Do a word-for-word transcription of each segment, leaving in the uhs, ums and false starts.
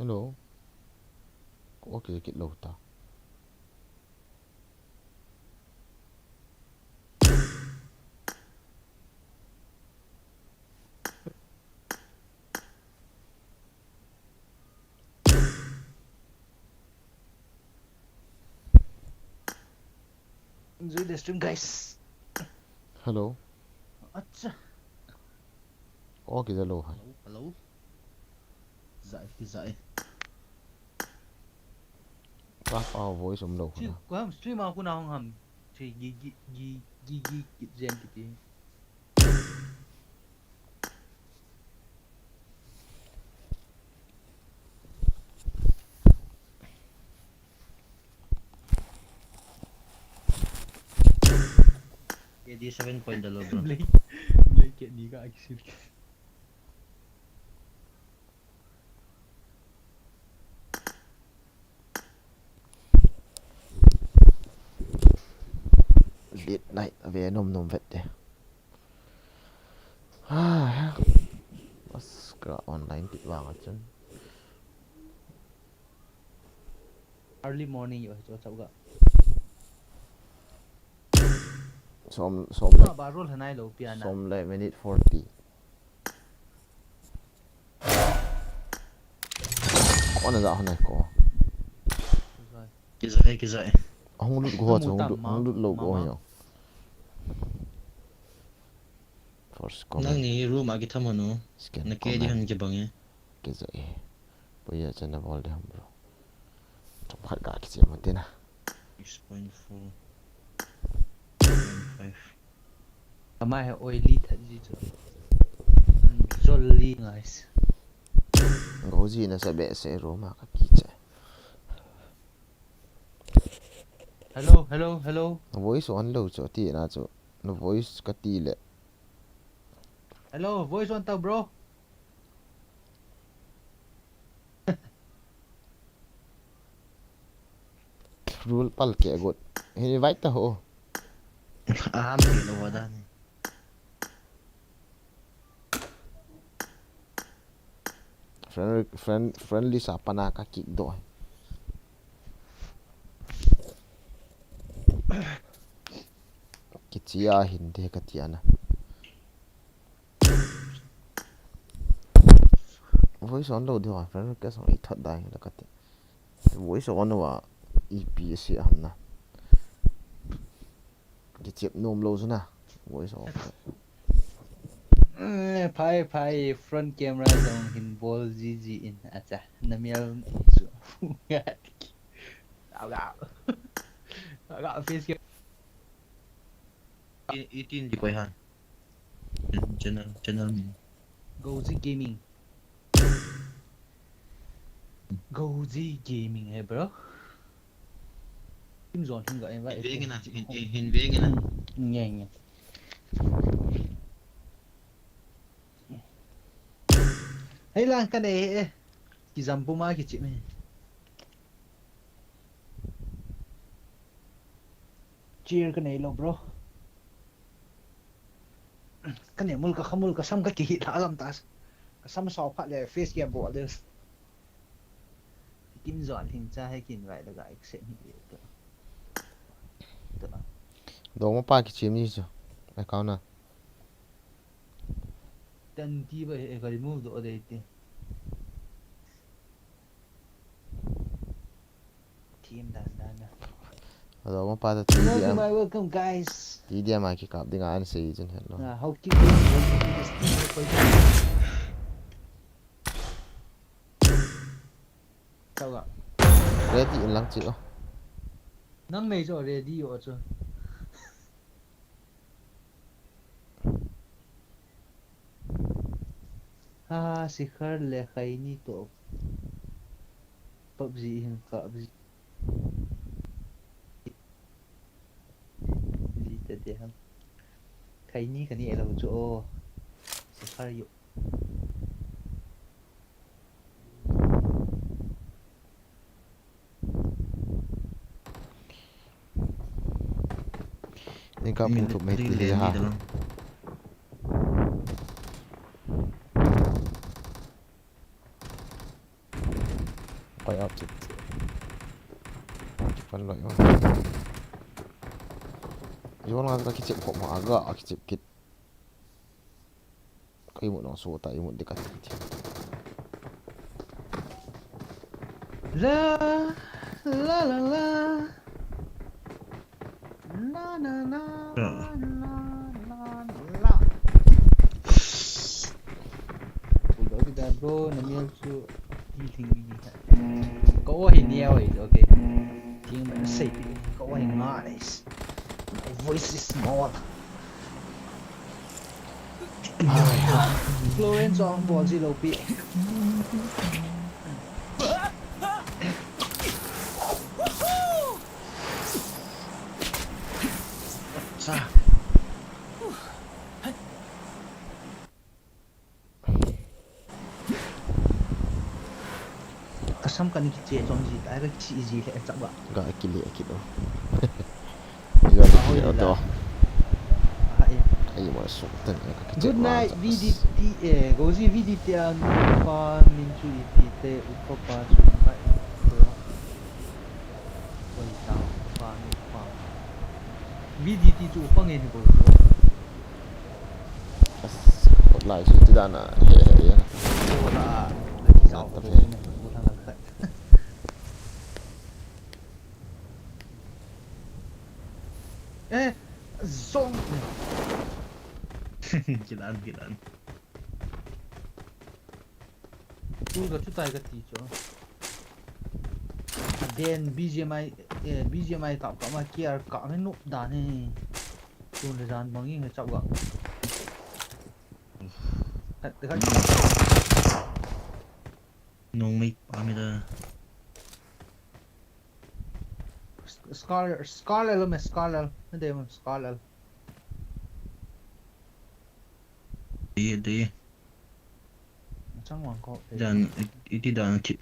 Hello. Okay, kit lou ta. Enjoy the stream, guys. Hello. Acha. Oh, kija lou hai. Hello, hello. Zai, kija. Ka pa voice um lou. Chi, na. Ko ham stream a ko na hong ham. Chi gi gi gi gi gi kit jem kiti. K D seven point da lo, bro. Blai, Blai ke ni ka action. Late night, ave nom nom vet te. Ah, bas ka online kit vang a chun. Early morning yo, cho chau ga. Som, som le. Ba rol hanai lo piana. Som le minute forty. Ko na ja hanai ko. Kizai, kizai. Hong lut go, hong lut, hong lut lo go yo. First comment. Nang ni room a kitham hanu. Scan. Na ke di comment. Han kibang e. Kizai. Poya chana bol de ham, bro. Chom khat ka kiche mo tina. Six point four. Point five. Ama he oily that ji chu. Jolly, guys. Goji na sa be se room a ka kiche. Hello, hello, hello. Voice on lo chu ti na chu. No voice ka ti le. Hello, voice on ta, bro. Rule pal ke got. Hin invite ta ho. Aham ke lo wada ni. Friend, friend, friend list a pana ka kick doh. Kichia hin de ka tia na. Voice on lo de wa, friend request on i thot dai la ka ti. Voice on wa ipi si ham na. Kichep nom lo chu na. Voice on. Eh, phai, phai, front camera jong hin bol jiji in. Acha, na mial chu. Aga. Aga face cam. I, itin di koi han. Channel, channel min. Goji Gaming. Goji Gaming hai, bro. Team zone hin ga invite. Hin ve nge na, hin, hin, hin ve nge na. Nge, nge. Hei lang ka nei e. Kijam puma kichim e. Chair ka nei lo, bro. Ka ne mul ka khamul ka sam ka kihi tha lam ta. Ka sam sao phat le face cam bol de. Kim zon hin cha he kin vai le ga accept hi le to. To. Dongma pa kichim ni chu. Account na. Tan ti ba he ka remove do de ti. Team dan dan na. Hello, ma pa ta Hello, T D M. Welcome, guys. T D M a kikap ding a an sei chun hello. Ah, how keep going, how keep this team going. Sao ga. Ready in lang chi o. Nang nei jo ready o chu. Ha, Sikhar le Khaini to. PUBG hin ka PUBG. Ji te te ham. Khaini kani elo chu o. Sikhar yo. Ning ka pung thup mai ti hi ha. Min len ni da lang. Pai a kit. Kipan loi ma. Yo na ka kichep ko ma ga kichep kit. Ka imut nong so ta imut de ka ti ti. La la la la. La la la la la la. Bulldog da bro, na mel chu ti thing ni ha. Ko hi ni oi, okay. Thing ma sei ko hi nga is. My voice is small. Florence ang bol si lopi. Sa. Kasam kan kiche chom ji, ai ka chi ji le chak ba. Ga kile kit o. Ga kile o to. Ai. Ai ma su tan ka kiche. Good night, V D T, eh, Gozi V D T ang pa min chu ipi te upa pa chu ba i ko. Oi ta pa mi pa. V D T chu upa nge ni ko. As, kot lai su ti dan a. He he ya. Ko la. Sa ta pe. Eh, zong. Kilan, kilan. Tu ka chutai ka ti chu. Aden B G M I, eh, B G M I kap kap ma K R kap me nup dan he. Tun le jan bang in he chap ga. Khat, khat. Nong mei pa mi da. Scar, Scar lo me, Scar. Na de mo, Scar. Di, di. Chang wang ko. Dan, i, iti dan kit.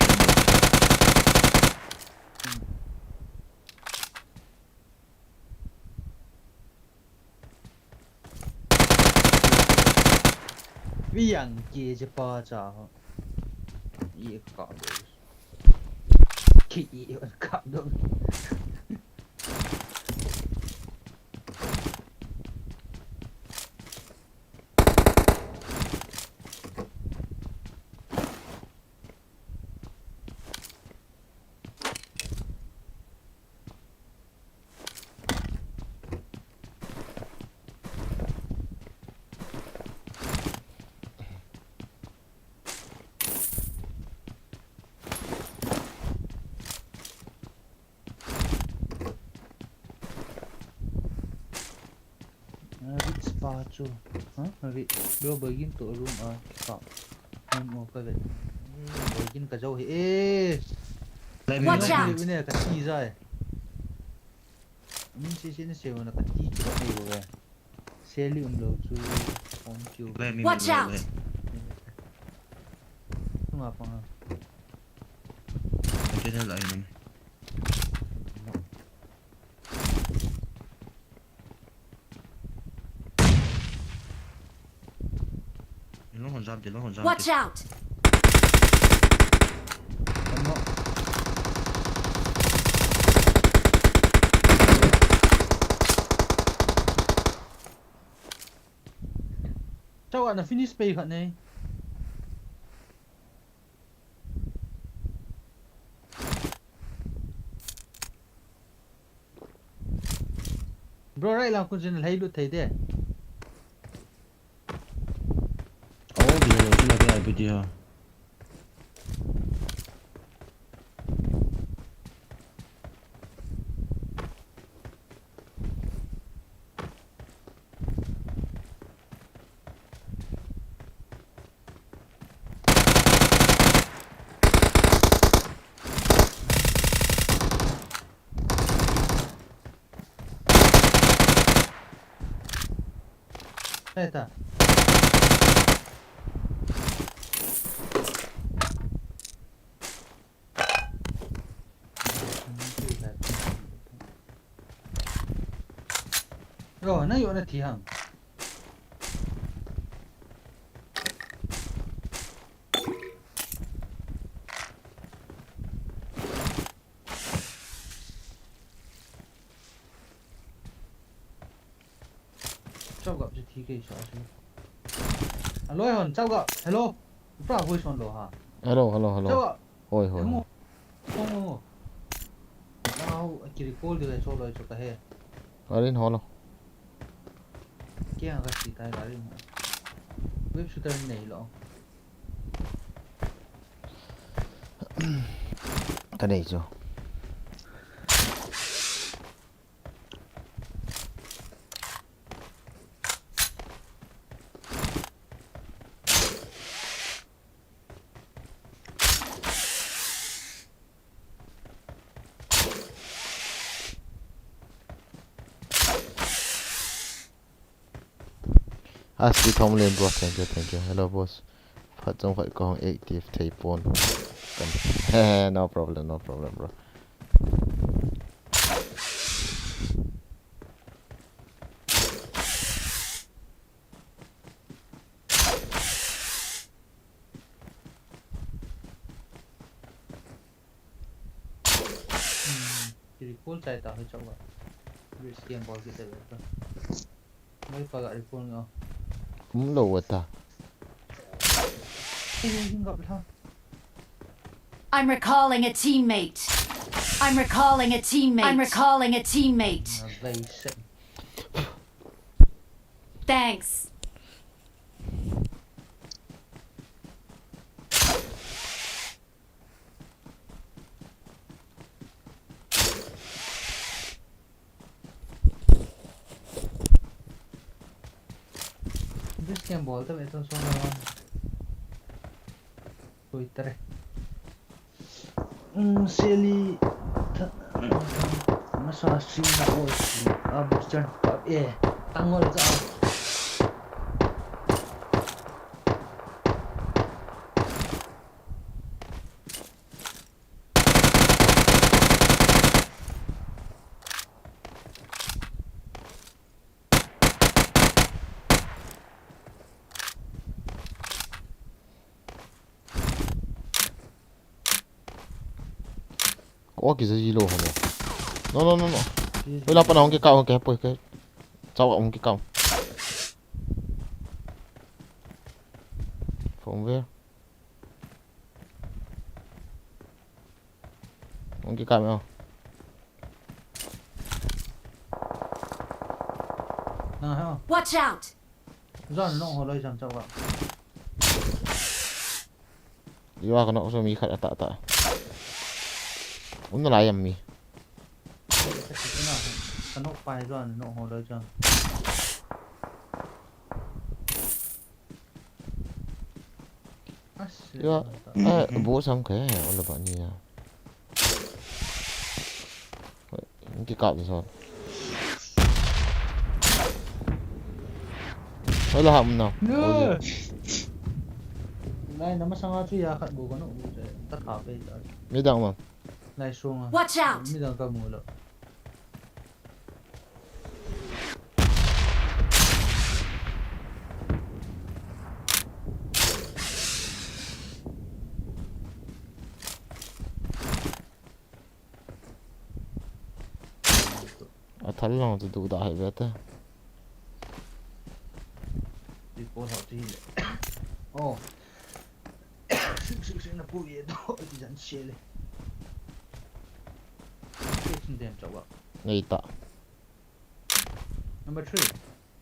Viang ke je pa cha ho. Ye ka do. Ki ye ka do. Rit spa chu. Ha? Rit. Bro, bagin to room a. Ka. Room o ka vet. Bagin ka jau hi. Eh. Watch out! Ne ka ti jai. Min si si ne se na ka ti ki ba nei bo ve. Seli um lo chu. Phone chu. Watch out! Tunga pang. Container lai ni. Watch out! Chau ana finish pei khat nei. Bro, right lang kun jin lhai lut thei de. Oh, dia lo, dia lo, dia lo. Eta. Yo, na yo na thi hang. Chau gap chu thi kei sa chu. Alo hon, chau gap. Hello. Pra voi son lo ha. Hello, hello, hello. Chau gap. Hoi, hoi, Emo. Hoi. Emo. Now, a ki recall de le cho lo cho ka he. Arin holo. Kya ka si tai la rin. Web shooter nei lo. Ka nei chu. Asti Thomlen, bro, thank you, thank you. Hello, boss. Phat chom khat kahung active thei pon. Kan. No problem, no problem, bro. Hmm, ki recall chai ta hoi chau ba. Risk game bol ki te ba. Mai pa ga recall ngo. Kum lo wa ta. Ei, hing gap la. I'm recalling a teammate. I'm recalling a teammate. I'm recalling a teammate. Na lai se. Thanks. This game bol ta me ton song na. Koi tare. Um, Sally. Tha-, masa stream na ko. Ah, Boston. Eh, tangol ka. Ko ki zai lo ho. No, no, no, no. Wela pa na hong ki ka, hong ki poi ke. Chau hong ki ka. From where? Hong ki ka me. Na ha. Watch out! Zan no ho loi zan chau ka. Iwa ka nok so mi khat ata ata. Um na lai am mi. Ka nok pai zan no ho loi zan. Iwa, eh, bo sam ka ya, ola ba ni ya. Ki kap so. Hola ham na. Lai na masanga chu ya khat bu ka no bu che. Ta kha pe ta. Midang ma. Lai sunga. Watch out! Midang ka mu lo. A thal lang chu du da hai ve ta. Ti ko thau ti le. Oh. Sik, sik, sik, na pu ye do, ti jan che le. Sik, sik, dem chau ba. Nei ta. Number three.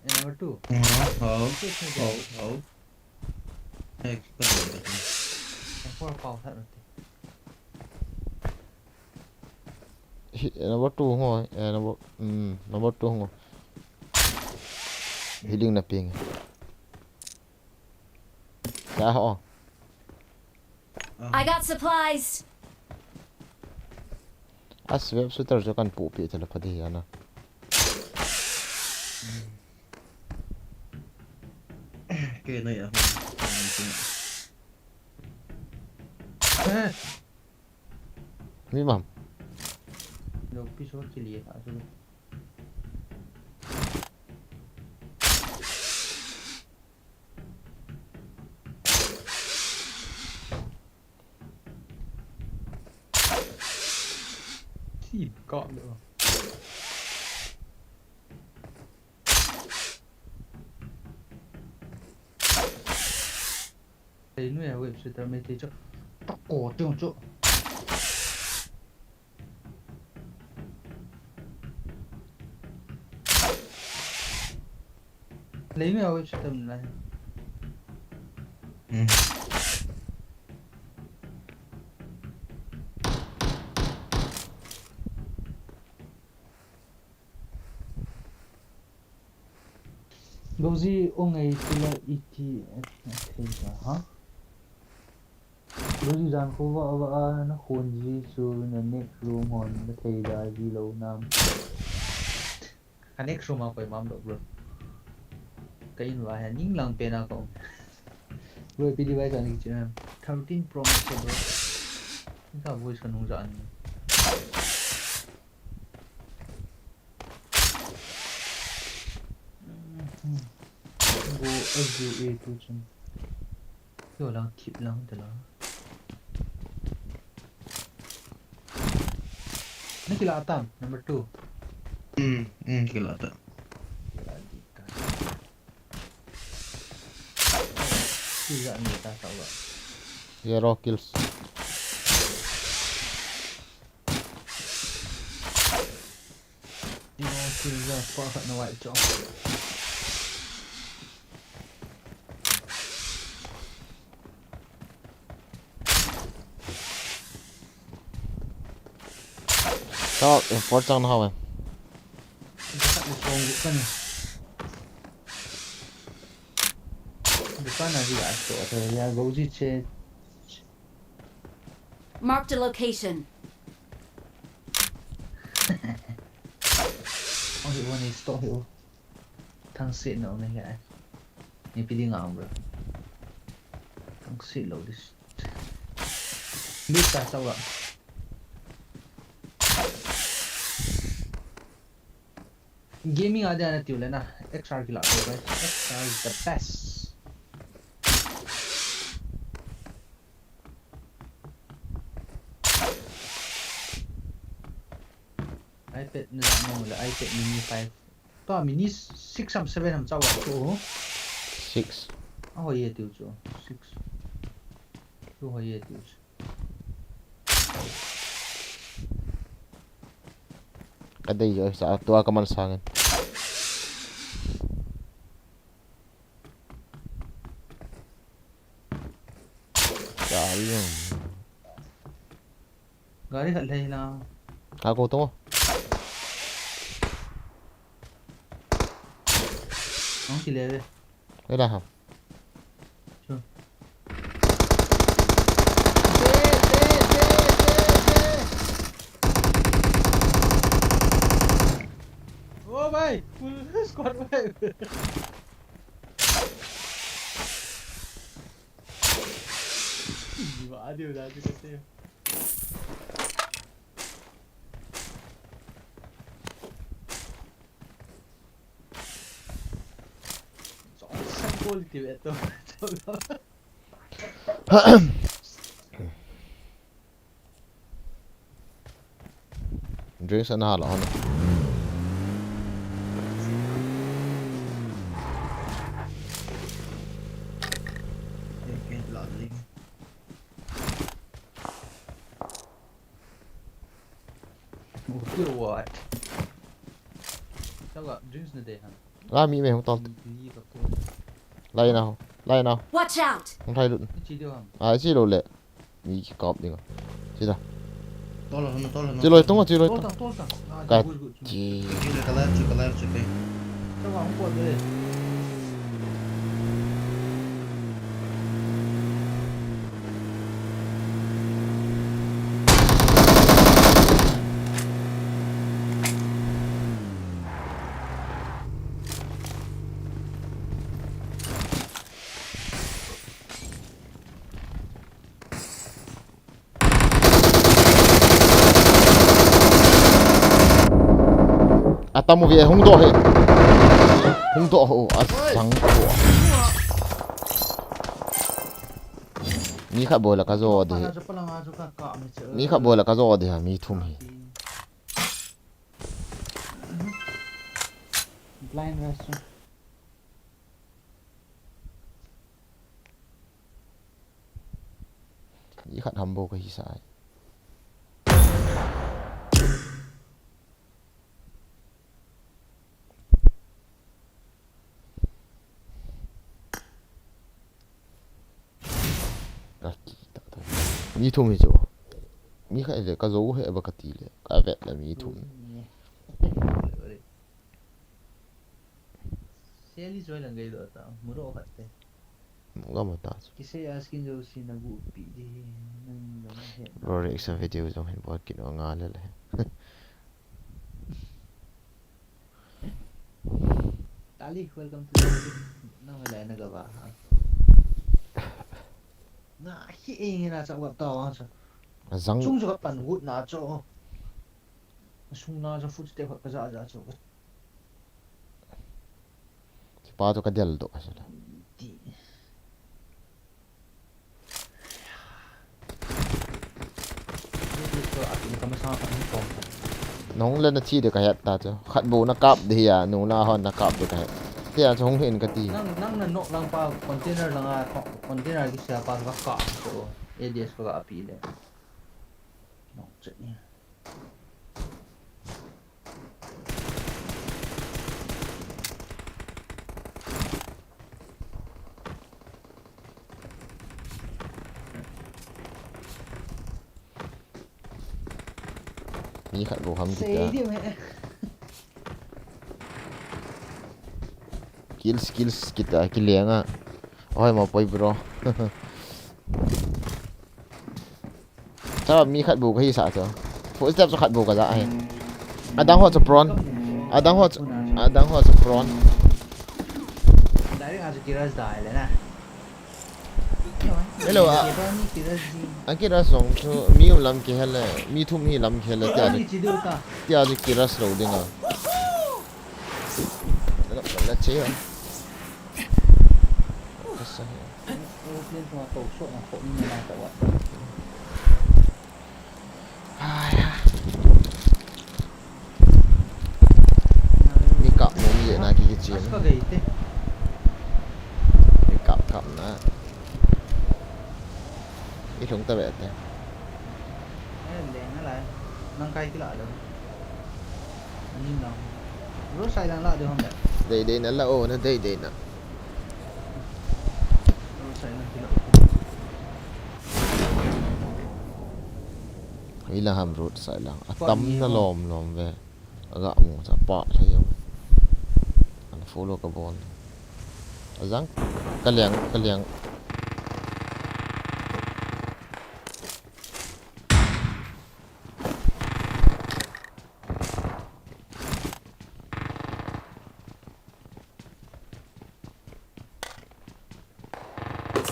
Eh, number two. Hao, hao. Sik, sik, dem. Hao, hao. Eh, ka do de. Number four, pau, that one. Hi, number two ngo, eh, number, mm, number two ngo. Healing na ping. Ya ho. I got supplies. As web shooter jo kan pu pi tele padi ya na. Ke na ya. Eh. Mi mam. Lo pi so kili ha so. Team got lo. Twitter mai te chu. Tako tiu chu. Lei mi awi chu tam lai. Hmm. Goji o ngai tila iti thei ta ha. Goji jan kho va va a na khon ji chu na next room hon na thei da ji lo nam. Ka next room a koi mam lo bro. Ka in va ha ning lang pe na ko. Bro, P D Y ka ni chu. Thirteen Pro Max bro. Ka voice ka nung ja ni. Go S G A tu chun. Yo lang thip lang te la. Na kila tam, number two. Hmm, hmm, kila tam. Kila ni ta sa wa. Zero kills. Zero kills lah, pa khat na white chok. Sao, eh, por chang na hao em. Khat ni song ju kan. Dukan na ji a to to ya go ji che. Marked a location. Oh, he one is to he. Thang sit no me ya. Ni pi ding a bro. Thang sit lo this. Loot ta sa wa. Gaming a dia na tiu le na. X R kila to guys. X R is the best. iPad na da mo le iPad mini five. To mini six ham seven ham chawa to. Six. A hoi ye tiu chu. Six. Tu hoi ye tiu chu. Ka dei jo sa tua ka man sangin. Gari khat lei na. Ka ko to. Ang kile le. Ela ha. Chu. Oh bhai, full squad bhai. Ye bhi aa raha hai, kisi ko. Johnson ko liti hai to. Drinks ana hala hana. What? Sao ga drinks na de han. La mi me hung tol. Lai na ho. Lai na ho. Watch out! Hung thai lut. Chi de ham. Ah, chi lo le. Mi ki kap ding. Chi da. Tol hana, tol hana. Chi loi tung, chi loi tung. Tol ta, tol ta. Ah, ka good, good. Chi. Chi le kala, chi kala, chi pe. Sao ga hung ko de. Atamu ve hung doh he. Hung doh ho asang ko. Mi khat bol la ka jo de. Mi khat bol la ka jo de ha mi thum hi. Blind restroom. Ikhat ham bou kahisah e. Ka ki ta ta. Mi thum hi chu. Mi khat le ka zo he ba ka ti le. Ka vet le mi thum. Seli joy lang gai do ta. Muro khat te. Mu ga ma ta. Ki se askin jo si na gu pi di. Nang lo he. Bro, reaction video jong hin bot kin o nga le le. Tali, welcome to the video. Na wala na gaba. Na hi e na cha wa ta wa sa. Azang. Chung cha pan gut na cho. Sung na cha food step ka ja ja cho. Sipa to ka del do sa. Ti. Nong le na thi de ka het ta chu. Khat bu na kap de ya, nu na hon na kap de ka het. Tia chu hung hin ka ti. Nang, nang na nok lang pa container lang a, container ki sia pa ka ka chu. A D S ka ka pi le. Nok che ni. Mi khat bu ham kita. Kills, kills kita, kilenga. Oi, mo poi bro. Chapa mi khat bu ka hisah chu. Footstep chu khat bu ka ja ahi. Adang ho chu prone. Adang ho chu, adang ho chu prone. Direct a chu ki rush da le na. Hello, a, a ki rush jong chu mi um lam ki hele, mi thum hi lam ki hele tia chu. Tia chu ki rush lo ding a. Hello, la che. Ka sa hi. Aeroplane tua to so na ko ni na ta wa. Ai ha. Mi kap nom jeh na ki kichen. As ka gei te. Mi kap kap na. I lhung ta ve te. Eh, leng na lai. Nang kai kila lo. Ani na. Ro sai lang la de hom le. Dei dei na la o na dei dei na. Ro sai lang kila o. Hila ham road side lang. Atam na lom lom ve. Aga mu cha pa thei jong. An follow ka bon. Ajang ka liang, ka liang.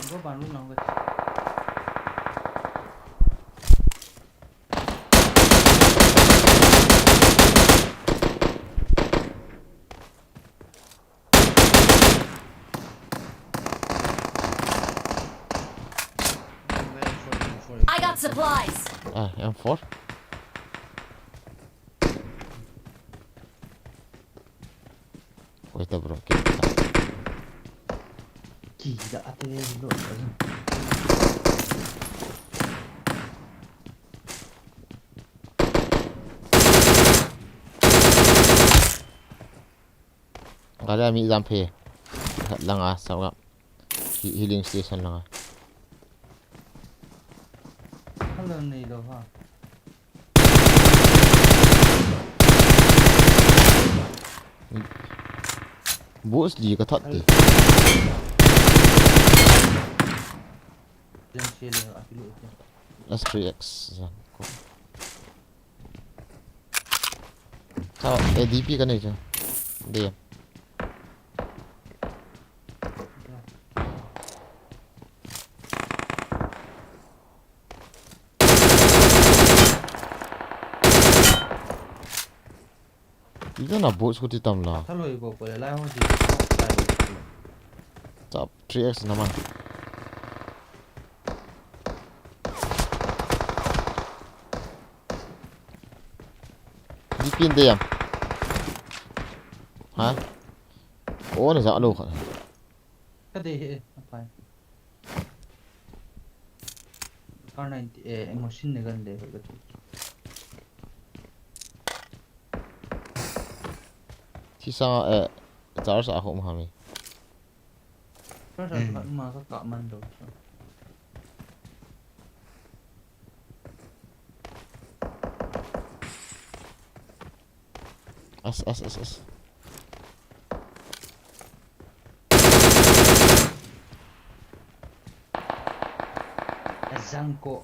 Go ban room lang go. I got supplies. Ah, M four. Wait, bro. Kida ate lo. Gari a mi jam phe. Langa, sao ga. He-, healing station langa. Hello, nei lo ha. Boost li ka that te. Jam sele a kilo. S three X jam ko. Sao, A D P ka nei chu. Dei. Iga na boat scooty tam la. Thaloi bo pole lai ho ji. Chap three X na man. Di pin de yam. Ha? O na ja lo kha. Ka dei he, apai. R ninety, eh, emotion ne gan de ka tu. Thi sa, eh, charge a hom hami. Charge a Hmm. khat ma ka ka man do. As, as, as, as. Azangko.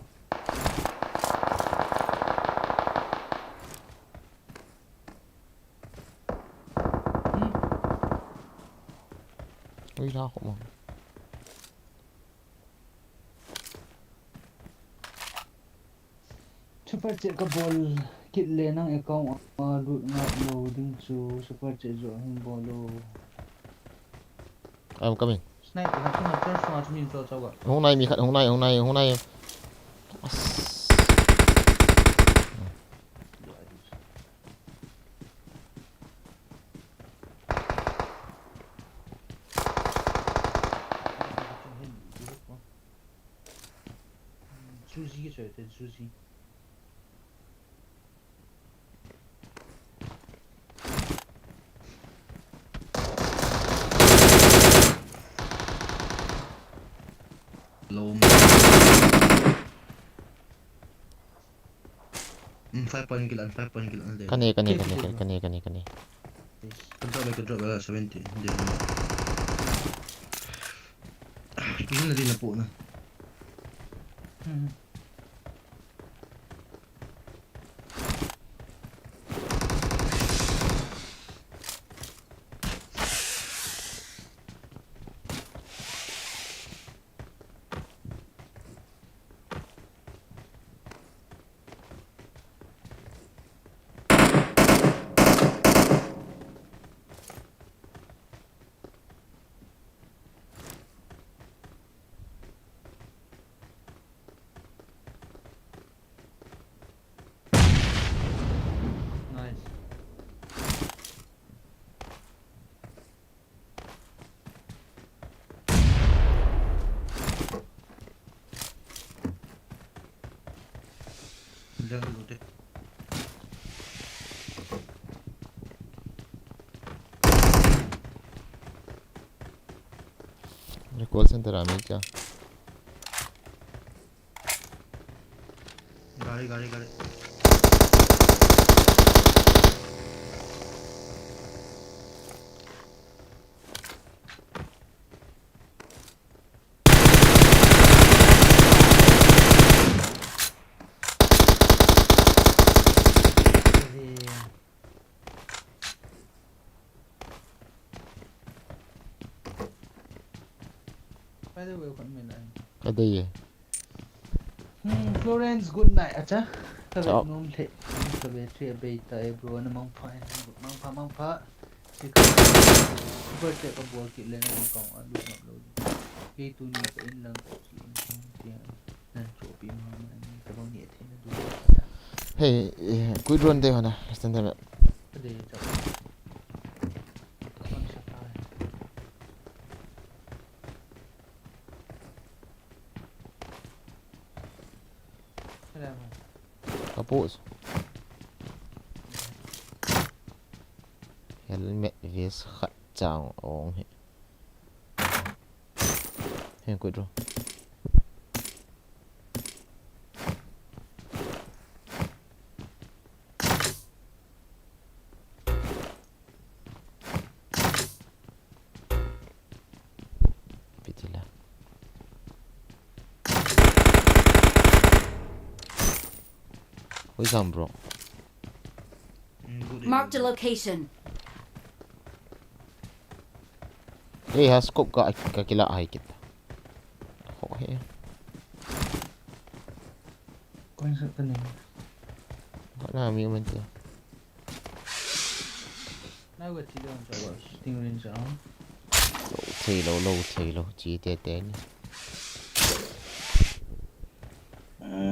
Hmm. Ui, la ko mo. Super chat ka bol kit le nang account a lut ngap lou ding chu super chat joh hin bol o. I'm coming. Sniper khat chunga church chunga chu min cho chauh a. Hung nai mi khat, hung nai, hung nai, hung nai. As. Zuzi ke choi te, Zuzi. Lom. Hmm, five point kill an, five point kill an de. Kane, kane, kane, kane, kane, kane, kane. Ka drop le, ka drop le, seventy. Dia. Pin na din na po na. Hmm. Nice. Leng lu te. Call center a mi kya? Gari, gari, gari. Ka dei e. Hmm, Florence, good night. Acha, ka vet nom the. Ka battery a bei ta e, bro. Na mangpha, mangpha, mangpha. Super chat ka bol kit le na account a lut ngap lou. Kei tuni ka in lang ko si in kong tia. Nan chopi mama ni ka bang ni a thei na du. Hey, eh, kui drone de hona, stand there. Ka de cha. Ka kon sa ta. Hello. Ka post. Helmet vest khat chang ong hi. Heng kut ro. Pitila. Oi, sam, bro. Marked a location. Ei, ha scope ka, ka kila ai kit. Ho he. Koi sa ka ni. Ka na mi man ti. Nai wa ti don sa wa shooting range a. Lo thei lo, lo thei lo, chi te te ni.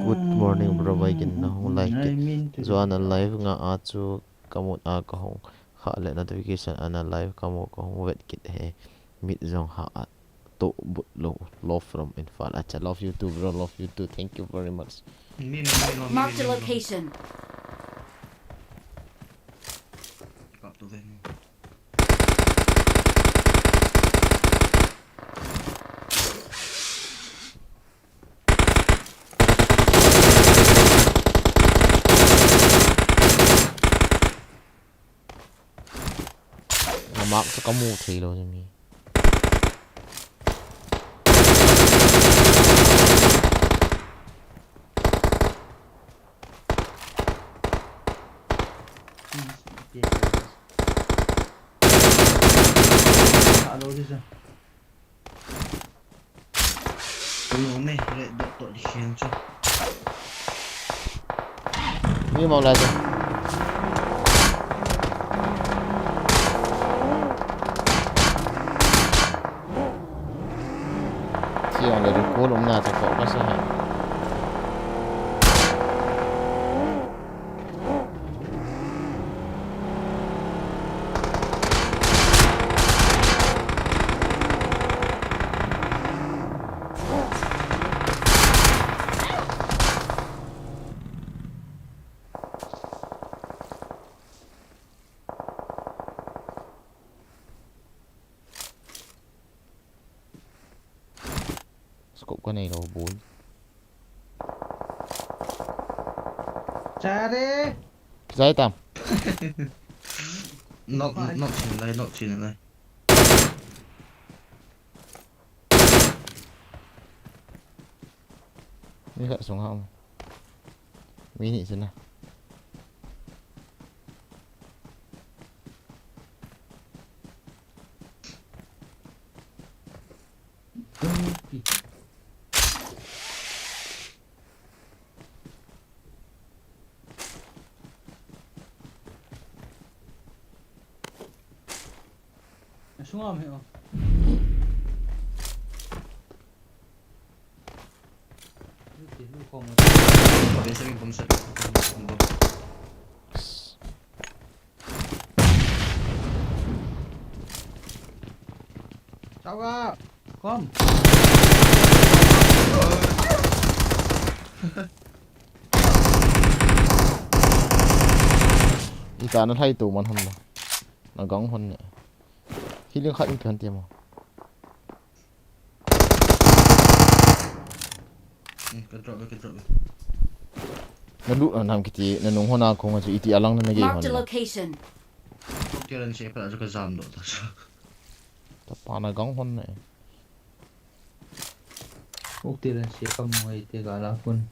Good morning, bro. Vai kin na hung like. Zuan a live nga a chu ka mut a ka hung kha le notification ana live ka mu ka hung vet kit he. Mit jong ha a. To but lo. Love from Imphal. Acha, love you too, bro. Love you too. Thank you very much. Marked a location. Na mark chu kamu thei lou chu mi. Hello, this is Alo me, red dot dot dikhen chu. Mi mo la chu. Siang le recall umna chu focus ha. Scope ka nei lou boi. Chare. Zai tam. Nok, nok chin lai, nok chin lai. Ni khat sung ha um. Mi ni sina. Asung am he o. Lu ti, lu khom. Khom sa. Khom sa. Chao ga. Khom. Ita na thai tu man hon la. Na gang hon ne. Healing khat in phan ti mo. Eh, ka drop, ka drop. Na lut na nam kiti, na nung hon a kong chu iti alang na na ge hon. Marked a location. Kok ti ran se pa chu ka jam do ta chu. Ta pa na gang hon ne. Kok ti ran se ka mo ai te ga la kun.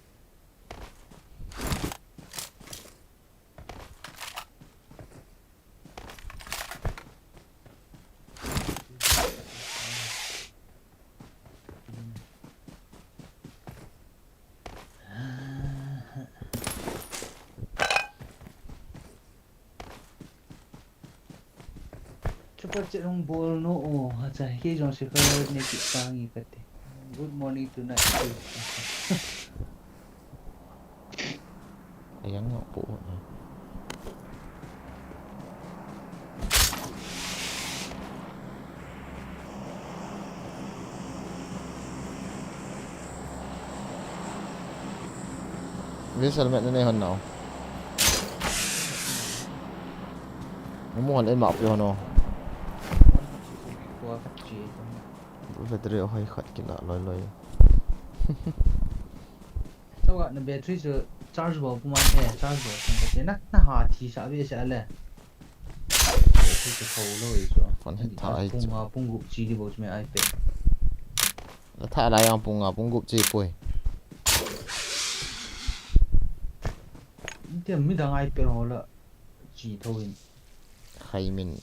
Super chat hung bol no o, acha, kei jong se ka ne ki pa ngi kate. Good morning tonight. Ayang ngau po. Vessel met na nei hon nau. Mu hon en ma pe hon o. Battery o hai khat kila loi loi. Chau ka na battery chu charge bol puma, eh, charge bol puma te na, na ha thi sa ve sa le. Battery chu tho lo i chu. Phone hi tha ai chu. Pung nga pung gup chi di bol chu me ai pe. Na tha lai ang pung nga pung gup chi poi. Te mi dang ai pe ho la chi tho in. Khai min.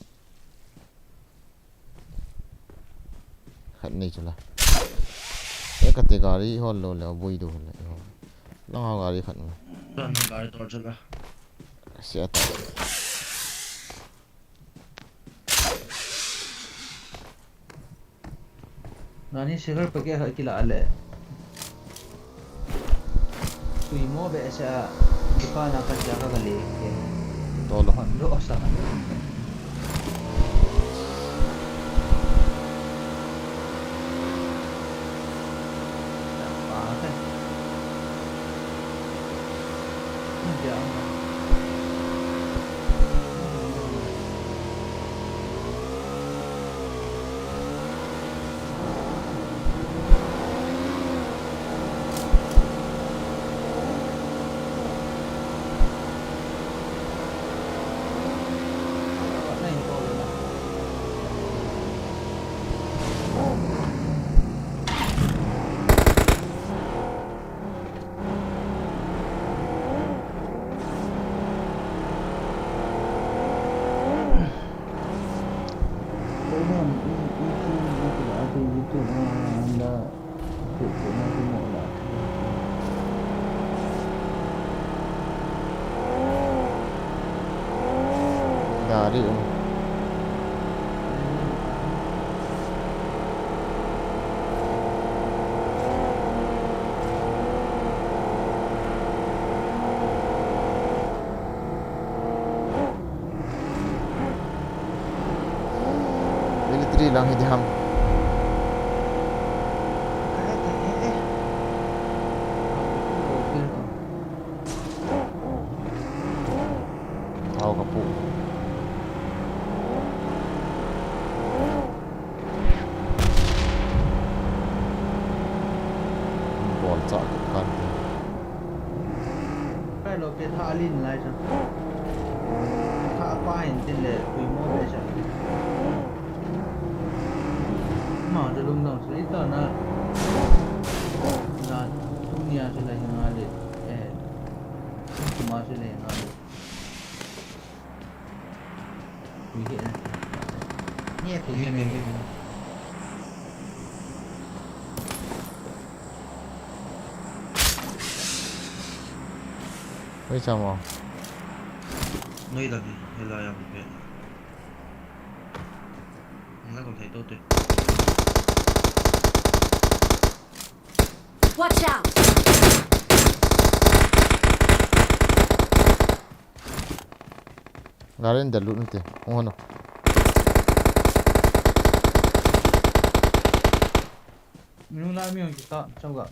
Khat nei chu la. E kate gari hol lo le bui du le. Lang ha gari khat ma. Lang gari tor chu la. Sia ta. Nani sigar packet khat kila le. Tui mo be sa dukan a ka ja ka le ke. To lo. Hon lo sa. Dari um. Military lang hi diham. Hao ka pu. Bol cha ka kan. Kai lo pe tha alin lai cha. Tha pa in tin le pui mo pe cha. Ma de lung dong sui ta na. Na tu nia se la hin a le. Eh. Tu ma se le na le. Ui, he. Nge, he, he, he, he. Oi, chamo. Noi da hi, he la ya pe. Nga ko thei to te. Watch out! Gari in da lut nte. Ung hano. Minung la mi ong kita, chau ga.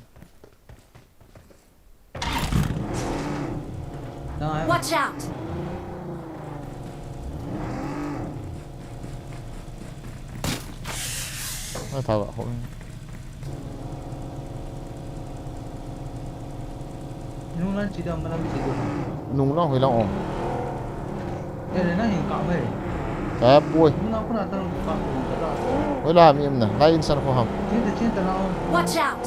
Watch out! Ai, tha ga, ho. Nung lang chi dam, malam chi dam. Nung lang, hoi lang ong. Eh, le na hin ka mai. Ka boi. Nung lang kuna tang ka ko ka da. Hoi la mi em na. Lai insan ko ham. Chin ta, chin ta na ong. Watch out!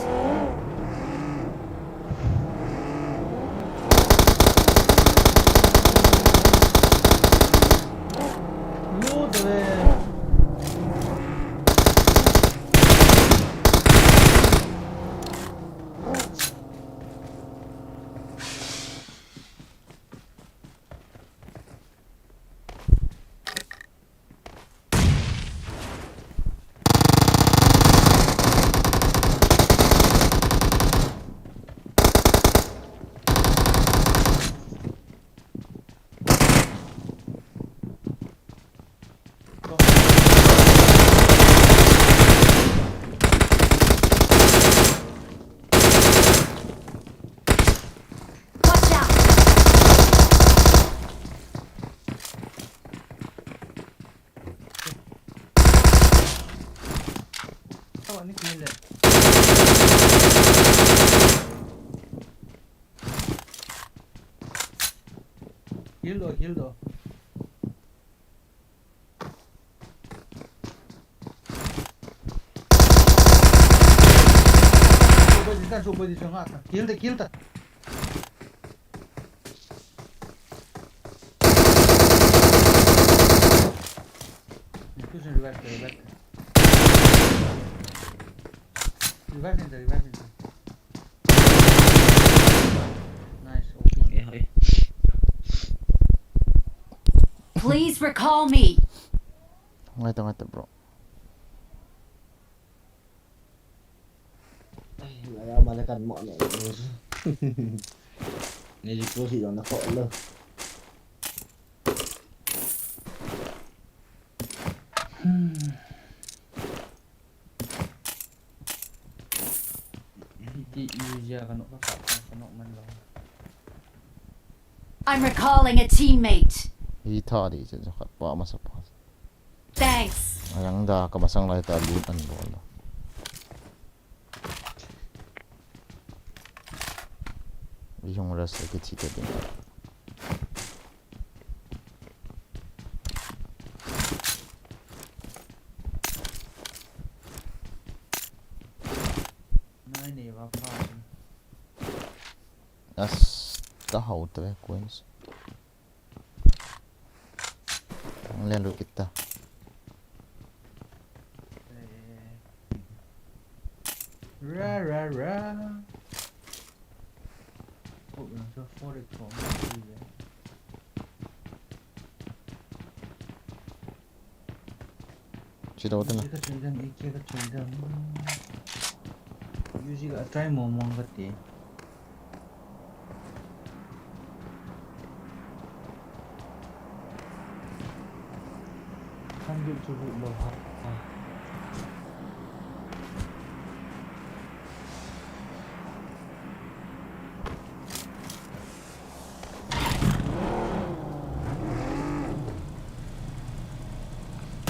Watch out! Kawan ni kile. Kill do, kill do. Kill ta, kill ta. Revive, revive. Revive ninte, revive ninte. Nice, okay. Okay, okay. Please recall me. Ngai ta, ngai ta, bro. Ai, ngai a ma le kan mo ne. Ni ji ko si dong na ko lo. Hmm. Ti i jia ka nok ka ka ka nok man lo. I'm recalling a teammate. Hi tha di chen khat pa masa pa. Thanks. Ayang da ka masang lai ta lut an bol. Ihung rest ki thi ta ding. Nai ne va pha. As, ka hau ta ve coins. Ang len ru kita. Ra, ra, ra. Oh, so four x four. Chidou tena. Ike ka chidam, ike ka chidam. Uzi ka try mo mo ka ti. Hundred to good lo ha.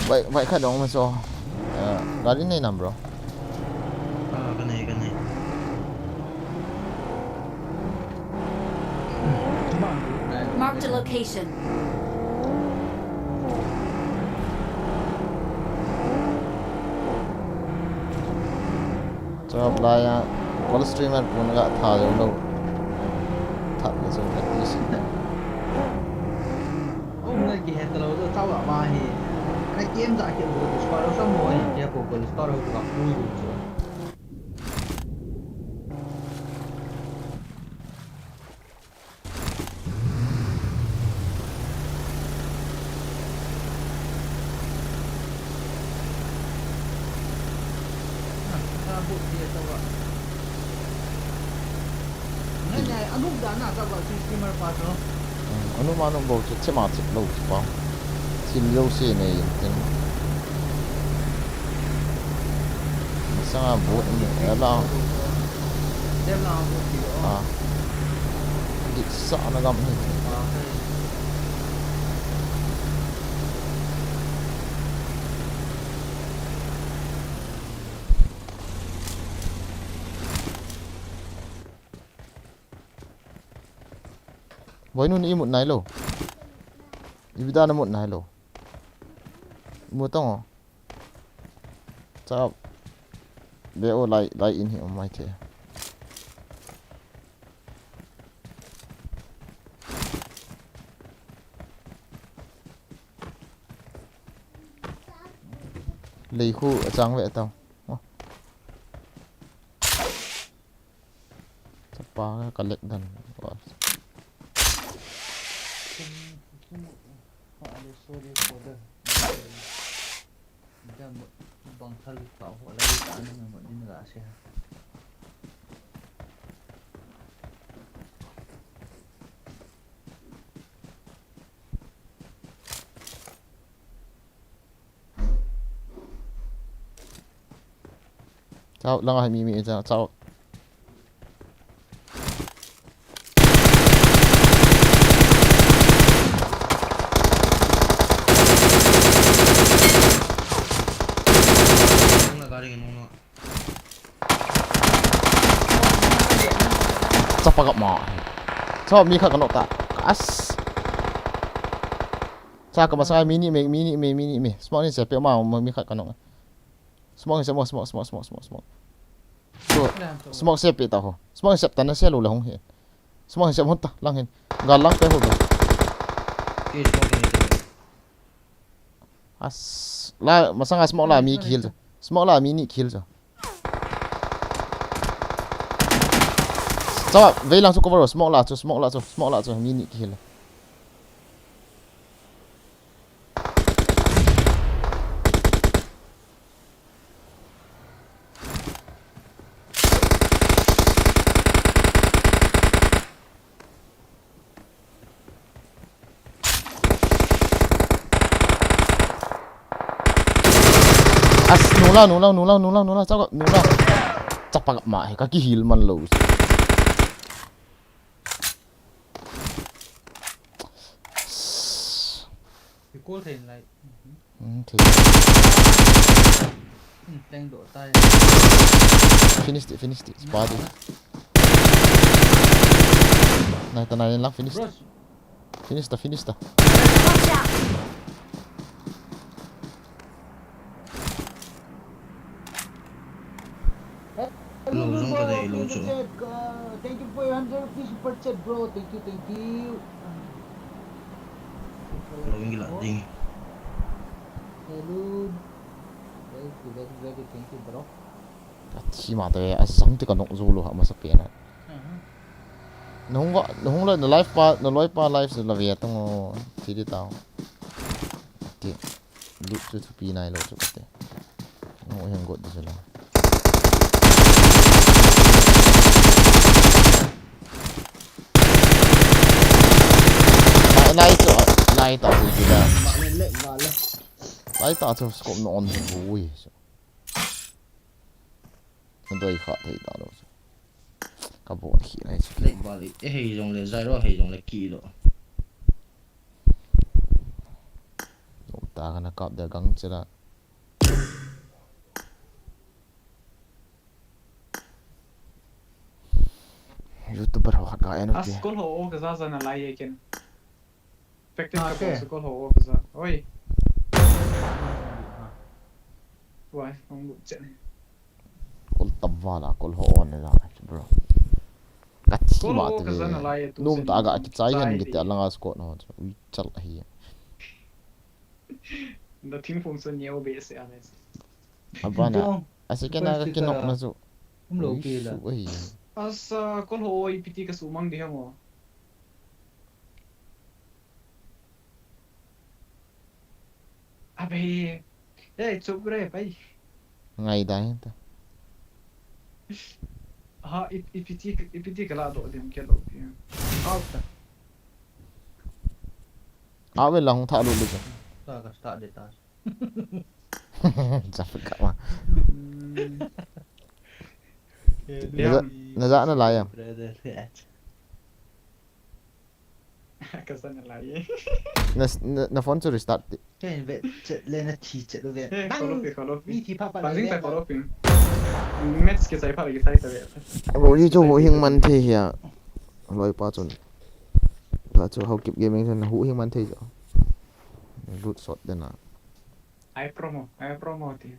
Vai, vai kha dong ma so. Eh, gari nei nam, bro. Ah, ka nei, ka nei. Marked a location. Chop lai a, Cold Streamer pun ga tha jo lo. That le so that is. Om na ki het lo to chau a ma hi. Ka game ja ke lo to score sam mo hi ke ko ko score ho ka pui lo chu. Anu ma anu bou chu chema chik lo chu pa. Thil lo se nei in tin. Masanga bot ni ala. Ah. Dik sa na gam ni. Boinu ni imut nai lo. Ibida na mut nai lo. Imut tong o. Chap. Be o lai, lai in hi om mai the. Lei khu achang ve tau. O. Chapa ka lek dan. Wa. Chao, langa hi mi mi cha, chao. Chapa ka ma. Chao, mi khat ka nok ta. As. Cha ka masa mi ni me, mi ni me, mi ni me. Smoke ni se pe ma, mi khat ka nok. Smoke, smoke, smoke, smoke, smoke, smoke, smoke. So, smoke se pe ta ho. Smoke se ta na se lo la hung he. Smoke se hon ta, lang hin. Gal lang pe ho do. As, la, masanga smoke la mi kill. Smoke la mi ni kill. Chawa, vei lang chu cover, smoke la chu, smoke la chu, smoke la chu, mi ni kill. As, nula, nula, nula, nula, nula, chapa, nula. Chapa ma, he, ka ki heal man lo. Kol thei lai. Hmm, thei. Hmm, teng do tai. Finish ti, finish ti. Spa ti. Nai ta nai lang finish. Bro. Finish ta, finish ta. Watch out! Hello, Lou jong ka dei, Lou chu. Thank you for your hundred rupees super chat, bro. Thank you, thank you. Lou ngi la ding. Hello. Very good, very good. Thank you, bro. Ka chi ma te, a sang te ka nok zu lo ha ma sa pe na. Nahung va, nahung la, na live pa, na loi pa live se la ve tong o, ti di tao. Ti. Lut chu thupi nai lo chu kate. No, heng got di chu la. Nai, nai chu, nai ta chu di la. Nai ta chu scope no on hui. Na doi kha thei ta lo chu. Ka bol khi nai chu. Lek bal e hei jong le, zai ro hei jong le ki lo. Nom ta ka na kap da gang che la. YouTuber ho khat ka en u ti. Askol ho o ka za za na lai e ken. Practice ka bol se kol ho o ka za. Oi. Wai, hong lut chen. Kol tam vala, kol ho on la, bro. Ka chi ma te. Kol ho ka za na lai e tu. Nom ta ga ki chai hen ki te alanga squad no. Ui chal hi. Da thing phung so neo be se a le. Abana. A second a ka kinok na chu. Um lo pi la. Ui, su ahi. Asa, kol ho oi piti ka su mang di hamo. Abe. Eh, chup re, pai. Ngai da hin ta. Ha, i, i piti, i piti ka la do dim ke lo pi. Out ta. Ave la hung tha lo le. Ta ka start de ta. Chapka ma. Hmm. Na ja, na ja na la ya. Brother, yeah. Ka sa na la ye. Na, na, na phone chu restart ti. Ken ve chet le na thi chet ve. Eh, nang follow pi, follow pi. Mi thi pha pa. Pang le jing le ta na. Follow pi. Match ke sai pha le ke sai ta ve. Ro ji chu hu hing man the hia. Loi pa chun. Ta chu Haokip Gaming chun hu hing man the chu. Good shot de na. Ai promo, ai promo ti.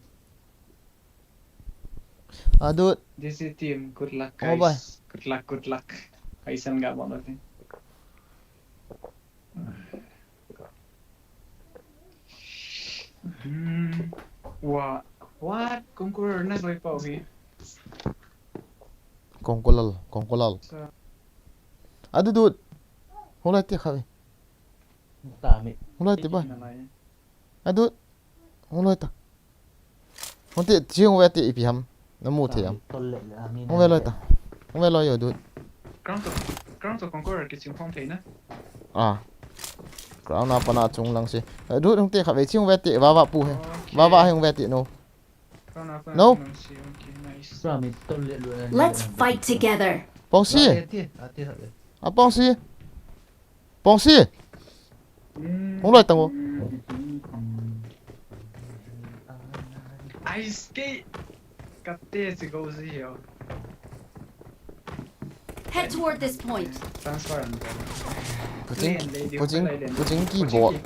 Ah, dude. This is team. Good luck, guys. Oh, bye. Good luck, good luck. Kaisan ga bol natin. Hmm. Wa-, what? Conqueror na loi pa hi. Kongkolal, Kongkolal. Sa- Ah, dude, dude. Hung lai ti kha ve. Ta mi. Hung lai ti ba. Na lai. Ah, dude. Hung lai ta. Hung te, chi hung ve te ipi ham. Na mu thei ham. Tol le le, a mi hung ve loi ta. Hung ve loi yo, dude. Crown to, Crown to Conqueror ki ching phong thei na. Ah. Crown a pana chung lang si. Eh, dude, hung te kha ve, chi hung ve te, va va pu he. Okay. Va va he hung ve te, no. Crown a pana chung lang si, okay, nice. Crown mi tol le le. Let's fight together. Pong si. A te, a te, a te. A pong si. Pong si. Hung loi tang o. Ai, skate. Kate si go si hio. Head toward this point. Transfer an. Puching, puching, puching keyboard.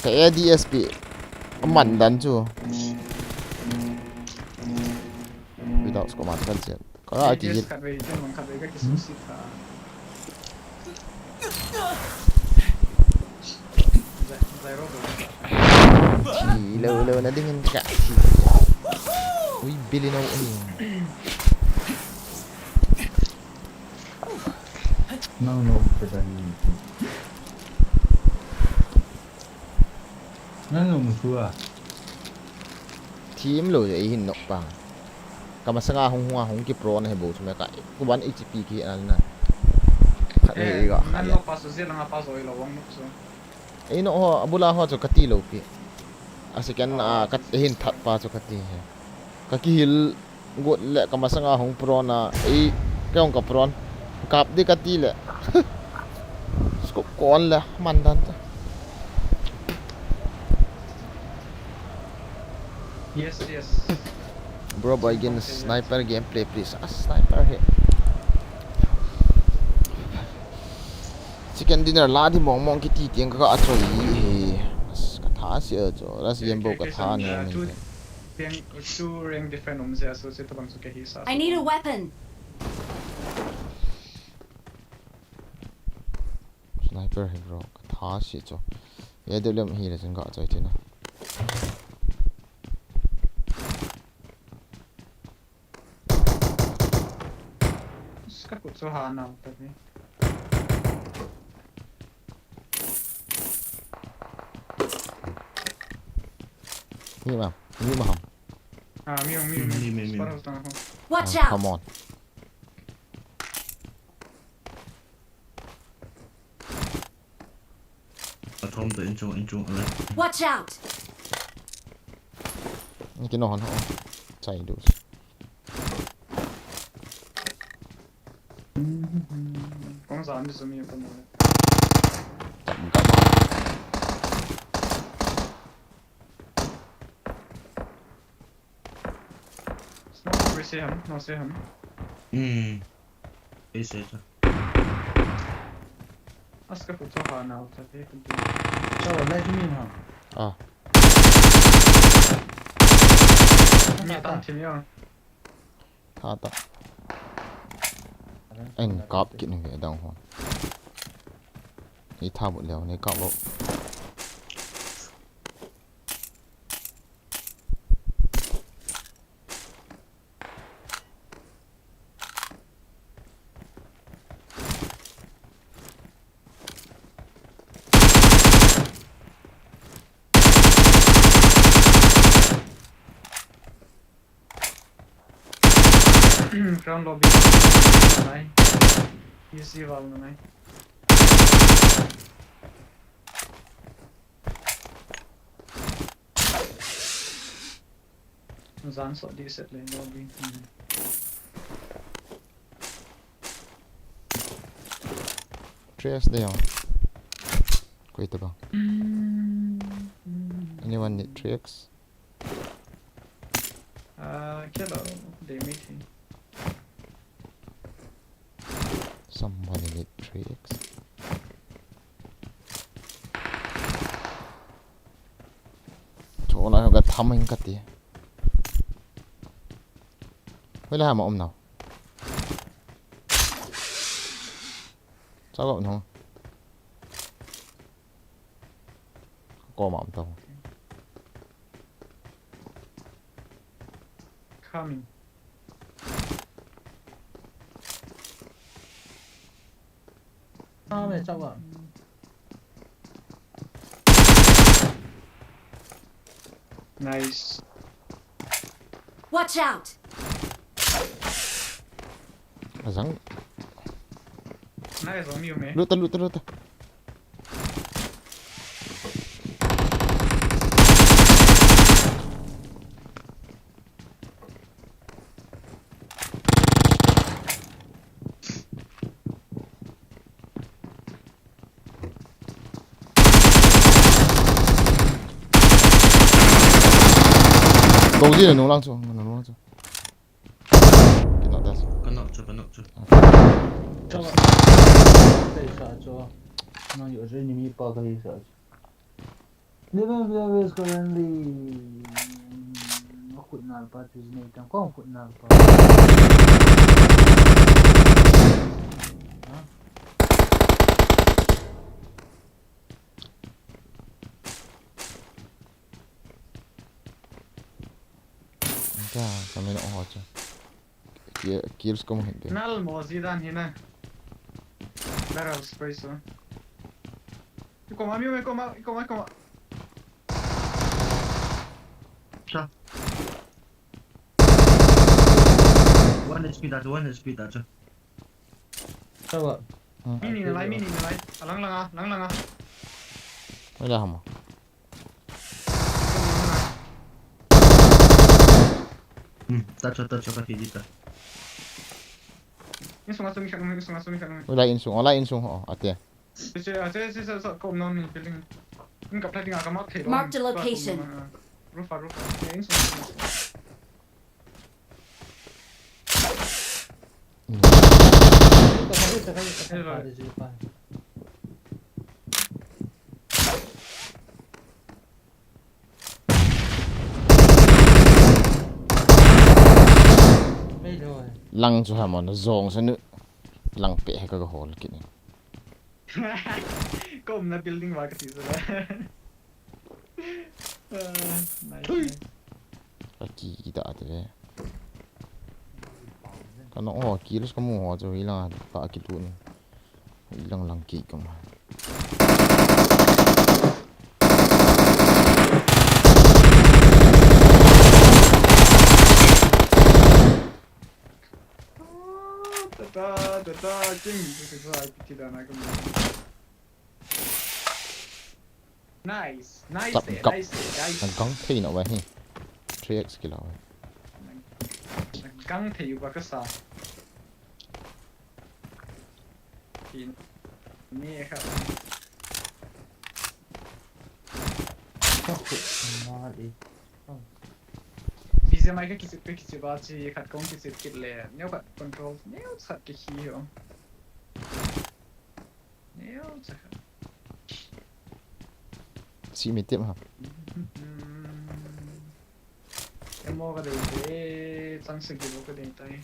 Ka A D S P. Aman dan chu. Without scope ma kan chen. Ka ra ki hit. Khat vei, khat vei ka kisu sit kha. Lo, lo, na ding in ka. Ui, Billy no. Nang no, Nang nung chu a. Thim lo le, eihin nok pang. Ka masanga hung hung a hung ki pro na he bo chu me ka. Kuban H P ki an na. Khat le ei ga. Nan nok pa su zia langa pa zoi lo wang nok su. Ei nok ho, abula ho chu ka ti lo pi. A second a ka eihin that pa chu ka ti he. Ka kihil got le ka masanga hung pro na. Ei, ka hung ka pro. Kap di kati le. Scope kon le man dan ta. Yes, yes. Bro, boy, again, sniper gameplay, please. Ah, sniper hi. Chicken dinner la di mong mong kiti tiang ka achoi hi. As, ka tha si a cho. Las game bo ka tha ni min. Tiang chu rank different um je aso se tabang su ke hi sa. I need a weapon. Sniper hi bro, ka tha si cho. Ye de lem hi le jeng ka choi tina. Ka kut chu ha nau ta ni. Mi ma, mi ma ham. Ah, mi, mi, mi. Mi, mi, mi. Watch out! Come on. Athom to inchung, inchung, ale. Watch out! Ni kino hon ho. Chai du. Kong sa mi sumi ko mo. Tam ka ma. Smoke, we see him, no see him. Hmm. He said. Aska put so ha na uta te kunti. Chalo, light min ha. Ah. Mi tan thim yo. Tha ta. Ahin kap kit ni ve dang hon. Ni tha bu leo ni kap lo. Ground lobby. Nai. Easy wall nai. Jan so di set le lobby. Three X de yong. Koi to ba. Anyone need three X? Ah, kya lo, de mi thi. Somebody need three X. Chona ka tham in kati. Hoila ham a um nau. Chagop nung. Koma um tau. Coming. Ah, me chagop. Nice. Watch out! Azang. Nice, on you, man. Luta, luta, luta. Go di na nung lang chu, nung lang chu. Kino das. Kano chu, kano chu. Chawa. Tei sa chu. Nang yo je ni mi pa ka hi sa chu. Living Village currently. Khut nal pa tu nei tam ko khut nal pa. Ha? Ka, kami na ho chu. Ki-, kills ko mo hin. Nal mo ji dan hina. Barrel spray so. Iko ma, mi, iko ma, iko ma, iko ma. Cha. One H P da, one H P da, cha. Chawa. Hmm. Mini na lai, mini na lai. Alang langa, lang langa. Wala hama. Hmm, tacho, tacho, ka hidi ta. Insunga chu mi khat um, insunga chu mi khat um. Ulai insung, ulai insung ho, ate. Che, che, che, che, che, ko nom ni building. In kap thei ding a ka mat thei lo. Marked a location. Roof a, roof a. Che, insung. Lang chu ha mo na jong sa nu. Lang pe he ka hol kit ni. Ko um na building va ka ti sa la. Ah, nice, nice. Ka ki ki ta te ve. Ka no ho ki lus ka mu ho chu ilang ta ki tu ni. Ilang lang ki ka ma. Ah, ta ta, ta ta, king, ta ta, ta ta, ta ta, ta ta. Nice, nice, eh, nice, eh, nice. Gang thei na wa hi. Three X kilo wa. Gang thei wa ka sa. Ni kha. Ka khu ma di. B G M I ka kisit pe kisit ba chi khat kong kisit kit le. Neo khat control. Neo khat ki hi ho. Neo khat. Si mi tip ha. Emo ka dei te, chang se ki ka dei tai.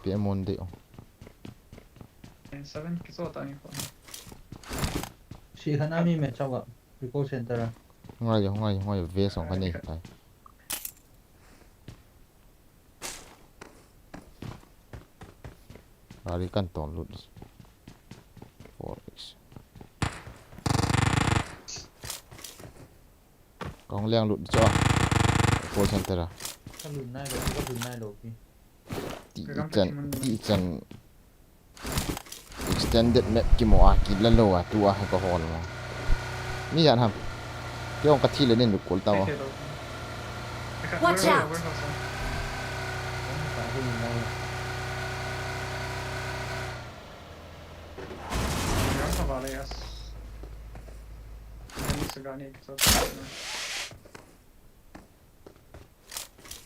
Pi amon dei o. Seven ki so ta ni ko. Si khan ami me chang wa. Recall center a. Ngai yo, ngai yo, ngai yo, ve song ka nei tai. Gari kan ton lut. Four X. Kong liang lut cho. Call center a. Ka lut nai lo, ka lut nai lo pi. Ti chan, ti chan. Extended map ki mo a, ki la lo a, tu a, ka hol mo. Mi yan ham. Ki ong ka thi le nin lu kol ta wa. Watch out!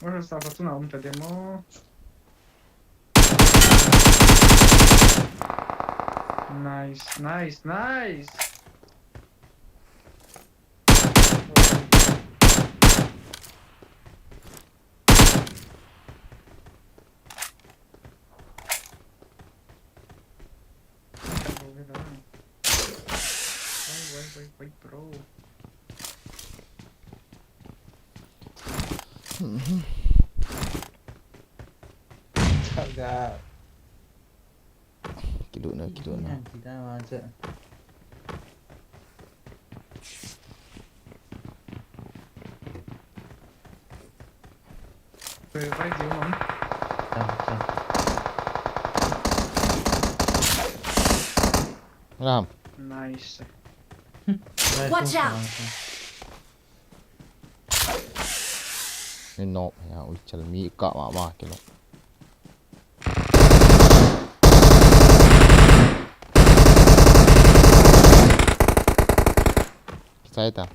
Where is that? What's not on the demo? Nice, nice, nice. Wait, wait, wait, wait, bro. Chaga. Kilut na, kilut na. Yan, kita ma cha. Revive diu mong. Tam, tam. Ram. Nice. Watch out! Ni nok ya, ui, chal mi ka ma ma kilo. Kichai ta.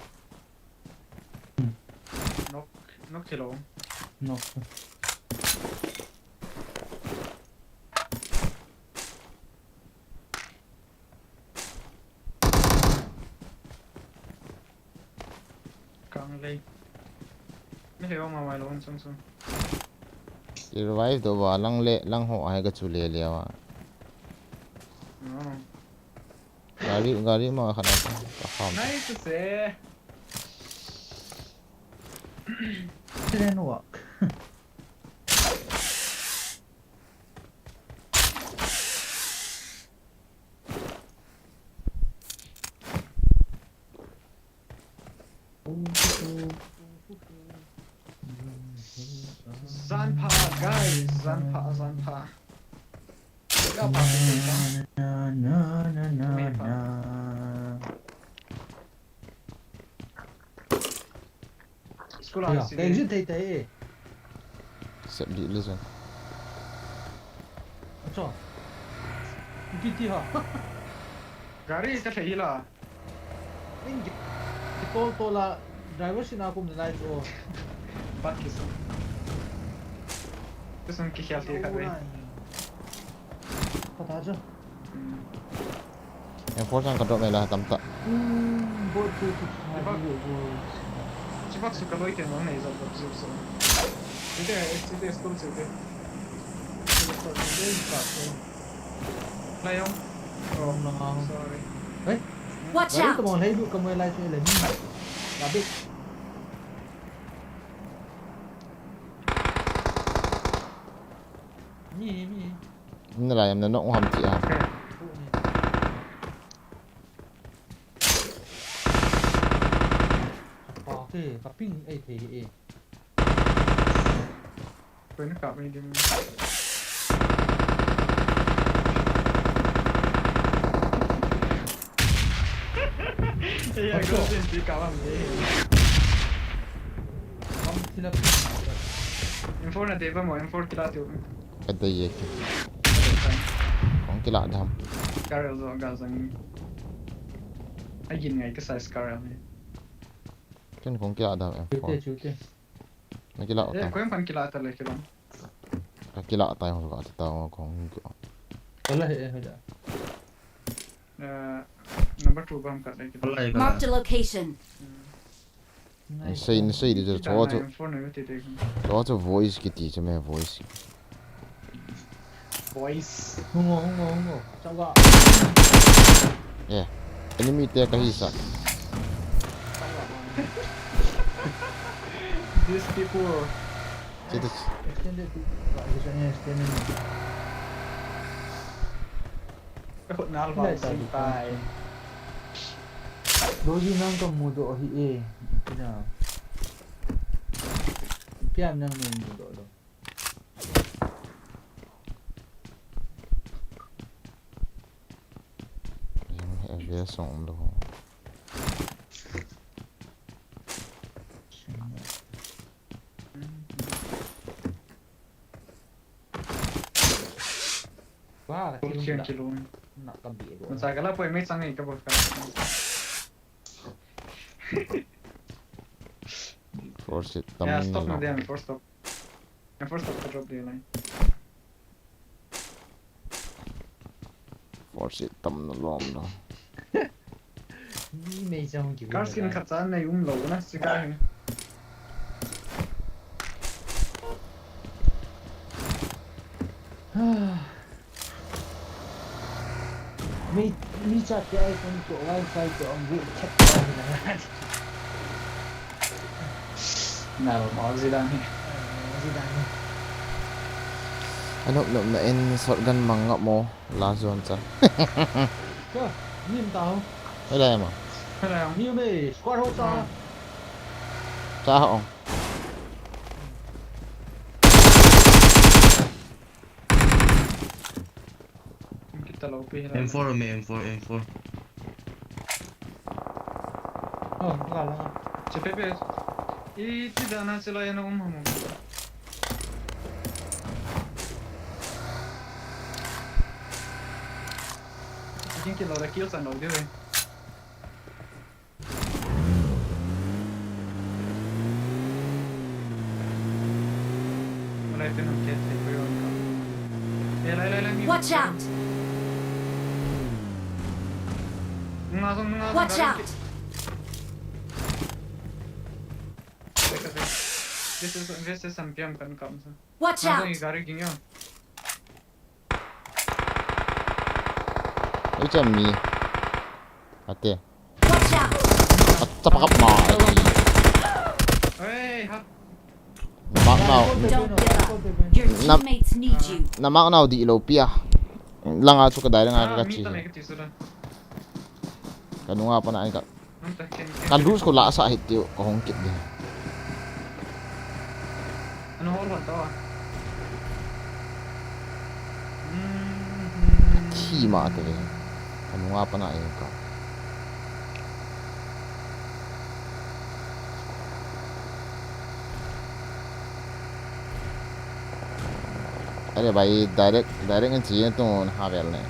Nok, nok kilo. Nok. Kang lei. Mi lei ma mai lo chung chung. Ki revive do ba lang le, lang ho ai ka chu le le wa. No. Gari, gari ma kha na ka ham. Nice to say. Didn't work. Jan pha, guys, jan pha, jan pha. Ka pha, ka pha. School a, ya, ka exit thei thei e. Sep di le jan. Cho. Kiti ha. Gari ka thei la. Ing ki, kitol tol a driver seat a kum nalai chu. Bat kisu. Kisun kikhel thei khat ve. Pata chu. Hmm. M four sang ka drop mai la tam ta. Hmm, bot chu chu. Chibak. Chibak su ka loi te nong nei zat bot chu so. Chite, chite, school chite. Lai ong. Oh, no. Sorry. Eh? Watch out! Gari ka mong lai du ka mong lai chu le. Rabbit. Mi, mi. Nalai am na nok ham ti a. Pa ke, ka ping ei thei e. Koi na kap mai dim. Ei, a go sin ti kap am ni. Am ti na. M four na de ba mo, M four kila tu. Ka dei e ke. Kong kila dam. Scar zo ga zang. A yin ngai ka size scar ni. Ken kong kila dam em. Chute, chute. Na kila ta. Eh, ko em kan kila ta le kila. Ka kila ta ho ka ta kong ko. Kala he he da. Eh, number two bam ka le kila. Marked a location. Sei, sei di cho cho cho voice kiti cho me voice. Voice. Hungo, hungo, hungo. Chawa. Yeah. Enemy te kahi sa. These people. Extended. Extended. Ka khut nal vang sing tai. Doji nang ka mudoh hi e. Ina. Pian nang nang mudoh lo. Jing he ve song lo. Wah, kum kiang kilo. Nak ka bi lo. Masa kala poi mai chang ei ka bol ka. Force it tam. Yeah, stop na lo. Dia, force stop. Yeah, force stop ka drop dia lai. Force it tam na lom lo. Ni mei chang ki. Car skin khat cha nei um lo na si ka. Mi, mi cha te iPhone to wifi to ang wi chat to na. Na lo mo zi dan ni. Zi dan ni. Anop nop na in shotgun mang ngap mo la zone cha. Ko, nim ta ho. Hello mo. Hello. Ni me squad ho cha. Cha ho. Kita lo pi la. M four me, M four, M four. Oh, la la. Che pe pe. I ti dana che la ya na um hamo. Kin ki lo la kill san lo de. Watch out! Watch out! This is, this is some P M kan kam sa. Watch out! Gari ging yo. Ei cham mi. Ate. Watch out! Acha pakap ma. Hey, ha. Na mark nau. Don't give up. Your teammates need you. Na mark nau di lo pia. Langa chu ka dai langa ka chi. Ka nunga pana ai ka. Kan rules ko la sa hit tiu, ka hong kit ding. Ano hor hon to. Thi ma te ve. Kan wa pana e ka. अरे भाई, direct, direct in चाहिए तो नहा वेल ने।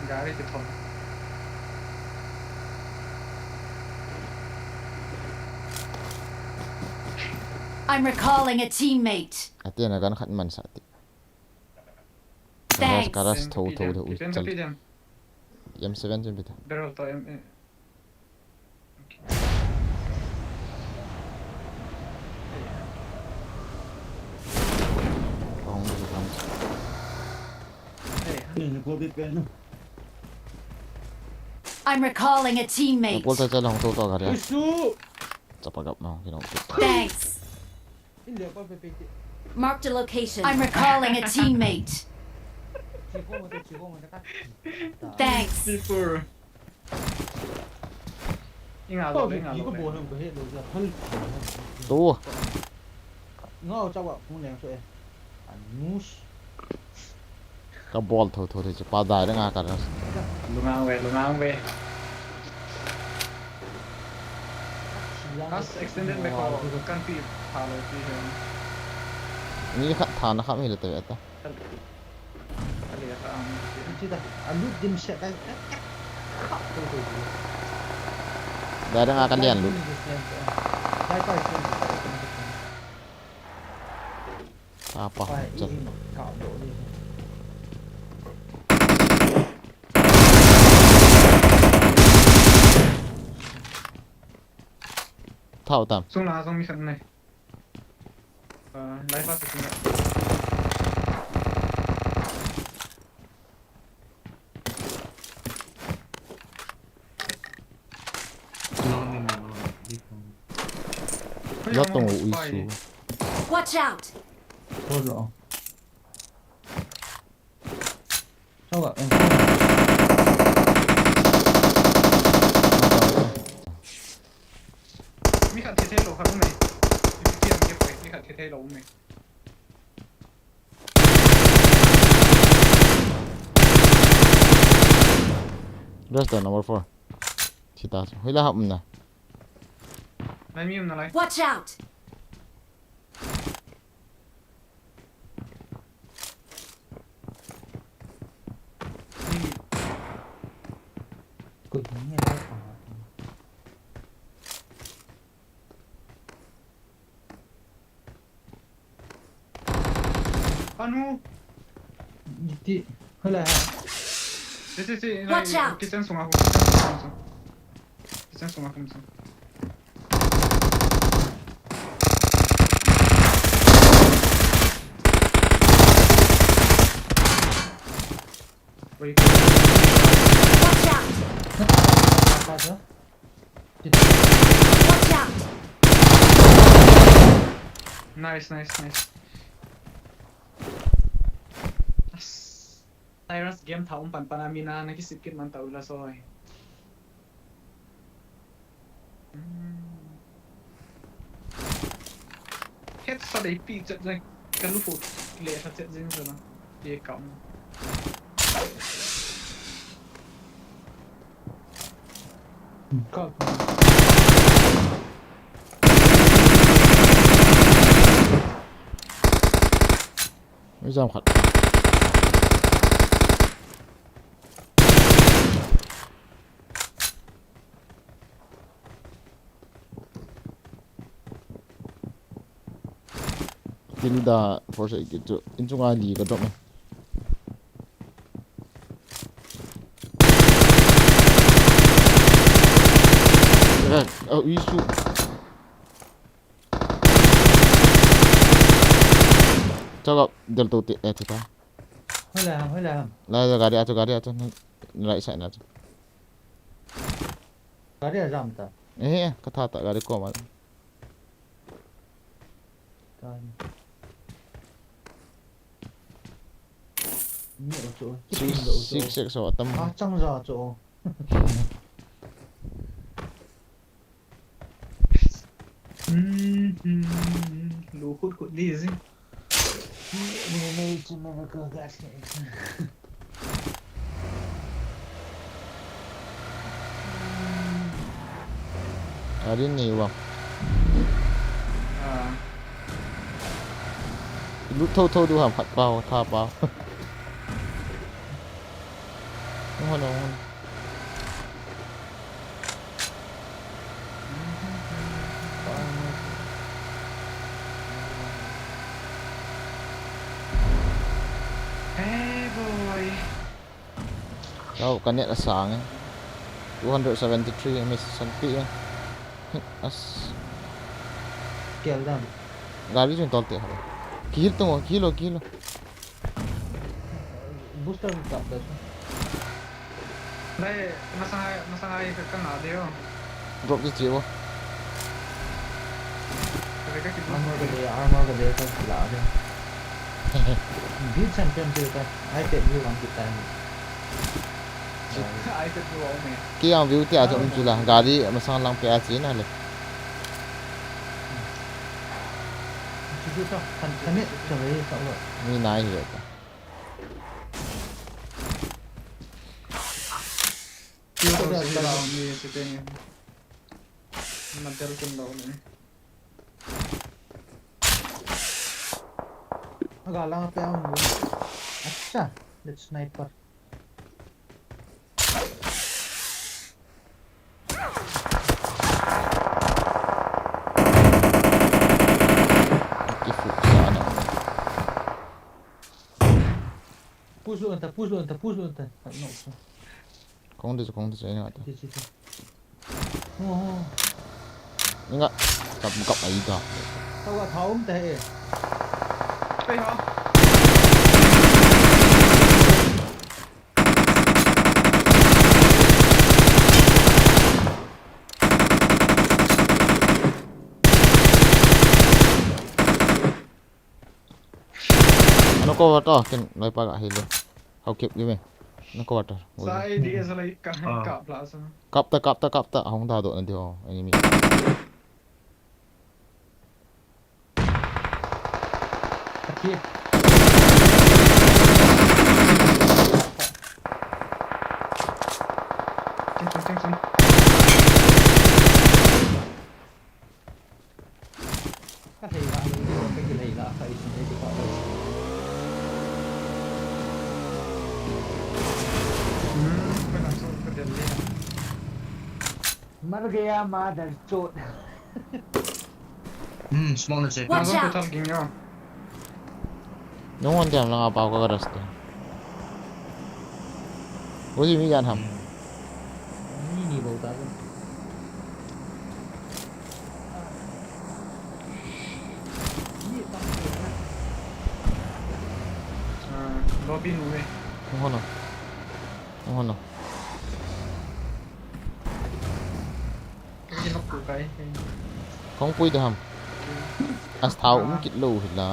गाड़ी के थोड़ा। I'm recalling a teammate. Ate na gan khat man sa ti. Thanks. Karas, karas, tho, tho, tho, M P dam, chal. M P dam. M seven jam pita. Barrel to M, eh. Hong, hong. I'm recalling a teammate. Pol ta chala hong to to gari. Isu. Chapa gap ma, you know. Thanks. Marked a location. I'm recalling a teammate. Thanks. People. Inga lo, inga lo. Tu. Ngau chawa phung leng so e. Anus. Ka bol tho tho thei chu pa dai dang a ka ras. Lungang ve, lungang ve. Last extended me ko kan pi pha lo pi he. Ni khat tha na khat mi le te ta. Kali ka ang. Chi da, a lut dim se kai. Dai dang a ka lian lut. Dai kai. Apa? Chat. Thao tam. Sung la sung mi san nai. Ah, lai pa sung la. Lo tong u isu. Watch out! Hold on. Sao vậy? Mi khat thei thei lo khat um e. Mi khat thei thei lo um e. Rest number four. Chita. Hila hap na. Nai mi um na lai. Watch out! Anu. Iti. Hala ha. Si, si, si, kitchen sunga ho. Kitchen sunga ho. Kitchen sunga ho. Watch out! Watch out! Nice, nice, nice. Cyrus game tha um pan pan a mi na na kisip kit man ta u la soi. Headshot ei pi chat jeng, ka lu fu le kha chat jeng jeng na. Ye kam. Ka. Ui, jam khat. Tin da force kit chu. In chunga li ka drop e. Eh, oh, isu. Chalo, del to ti, eh, ti ta. Hoi la ham, hoi la ham. La, la, gari a chu, gari a chu. Right side na chu. Gari a jam ta. Eh, ka tha ta gari ko ma. Ta. Ni o chu. Six, six, six, so tam. Ah, chang ja chu. Lu khut khut li ji. Adin ni wa. Ah. Lut thotho diu ham khat pa ho, tha pa. Hung hon, hung hon. Hey boy. Tao, ka net asang e. Two hundred seventy-three, miss sanpi e. As. Kel dam. Gari jun tol te ha. Kihil tung, kihil o, kihil o. Booster kap da. Dai, masang ai, masang ai ka kang a deo. Drop di chiu. Ka ka ki Armor ka de, armor ka de ka la de. Beat champion tu ka. Ai te view lam kita ni. Ai te tu o me. Ki ang view te a jom chu la. Gari masang lang pe a chi na le. Chu chu ta. Kan kan ni ka ve ka wa. Ni nai hi ta. Ki ko da la ni se te ni. Ma del kin lo ni. Aga lang pe ang. Acha, let's sniper. Ki fu sa na. Push lo anta, push lo anta, push lo anta. No. Kong de, kong de, ina ta. Chi chi chi. Oh. Inga kap kap ai da. Tao ka thaum te e. Pe ha. Ano cover to, ken lai pa ga hile. Hau kep gi me. Ano cover to. Sa ai di sa lai ka ka pla sa. Kap ta, kap ta, kap ta. Ahung da do na di ho. Enemy. Athia. Ting ting ting ting. Ka thei la, ka ki thei la, ka isin thei ka. Hmm, ka na so ka del le. Mar gaya mother chod. Hmm, smoke na check. Watch Mago out! Total ging yo. Nung wan diam lang apa ka garas tu. Uli mi yan ham. Ni ni bau ta ko. Ah, lobby nu e. Nung hono. Nung hono. Ka ki nok tu kai. Kong pui de ham. As thau um kit lo hi la.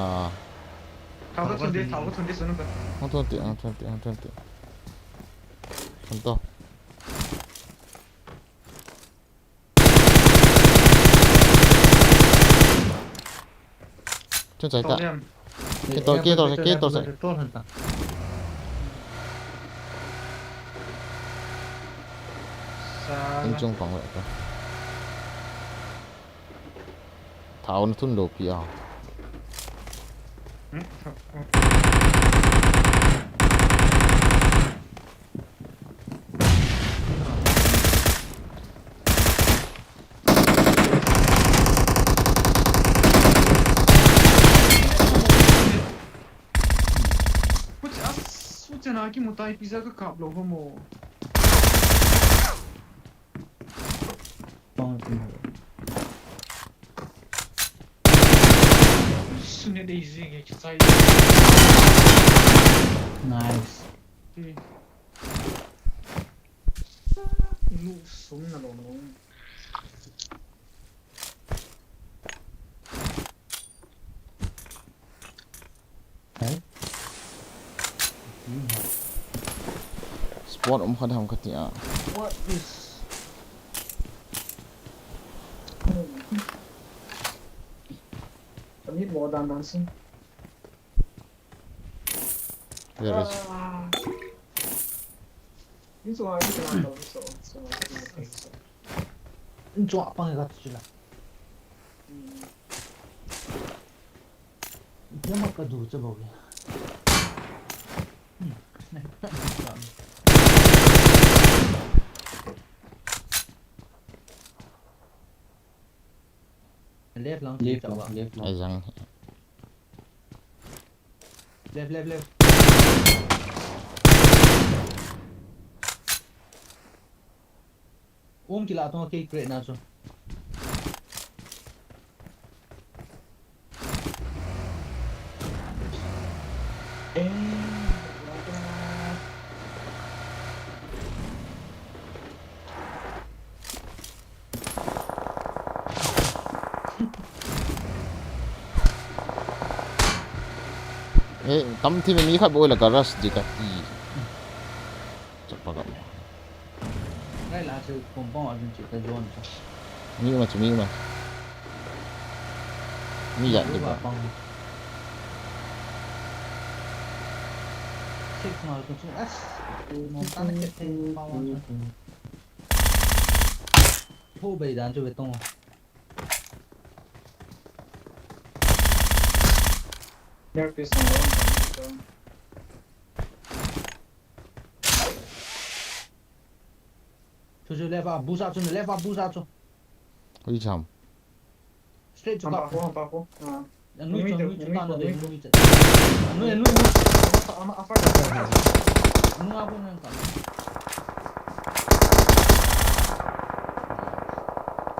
Thau ka thun di, thau ka thun di sunu ka. Hong thun ti, hong thun ti, hong thun ti. Hong to. Chun chai ta. Tolian. Ke to, ke to, ke to, ke to. Tol han ta. Sa. In chung pang le ta. Thau na thun lo pi a. Hmm? Kuch as, kuch na ki mutai pizza ka kap lo ho mo. Sune de izi ge chai. Nice. Ti. Inu sum na lo no. Hey. Spawn um khat ham khat ti a. What is? Kami mo dan dan sin. Where is? Ni so ni so so so. Ni chua pang ka tu la. Yama ka du cha bau ya. Hmm. Left lang, left lang, left lang. Ai jang. Left, left, left. Um, kila tong kei crate na chu. Eh, Eh, tam thi mi khat boi la ka rush di ka ti. Chapa ka. Ngai la chu compound a jun chu ka zone chu. Mi ma chu, mi ma. Mi ya di ba. Six mal tu chu as. Tu mon tan ke te compound chu. Ho bai dan chu be tong. There is no one. Chu chu left a, boost a chu, left a, boost a chu. Ui cham. Straight chu ka. Hampa ko, hampa ko. Ah. Anui chu, anui chu ta na de, anui chu. Anui, anui, anui. Ama, ama, ama. Anui a ko na ka.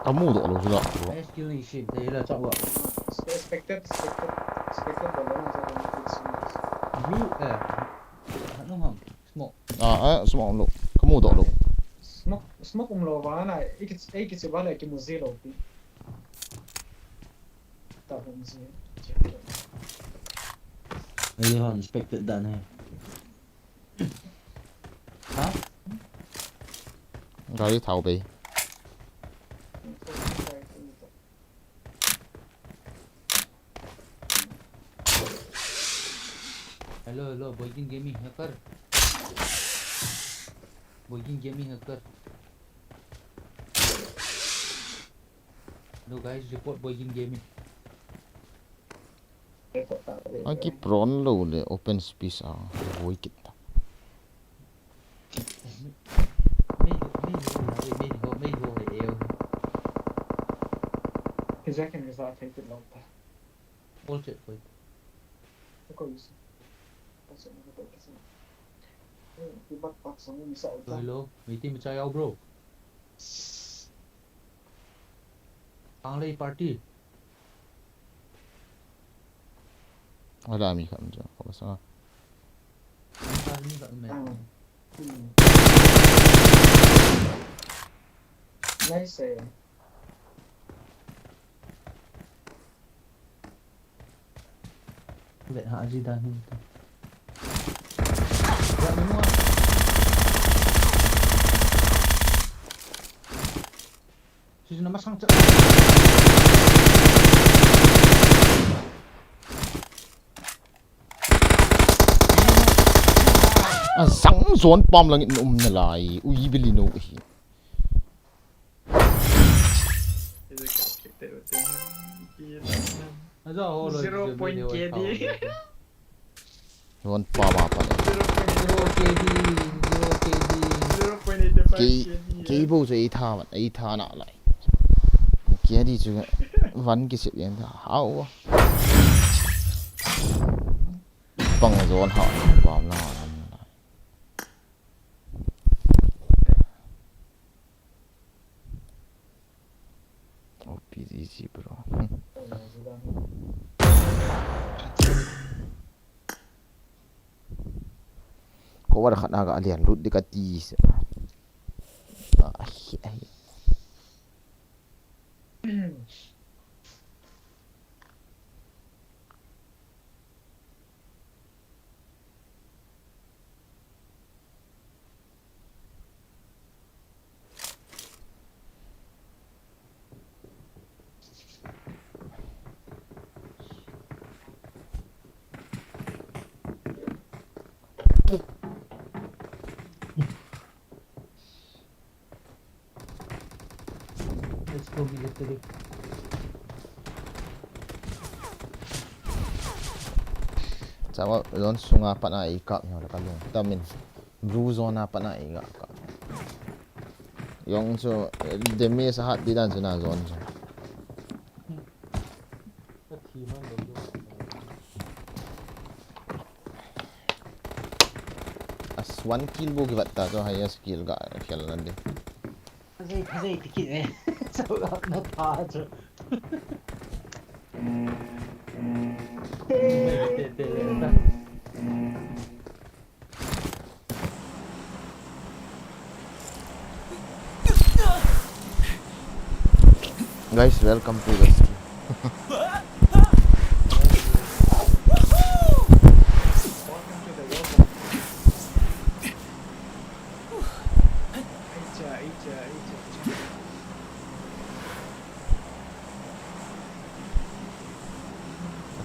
Amu do lo chu la. Ai, skill ni shi, de la cha wa. Expected, expected, expected. Blue, eh. Hanu ham. Smoke. Ah, eh, smoke um lou. Ka mu doh lou. Smoke, smoke um lou vang a, ei ki, ei kiche vang le kimu ji lou pi. Ta mu ji. Ei, hon expected dan he. Ha? Gari thao bei. Hello, hello, Boykin Gaming hacker. Boykin Gaming hacker. Hello guys, report Boykin Gaming. Aki prawn lou le open space a voi kit ta. Mei, mei ho, mei ho, mei ho, mei ho, mei ho, mei ho, mei ho. Exactly, exactly, take it long time. All check point. Ako, you see. That's it, I'm gonna take this one. Hello, hello. Meeting machai out, bro. Tanglei party. Wala mi khat jo. Ko sa. Mi khat, mi khat me. Nice eh. Vet ha ji dan hin. Sisi na masang cha. Asang zone pam lang in um nalai. Ui bili no hi. Zero point K D. Zone pam apa ni. Zero K D, zero K D. Zero point eight five K D. Kei, kei bo chu ei tha man, ei tha nalai. K D chu van kisip yen ta. Hao. Pang zone ha, pam na. O P G G, bro. Cover khat na ga alian lut di ka ti se. Ai, ai. Let's go military. Tama zone sunga pat a i kap hi le ka lung. Tamin blue zone a pat a i ga kap. Jong chu, eh, damage a hat di dan chu na zone chu. Ka thi man lo lo. As one kill bu ki vat ta chu highest kill ga khel nan di. Phajei, phajei ti kit e. Sao na pha chu. Te, te, te, te. Guys, welcome to the stream.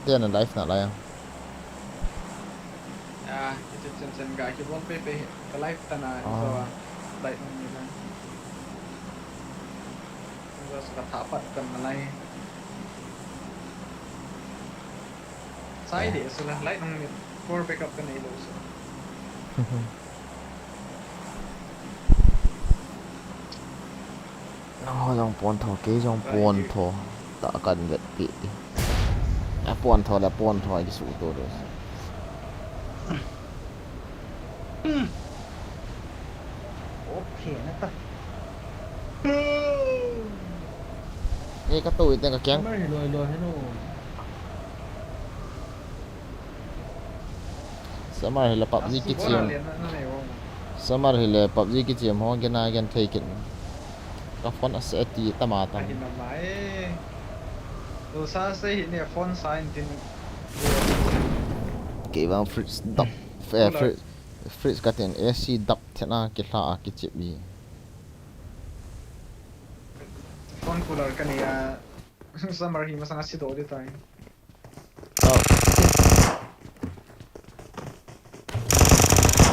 Ate na live na lai. Ah, kichen chen ga kibol pepe ka live ta na. Ah. So, live ni na. Just ka tha pat kan na lai. Sai de, so la, light nung ni, power backup ka nei lou so. Nangho jong pon tho, kei jong pon tho. Ta kan vetpi. A pon tho le pon tho, a kisu to do. Okay na ta. Ei, ka to ite ka keng. Summer hi loi loi heno. Summer hi le PUBG kichem. Summer hi le PUBG kichem ho gena gen thei kin. Ka phone a se ti tama tam. Ahi na mai. To sa se hi ne phone sa in tin. Kei vang fridge dap, eh, fridge, fridge ka tin A C dap thena kila a kichep i. Phone cooler ka nei a, summer hi masang a si do di tai.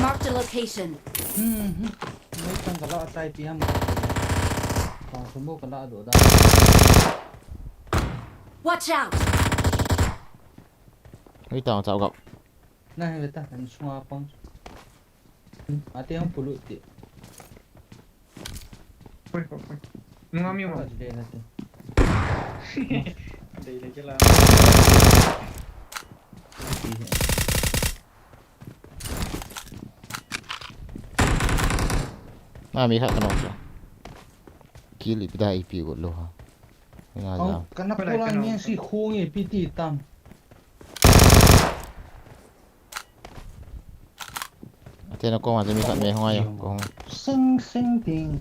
Marked a location. Hmm. Mai tang ka la tai pi ham. Kong sumo ka la do da. Watch out! Hei tang chao gap. Na hei ta kan sunga pang. Ate ang pulu ti. Oi, oi, oi. Nunga mi mo. Ka jile na ti. Dei le kila. Na mi kha ka no sa. Kill ipi da ipi go lo ha. Nga ja. Kana pula ngen si khung ipi ti tam. Ate na kong a mi khat me hong ayo, kong. Sing, sing, ting.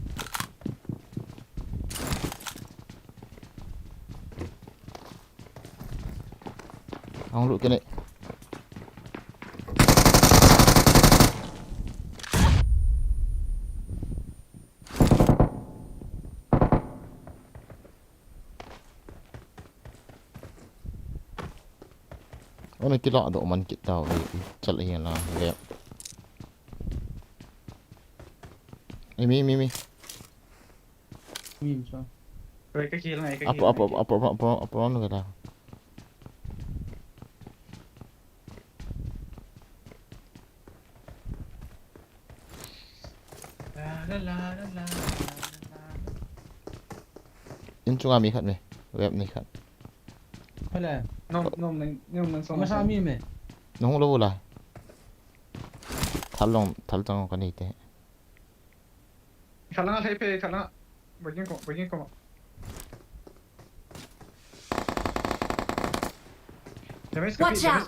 Hong lut kene. Ona kila do man kit tau, chal hi la le. Ei, mi, mi, mi. Mi, mi, so. Koi ka kila ngai ka. Apo, apo, apo, apo, apo, apo, apo, apo. In chunga mi khat me. Web ni khat. Hala. Nom, nom, nom, nom, nom, masa mi me. Nong lo la. Thal long, thal chang ka ni te. Thal lang a thei pe, thal lang a. Bajing ko, bajing ko. Watch out!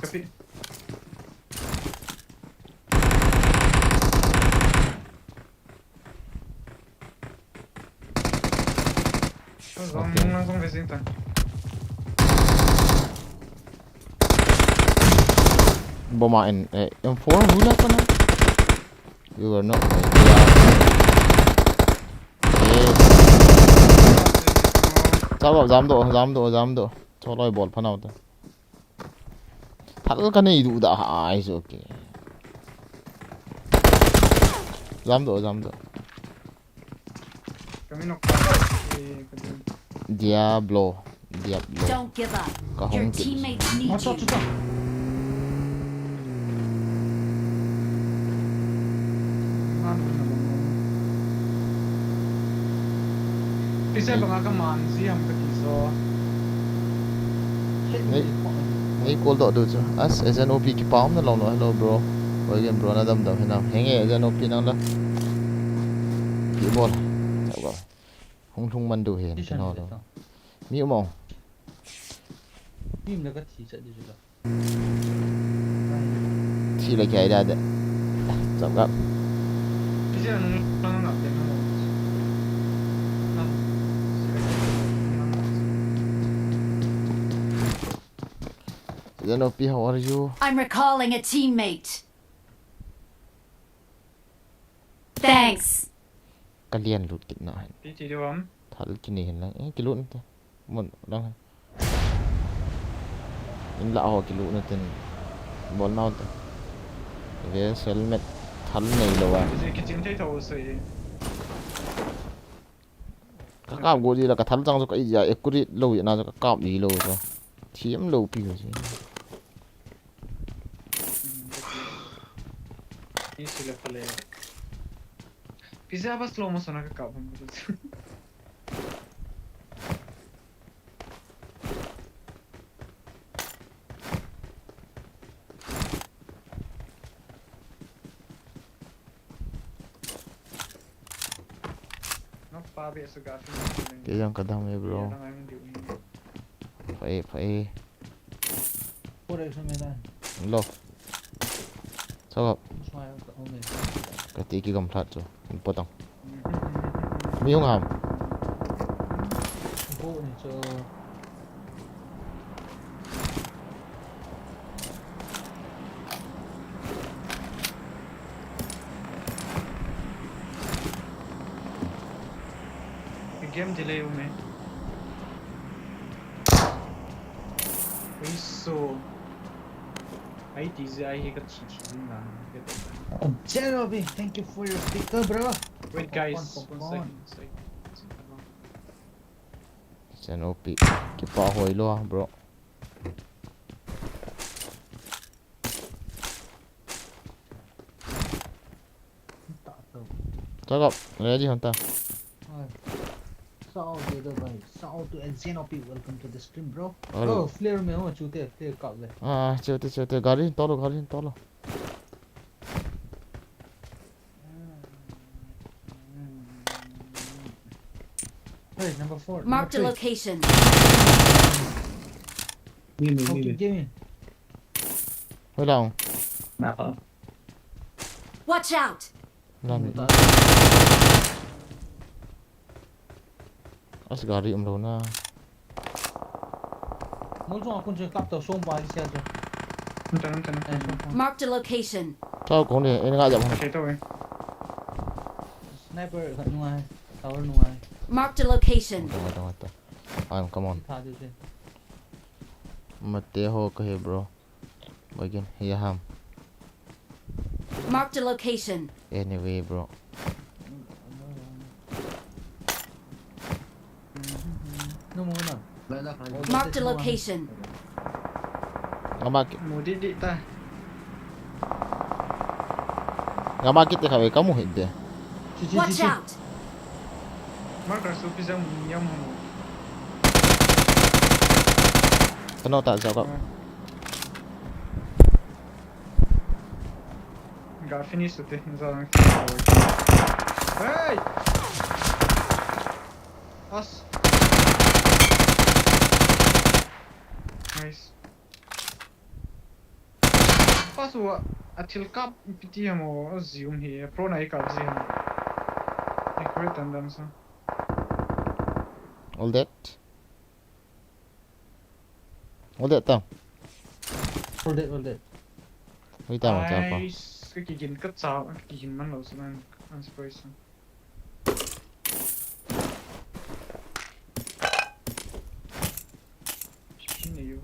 Bom a in, eh, M four hula pa na. You are not my idea. Eh. Chao, jam do, jam do, jam do. Choloi bol phanau ta. Thal ka nei du da ha ai so ke. Jam do, jam do. Kami nok. Eh, kami. Diablo, Diablo. Don't give up. Ka hong ki. Your teammates need you. Masa chuta. Kisa banga ka man ji ham ka ti so. Nei, nei call doh diu chu. As, S N O P kipa umna lou lou. Hello, bro. Oi, gen bro, na dam dam hinam. Henge, S N O P nang la. Pi bol. Chau ga. Hung lhung man diu hin, kin ho lo. Mi um o. Mi um le ka thi chat di chu la. Thi le kia ida de. Chau ga. Zenopi, how are you? I'm recalling a teammate. Thanks. Ka lian lut kit na hen. Pi ti diu ham? Thal kini hen lang. Eh, kilut na te. Mun lang hen. In la ho kilut na ten. Bol nau te. Ve selmet thal nei lou a. Isi kichim thei tho se. Ka kap go ji la ka thal chang chu ka i ja accurate lou na chu ka kap ji lou chu. Thiam lou pi ho si. Ni sile phale. Pizza ba slow motion a ka kap ham. Kei jong ka dam e, bro. Pha e, pha e. Lo. Chau. Ka ti kigam lhat chu. In potang. Mi hung ham. Game delay ume. Ui so. Ai ti zi ai hi ka chin chin na. Jeremy, thank you for your sticker, bro. Wait, guys. One second, second. Zenopi. Kipa hoi lou, bro. Chau ga, ready hon ta. Shout out to the bhai. Shout out to Zenopi. Welcome to the stream, bro. Oh, flare me ho, chute, flare kap le. Ah, chute, chute. Gari hin tolo, gari hin tolo. Hey, number four. Mark the location. Mi, mi, mi, mi. Hoi lang. Watch out. Lang. As gari um lou na. Mol chung a kun che kap to som ba sia jo. Nta, nta, nta. Mark the location. Tao kong ni, en nga jap hon. Sniper ka nungai, tower nungai. Mark the location. Tong, tong, tong. Am, come on. Tha de de. Mate ho ka he, bro. Again, here ham. Mark the location. Anyway, bro. Mark the location. Ngama ki. Mu di di ta. Ngama ki te khawe kamu hit de. Watch out. Mark ka su pizza mu nyam mu. Kano ta jao ka. Ga finish te, za. Hey! As. Nice. Pas wa, a thil kap piti ham o, a zium hi, pro na i kap zi ham. I kwe tan dan sa. All that. All that ta. All that, all that. Ui ta ma ta pa. Ai, ka kigin ka cha, ka kigin man lo sa nan, an surprise sa. Shi ne yo.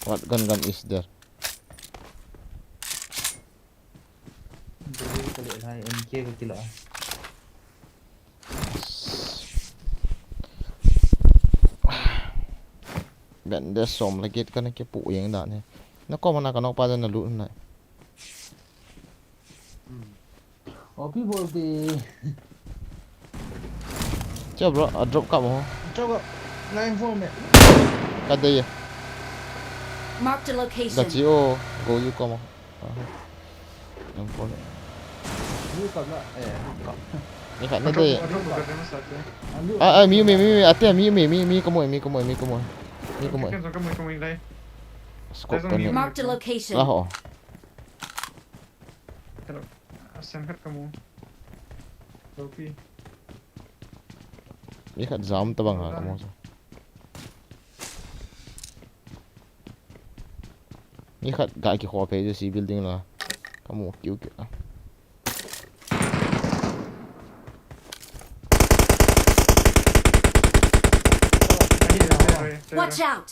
What gun gun is there? Dali ka le hai M K ka kila. Bende som la gate kana kipu jeng dan hi. Na kom na ka nok pa jan na lut na. Opi bol di. Che bro, a drop ka mo. Drop ka. Nine four me. Ka de ye. Marked a location. Ka chi o, go you kom. Aha. Nine four. You kom na, eh, kom. Ni khat na de. Drop ka de ma sa te. Ah, ah, mi, mi, mi, mi, ate, mi, mi, mi, mi, komo, mi, komo, mi, komo. Mi komo. Ken so komo, komo dai. Scope ko ni. Marked a location. La ho. Hello. Asan khat kamu. Lopi. Mi khat jam tabang ha kamu. Mi khat ga kikhoh phei si building la. Kamu kiu kiu. Watch out!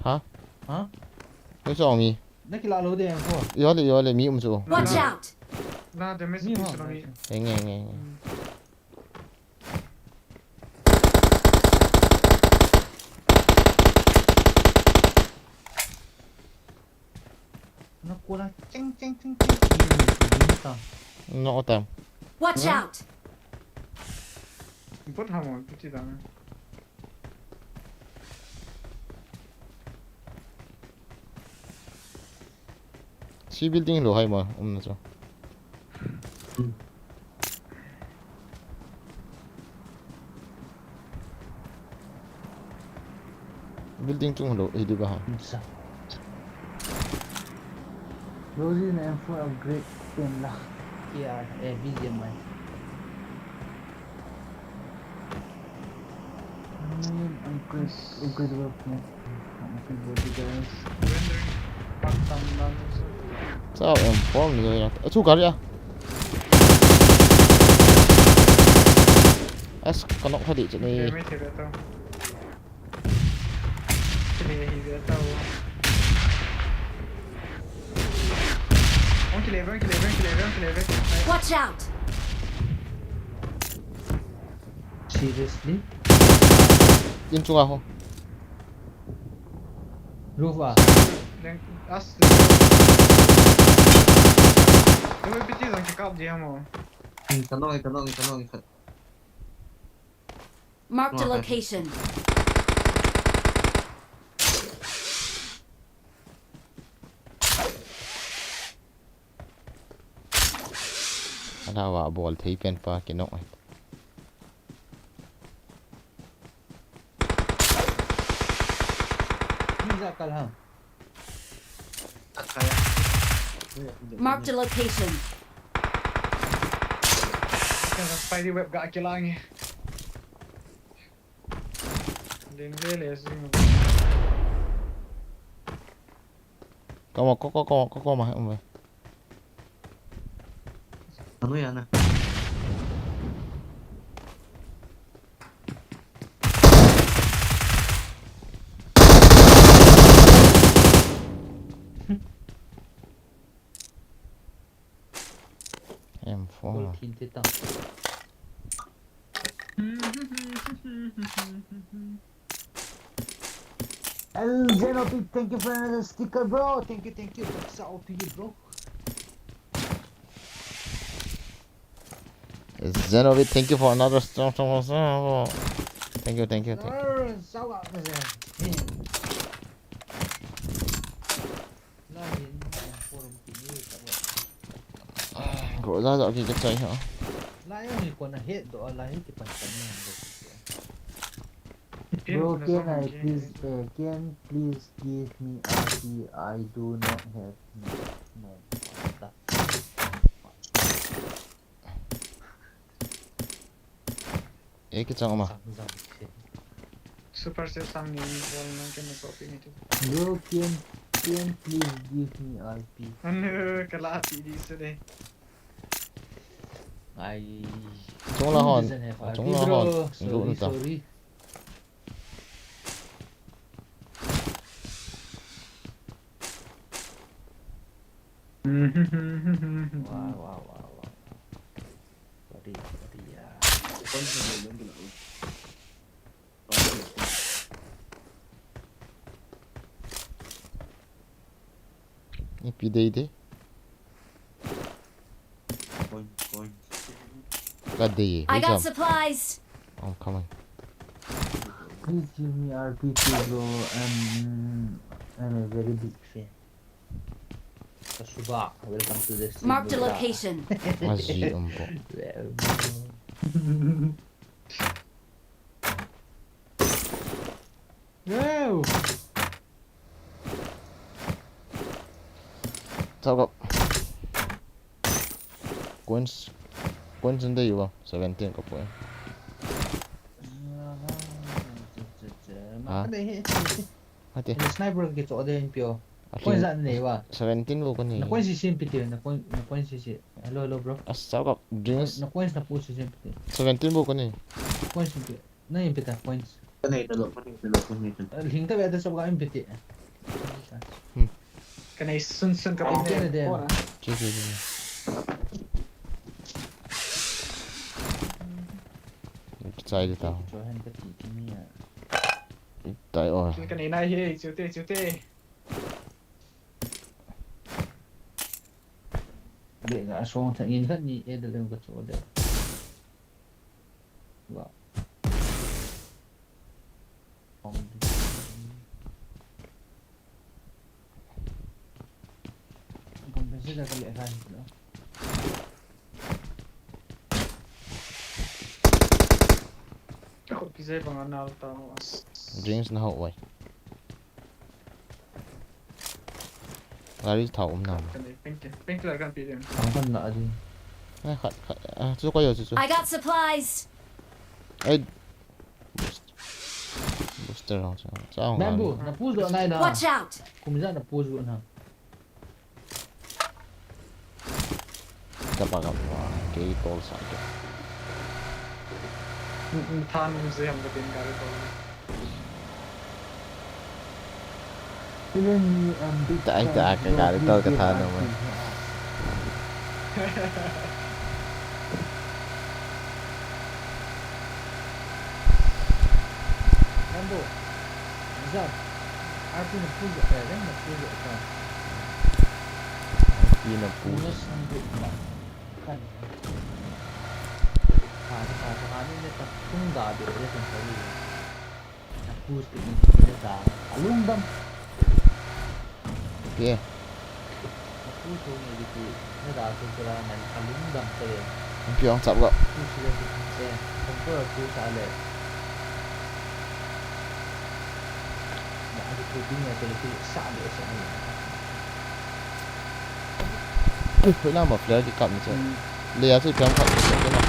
Ha? Ha? Ni song mi. Na kila lou de ko. Yo le, yo le, mi um chu. Watch out! Na damage mi piece ho. Nge, nge, nge. Na kula ching, ching, ching, ching. No time. Watch out! Bot ha mo, piti da na. Si building lo hai ma, um na chu. Building chung lo, eh, di ba ha? Sa. Rosie na M four upgrade pen la. K R, eh, B G M I. Hmm, upgrade, upgrade weapon. Upgrade body, guys. Surrendering. Pak tam lang so. Sao em form ni na. Achu gari a. As ka nok kha di chu ni. Kile, kile, kile, kile, kile, kile, kile. Watch out! Seriously? In chunga ho. Roof a. Then, as the. Then we pity lang kikap di mo. Hmm, tanong, tanong, tanong. Marked a location. Ala wa bol thei pen pa kinok. Ni ja kal ha. Marked a location. Spider web ga kilang e. Din le le si. Koma, ko, ko, ko, ko, koma, um. Ano yan ah? M four. Gold team te ta. El Zenobi, thank you for another sticker, bro. Thank you, thank you. That's all to you, bro. Zenobi, thank you for another strong, strong, strong. Thank you, thank you, thank you. Ko za za ki ka chai ha. Lai ni ko na het do lai ki pan pan ni. Bro, can I please, uh, can please give me R P? I do not have no, no. Eh, kichang ma. Super set sang ni wall nang ken na copy ni tu. Bro, can, can please give me R P? Anu, kala pi di su de. Ai. Chung la hon. Chung la hon. Lu ta. Sorry. Wow, wow, wow, wow. Body, body, yeah. Open the window. Open the window. Pi dei dei. Coin, coin. Ka dei e, I got supplies. I'm coming. Please give me R P G, bro. I'm, I'm a very big fan. Kasuba, welcome to the stream. Marked a location. Aji umpo. Wow. Tao ka. Coins. Coins in the yuva. Seventeen ka point. Ha? Ate. Sniper ki cho de pio. Coins an nei va. Seventeen bu ka nei. Na coins si sim piti, na coins, na coins si si. Hello, hello, bro. As tao ka drinks. Na coins na pu si sim piti. Seventeen bu ka nei. Coins si piti. Na in pita coins. Ka nei ta lo, ka nei ta lo, ka nei ta lo. Hing ta ve ta sab ka in piti. Hmm. Ka nei sun sun ka in de. Chi, chi, chi. Chai de ta. Cho hen ka ti ti ni ya. Tai o. Ka nei nai he, chiu te, chiu te. Be ga song ta in ka ni e de lem ka cho de. Wow. Drinks na hau oi. Gari thao um nam. Painkiller kan pi din. Ang kan na din. Ai, khat, khat, ah, chu ko yo chu chu. I got supplies. Ai. Boost-, booster lang chu. Chu ang. Bamboo, na pu jo nai na. Watch out. Kum ja na pu jo na. Ka pa ka pa, kei tol sa ke. Than um se ham ka tin gari tol. Even me, um, big Tai fan ta ka of gari tol ka than um. Rambo, Azam, R P na push eh, then na push eh, kan. R P na push. Push na sanggup ma. Kan. Ha, ha, ha, ni ne ta tung da de, de kan kali. Na push ni ne da. Alung dam. Okay. Pi ong chap ga. Ui, hui lama flare kikap ni che. Hmm. Leia chu pi ong kap ni che, pi ong.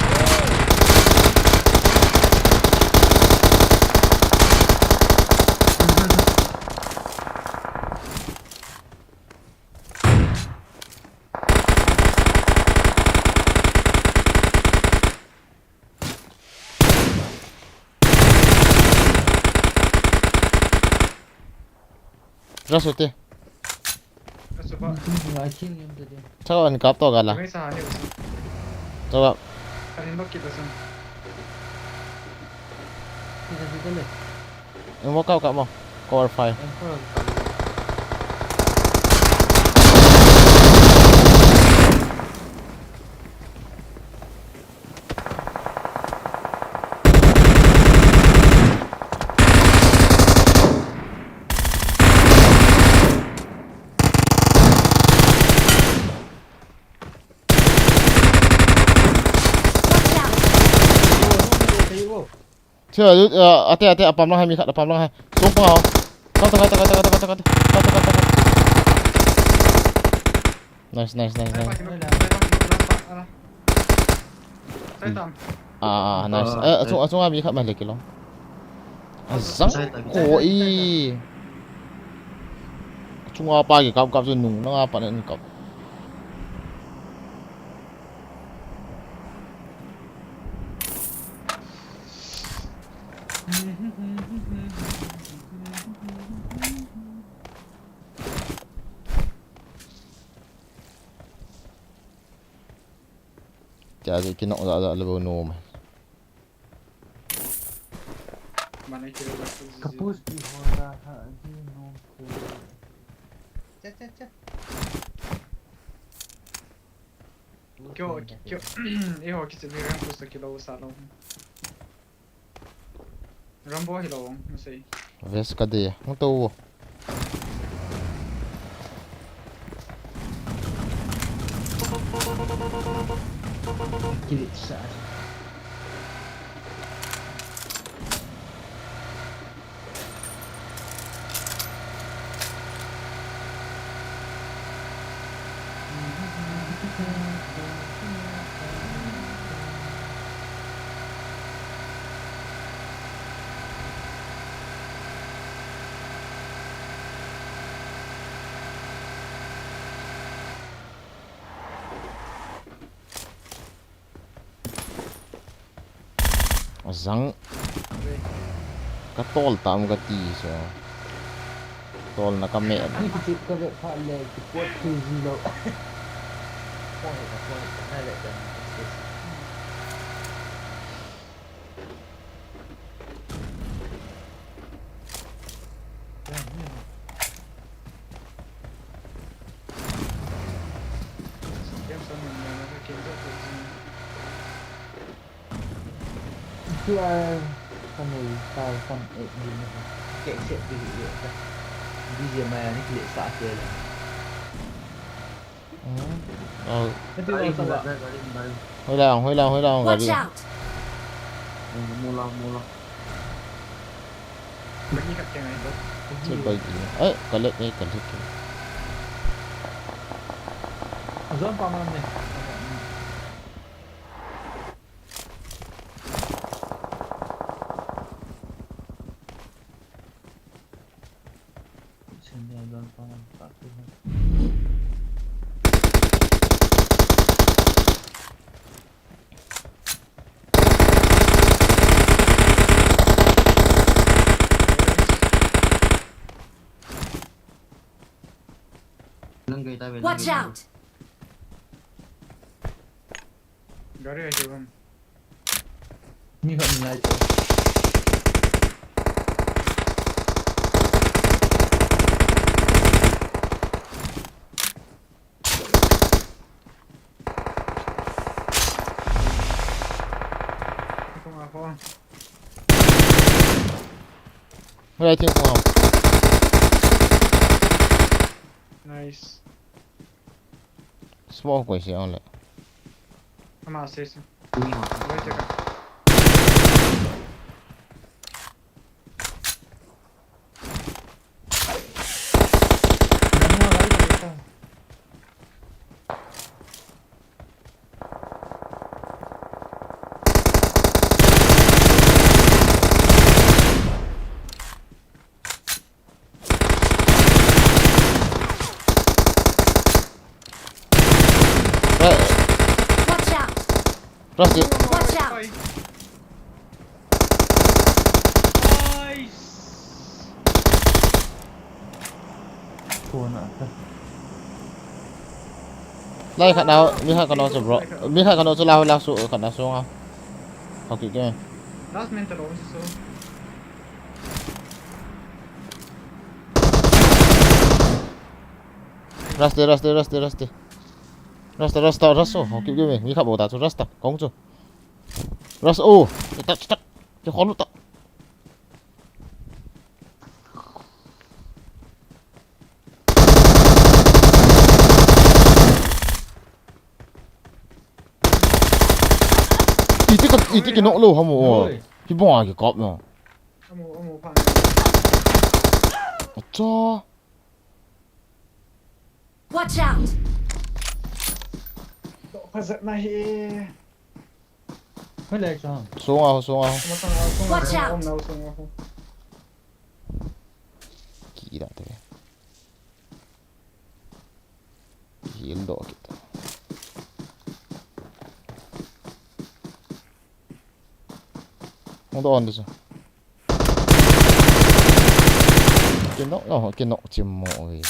Rush ute. Chau an kap to gala. Chau. Mo kau kap mo. Cover fire. Watch out! Che, eh, ate, ate, apam lang hai, mi khat apam lang hai. Sung pang ho. Kau, kau, kau. Nice, nice, nice, nice. Ah, ah, ah, nice. Eh, achung, achung a mi khat mai le kilom. Azang ko i. Achung a pa kikap kap chu nung lang a pa na kap. Cha ji kinok ja ja le bo nom. Mana kira ba. Kapus di hora ha ji nom ko. Cha, cha, cha. Kyo, kyo. Eiho kichim hi rank push a kilou sa lou. Rambo hilou, masei. Vest ka dei, hung tou. Kilit sa. Azang. Ka tol tam ka ti sa. Tol na ka me. Ni ki tip ka ve pha le ki pot ki ji lo. Poi ka poi ka na le ka. Hoi lang, hoi lang, hoi lang, gari. Watch out! Mula, mula. Bagi kat keng ai tu. Che bagi. Ai, kalet ni, kalet ni. Zon pa man ni. Sende zon pa man. Watch out! Gari ahi bom. Ni khat ni lai. Where I think now. Nice. Smoke ko isi only. Ama se se. Wait a second. Watch out! Rush it. Watch out! Nice. Lai khat na, mi khat kano chu bro. Mi khat kano chu la, la su khat na su nga. Okay, okay. Last man to lo so. Rush de, rush de, rush de, rush de. Rush ta, rush ta, rush o. Okay, okay, mi khat bou ta chu rush ta. Kong chu. Rush o. Kita, kita. Ke kholu ta. Iti ka, iti ki nok lo hamu. Oi. Hi bong a ki kop no. Amu, amu pha. Acha. Watch out! Phajat na hi. Hoi le chang. Sunga ho, sunga ho. Watch out! Ki da te. Heal doh kit. Hung doh on di chu. Ki nok, oh, ki nok chim mo ui.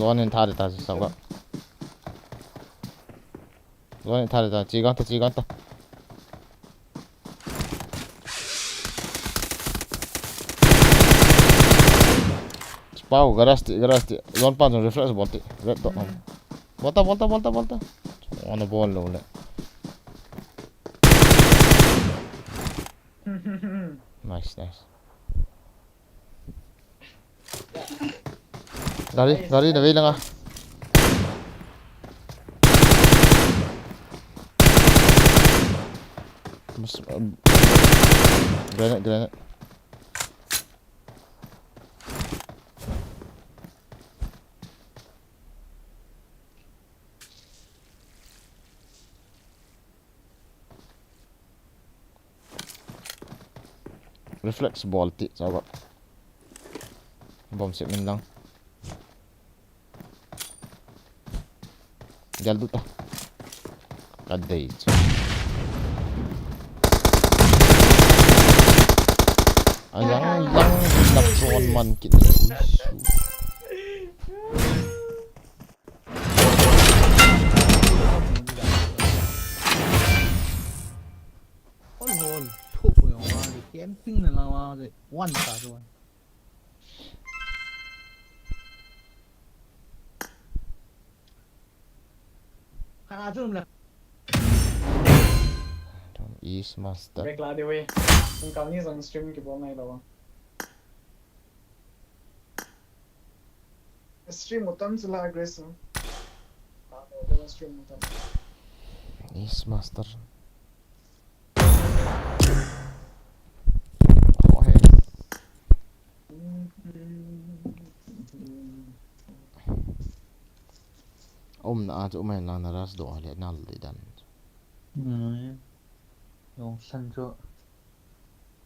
Zone in tha de ta sa ga. Zone thale ta, chigang ta, chigang ta. Pau, garage ti, garage ti. Zone pan zone reflex bol ti. Red dot. Bol ta, bol ta, bol ta, bol ta. Ona bol lou le. Nice, nice. Gari, gari na vei langa. Mas, um, granite, granite. Reflex bol ti, chawa. Bom sep min lang. Gel du ta. Ka dei chu. Alang, lang, lang, drone man kit. Hol, hol. Thuh ko jong vang, camping na lang vang, one ta chu. Khat a chu um le. Tom East Master. Break la de we. Kum kal ni jong stream kibol ngai lou. Stream u tam chu la, Grace. Ah, no, stream u tam. East Master. Oh, hey. Umna a chu um hen lang na rush doh le nal le dan. Hmm. Jong san chu.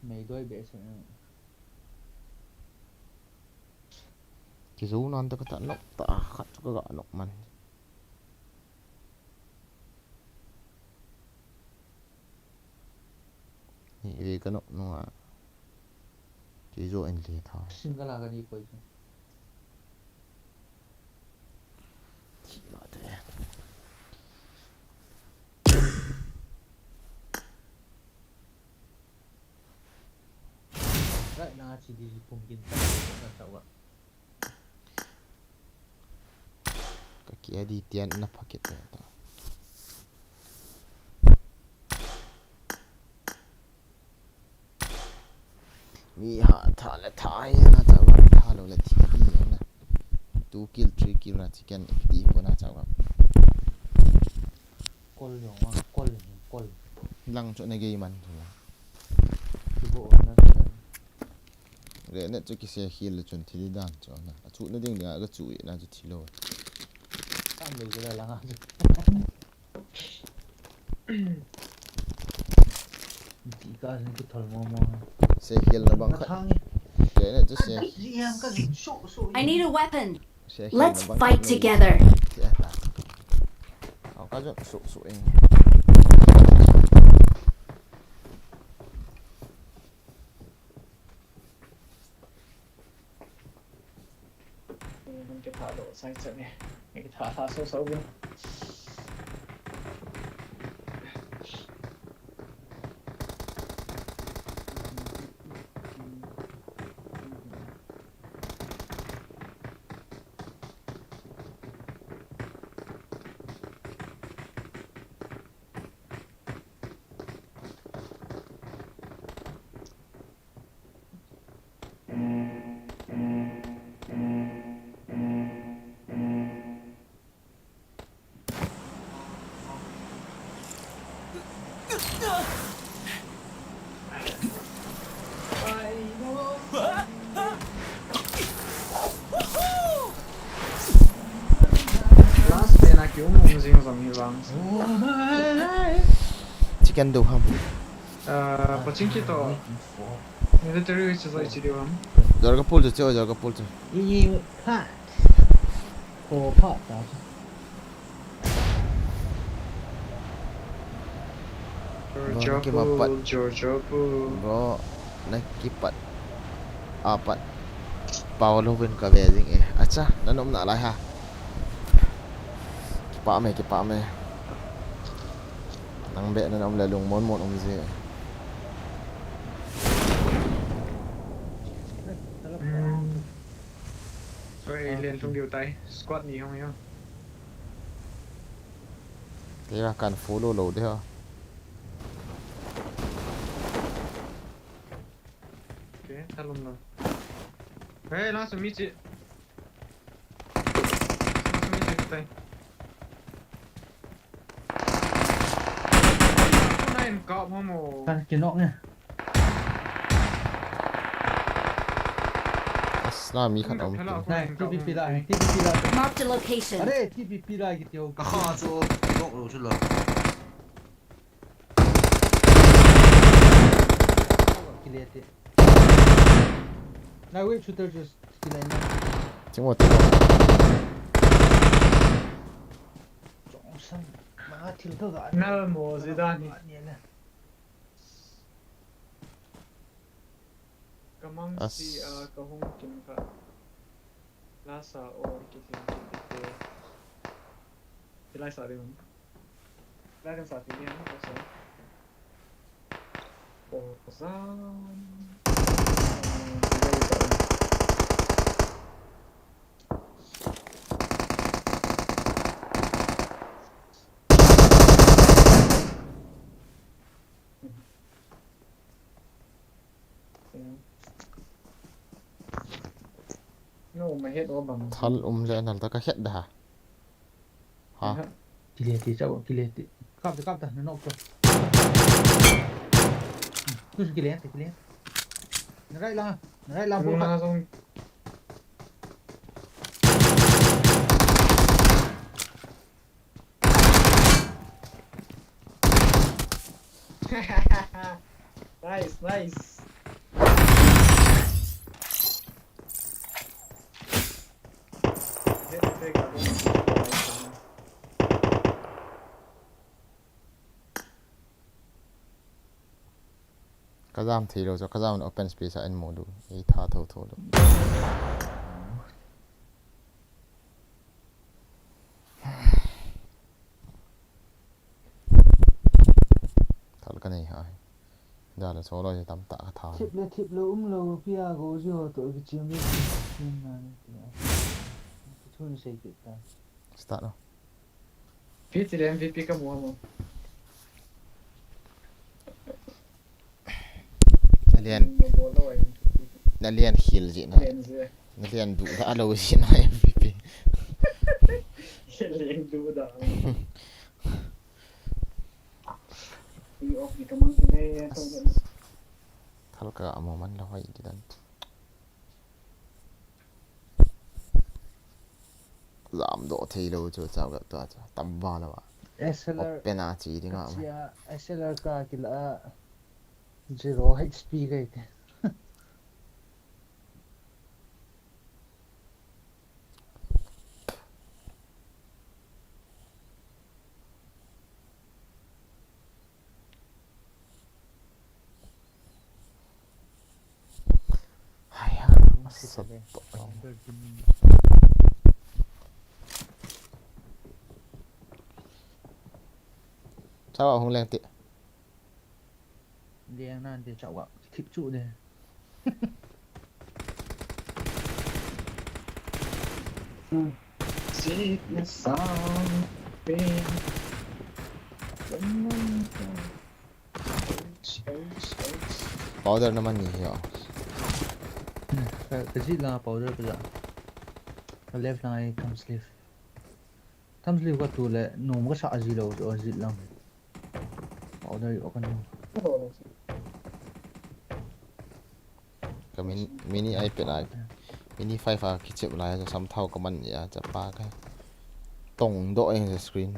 Mei doi be se. Kizo nan ta ka ta nok ta khat chu ka ga nok man. Ni ve ka nok nunga. Kizo in le tha. Single a ka ni koi chu. Thi ma te. Right now, chi di pum kin ta na ta wa. Ka kia di tian na pha kit ta. Mi ha tha le tha hi na cha wa, tha lou le thi hi na. Two kill, three kill na chicken ti ko na cha wa. Kol jong wa, kol, kol. Lang chu na gei man chu na. Chu bo na. Grenade chu kise khel le chun thi di dan chu na. A chu na ding dia ka chu na chu thi lou. Sam le chu la nga chu. Ti ka ni ki thol mo mo. Se khel na bang khat. Mathang. Grenade chu se. Ai, ri yang ka jin su su. I need a weapon. Let's fight together. Au ka jot su su in. Kita lo sai sai ni. Kita ha so so bin. Last man a ki um um jing jong hi vang. Chicken do ham. Ah, paching ki to. Military chu zai chi diu ham. Jor ka pul chu, chu, jor ka pul chu. Ye, ye, pha. Ko pha ta. Georgia Pool, Georgia Pool. Bro, na kipat. Apat. Paulo win ka ve jing e. Acha, na nom na lai ha. Kipa me, kipa me. Nang be na um le lung mon mon um je. Hmm. Oi, len tung diu tai. Squad ni hong yo. Kei va kan follow lou de ha. Okay, talum lo. Hey, last mi chi. Last mi chi tai. Kau nai kap mo mo. Kan kinok ne. As, la mi khat um. Hello, Nai, kau nai T V P kap la, mo. T V P la. Marked a location. Are, T V P la kiti ho. Ka kha chu nok lo chu lo. Kile te. Nai wave shooter just kile na. Chimo tilo. Chong san. Ma thil to da. Nal mo ji da ni. Ni le. Kamang As. si a kahung kim ka. Lasa o ki sin ki te. Ki lai sa de mo. Lai kan sa ti ni mo sa. O sa. No, my head over. Thal um le nal ta ka het da ha. Ha. Kile te chau, kile te. Kap te, kap ta, na nok ta. Tu kile te, kile. Na right la, na right la, bu Luna khat. Zone. Nice, nice. Ka jam thei lou chu, ka jam open space a in mu lou, ei tha tho tho lou. Thal ka nei ha. Da la so lo je tam ta ka tha. Thip le thip lo um lo, pia go ji ho to ki chiam le. Nin na ni ti a. Thu ni sei kit ta. Start lo. P T le M V P ka mu mo. Nalian, nalian khil ji na. Nalian du da lo ji na M V P. Nalian du da. Ui, off di ka mang kile, to. Thal ka amo man la hoi di dan. Jam do thei lou chu chau ka ta chu. Tam ba la ba. S L R. Open a chi ding a. Chia S L R ka kila zero H P kai te. Haiya, masat po. Chau a hung leng ti. Leng nan ti chau a thip chu de. Sickness sound pain. Powder naman ni hiya. Ka, ka jit lang powder ka ja. Ka left lang ai thumb sleeve. Thumb sleeve ka tu le nom ka sa ji lou, ka jit lang. Powder yo ka ni. Ka min, mini iPad a, mini five a kichep lai, sam thau ka man ya, cha pa ka. Tong do eng screen.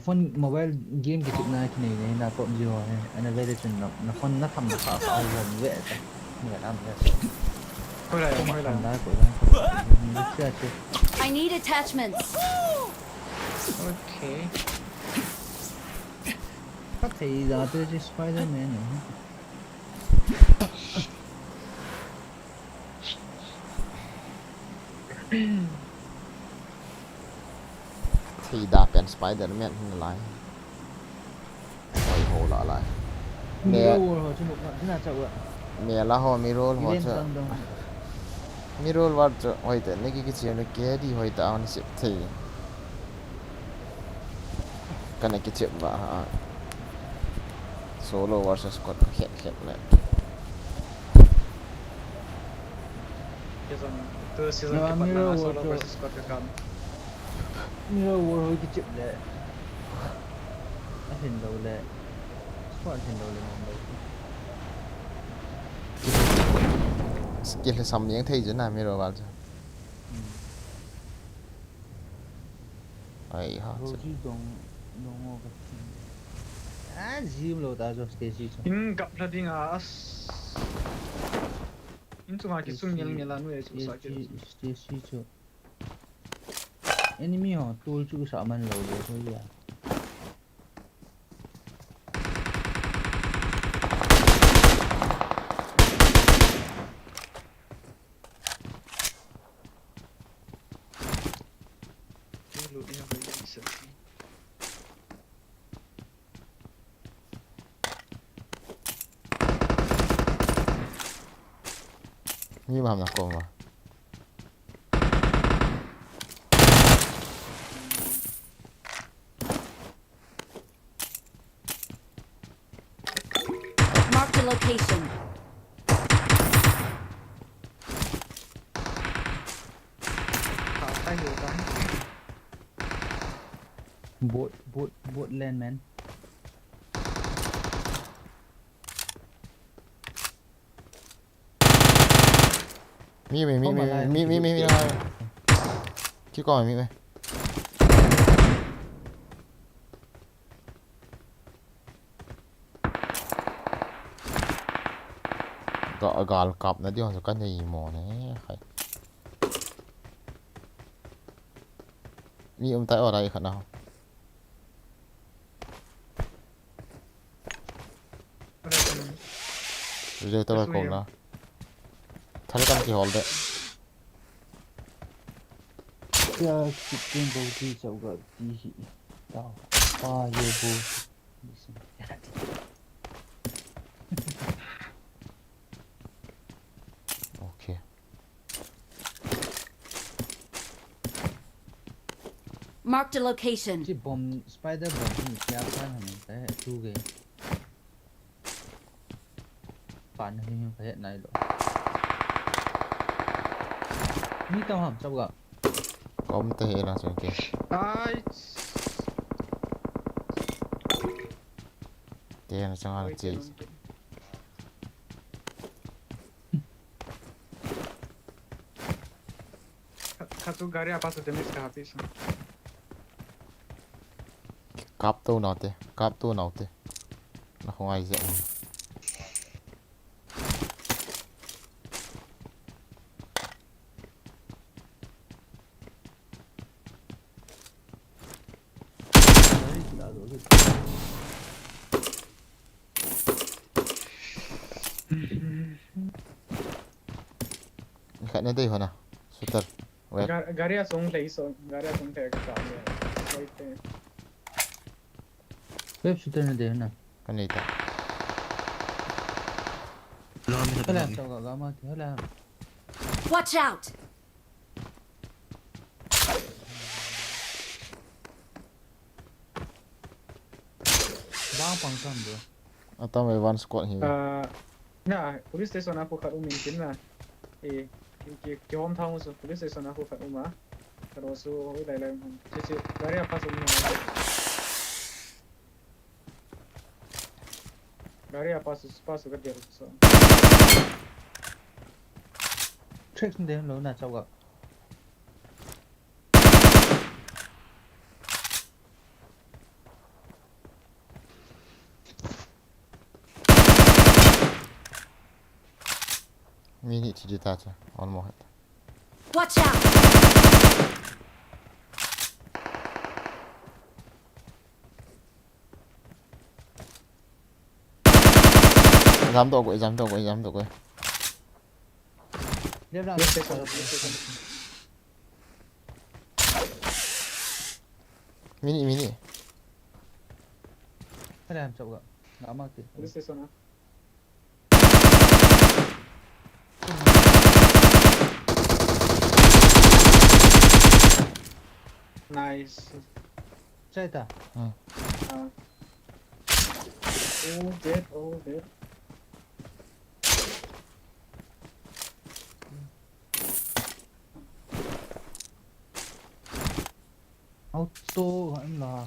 Phone mobile game kichep na kinei nei na PUBG ho he. Ana ve le chun na, na phone na tham na kha kha ho ve ta. Ni ka tam ve. Koi lai, koi lai. Tham na ko la. Ni cha che. I need attachments. Okay. Ka thei da te che Spider-Man ne. Thei da pen Spider-Man hin lai. Oi ho la lai. Mirror world ho chu nop na dina chau a. Mela ho mirror ho chu. Mirror world chu hoi te ne ki kichi ne ke di hoi ta on sip thei. Kana kichep ba ha. Solo versus squad ka khet khet le. Season two, season two, Mirror World solo versus squad ka kam. Mirror World hoi kichep le. Ahin lo le. Squad hin lo le nom lo. Skill he sam yang thei jena Mirror World. Ai ha. Rosie dong, dong o ka. Ah, zim lo ta jo Stacy chu. In gap la ding a as. In chunga ki chung ngel ngel a nu e chu sa ki. Stacy chu. Enemy ho tul chu sa man lo le chu ya. Mi bang na koma. Mark the location. Bot, bot, bot land, man. Mi, mi, mi, mi, mi, mi, mi, mi, mi. Ki ko mi, mi. Ga, gal kap na diu ka nei mo ne, khai. Mi um tai o lai khat na. Reject ta ko na. Thal kam ki hol de. Kya kitin bauti chau ga ti hi. Tao. Pa ye bo. Okay. Mark the location. Chi bomb, spider bomb ni kya khan ham ka tu ge. Pan hi ka het nai lo. Mi tam ham chau ga. Kom te he la chun ke. Ai. Te na chang al che. Kha chu gari a pa chu damage ka hapi sa. Kap to nau te, kap to nau te. Na khong ai je. Khat na dei hona. Shooter. Web. Ga-, gari a sung lei so, gari a sung te ka sa le. Wait te. Web shooter na dei hona. Ka nei ta. Lo mi ta. Hala, lo mi. Sa ga, ga ma ti hala. Watch out! Bang pang kam do. Atam e one squad hi. Ah, na, police station a khu khat um in tin na. E, ki, ki, ki hom thang so police station a khu khat um a. Khat o su hoi lai lai um. Chi, chi, gari a pa su um na. Gari a pa su, pa su ka dia su. Tracks de lo na chau ga. Mi ni thi ta cha, on mo het. Watch out! Jam to ko, jam to ko, jam to ko. Left lang. Left side, left side. Mini, mini. Kare ham chau ga. Nga ma ti. Police station a. Nice. Chai ta. Hmm. Uh, all dead, all dead. Auto, ano na.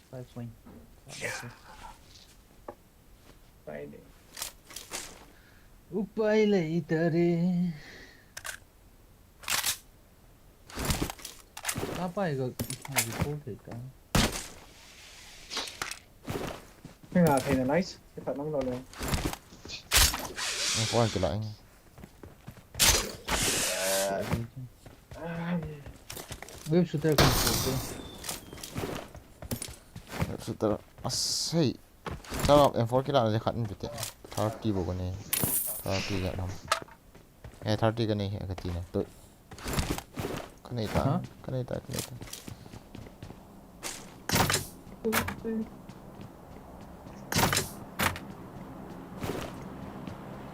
Five point. Friday. Upai lei tare. Apa iko, iko kita. Nga thei na nice. Kita nang lo le. Ang kuan kila ing. Web shooter kan ko. Web shooter. Asei. Tara M four kila na khat ni pite. Thirty bo ko ni. Thirty ya dam. Eh, thirty ka nei, ka ti na. Tui. Ka nei ta. Ka nei ta, ka nei ta.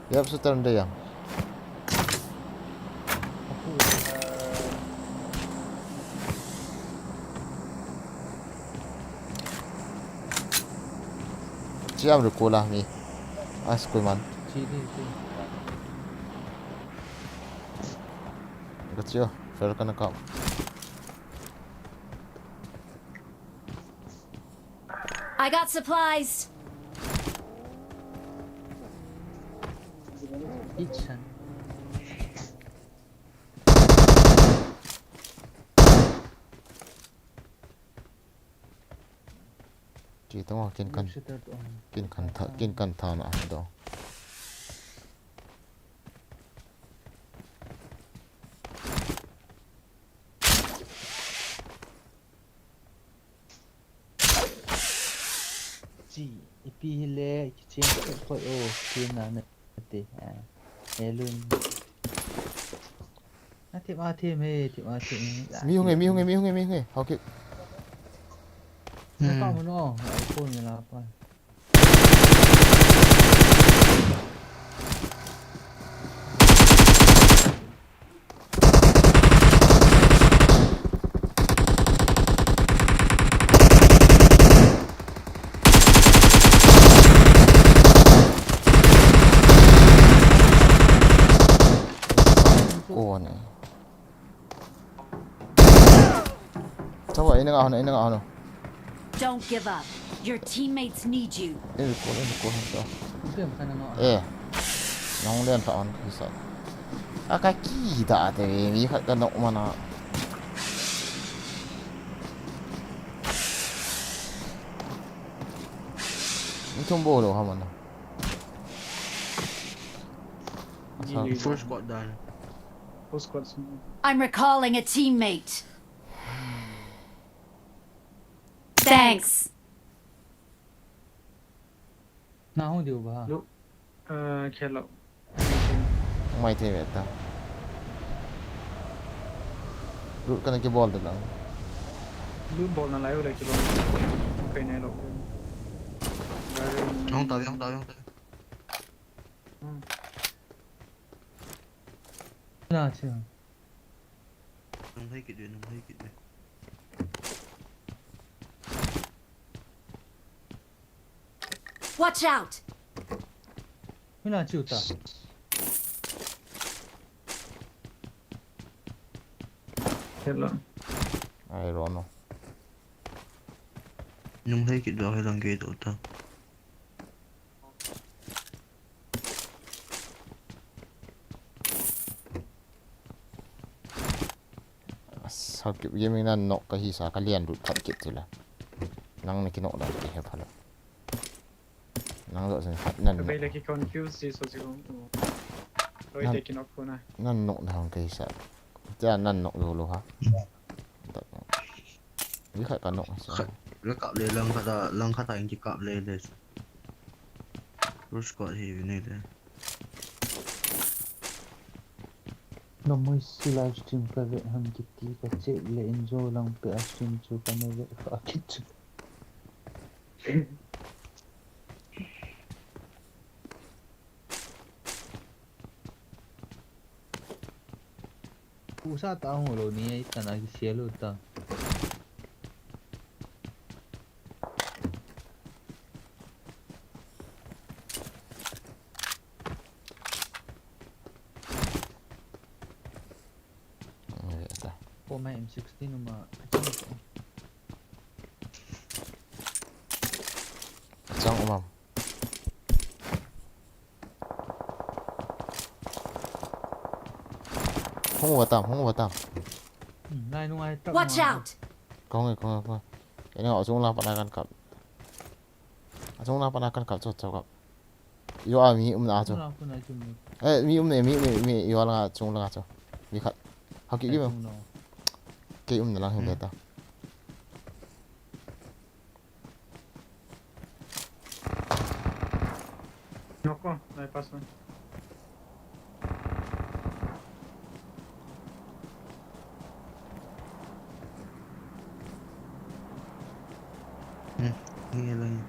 Yap, su turn de yang. Chiam ru ko la mi. As ko man. Chi di chi. Ka chiu, fair ka na kap. I got supplies. Kitchen. Chi tong kin kan, kin kan tha, kin kan tha na do. Chi, ipi hile, kichen ko o, kina na te. Helun. Athim, athim he, athim, athim he. Mi hung he, mi hung he, mi hung he, mi hung he. Hau kip. Na pa mo no, ai ko ni la pa. Ko ne. Chawa, ina nga hona, ina nga hona. Don't give up. Your teammates need you. Eh, ko, eh, ko, ko. Itu yang bukan nama. Eh. Nong len ta on kisa. Aka ki da te mi khat ka nok mana. Ni thum bo lo ha mana. Asa. Full squad dan. Full squad semua. I'm recalling a teammate. Thanks. Na hung diu ba? Lu, eh, khelo. Mai thei ve ta. Lu kana kibol de lang. Lu bol na lai u le kibol. Kai nai lo. Hung ta, hung ta, hung ta. Na chi. Nung hai kit ve, nung hai kit ve. Watch out! Hina chiu ta. Hello. Ai ro no. Nung hai kit ve, hai lang ke do ta. Sao kip gaming nan nok ka hisa ka lian lut phat kit tila. Nang na kinok dan ke he phala. Nang lo sen phat nan. Bai le ki confuse si so si ko. Oi te kinok ko na. Nan nok na hong ka hisa. Tia nan nok lo lo ha. Ni khat ka nok sa. Khat, le kap le lang khat a, lang khat a in ki kap le le. Rush ko hi ni le. Namaste, live stream ka ve ham kiti ka check le in jo lang pe a stream chu ka na ve kha kit chu. Pusa ta hung lo ni ai ta na ki sia lo ta. Ko mai M sixteen uma. Chang umam. Hung uva tam, hung uva tam. Hmm, nai nung ai truck. Watch nung ai. Out! Kong e, kong e, kong e. Ina achung lang pat na kan kap. Achung lang pat na kan kap, chot, chot, kap. Yo a mi um na chu. Achung lang pat na chu mi. Eh, mi um ne, mi, mi, mi, yo lang achung lang chu. Mi khat. Haki ki mo. Achung no. Kei um na lang hin. Hmm. Deta. Knock ko, nai pass na. Hmm, hinge lang.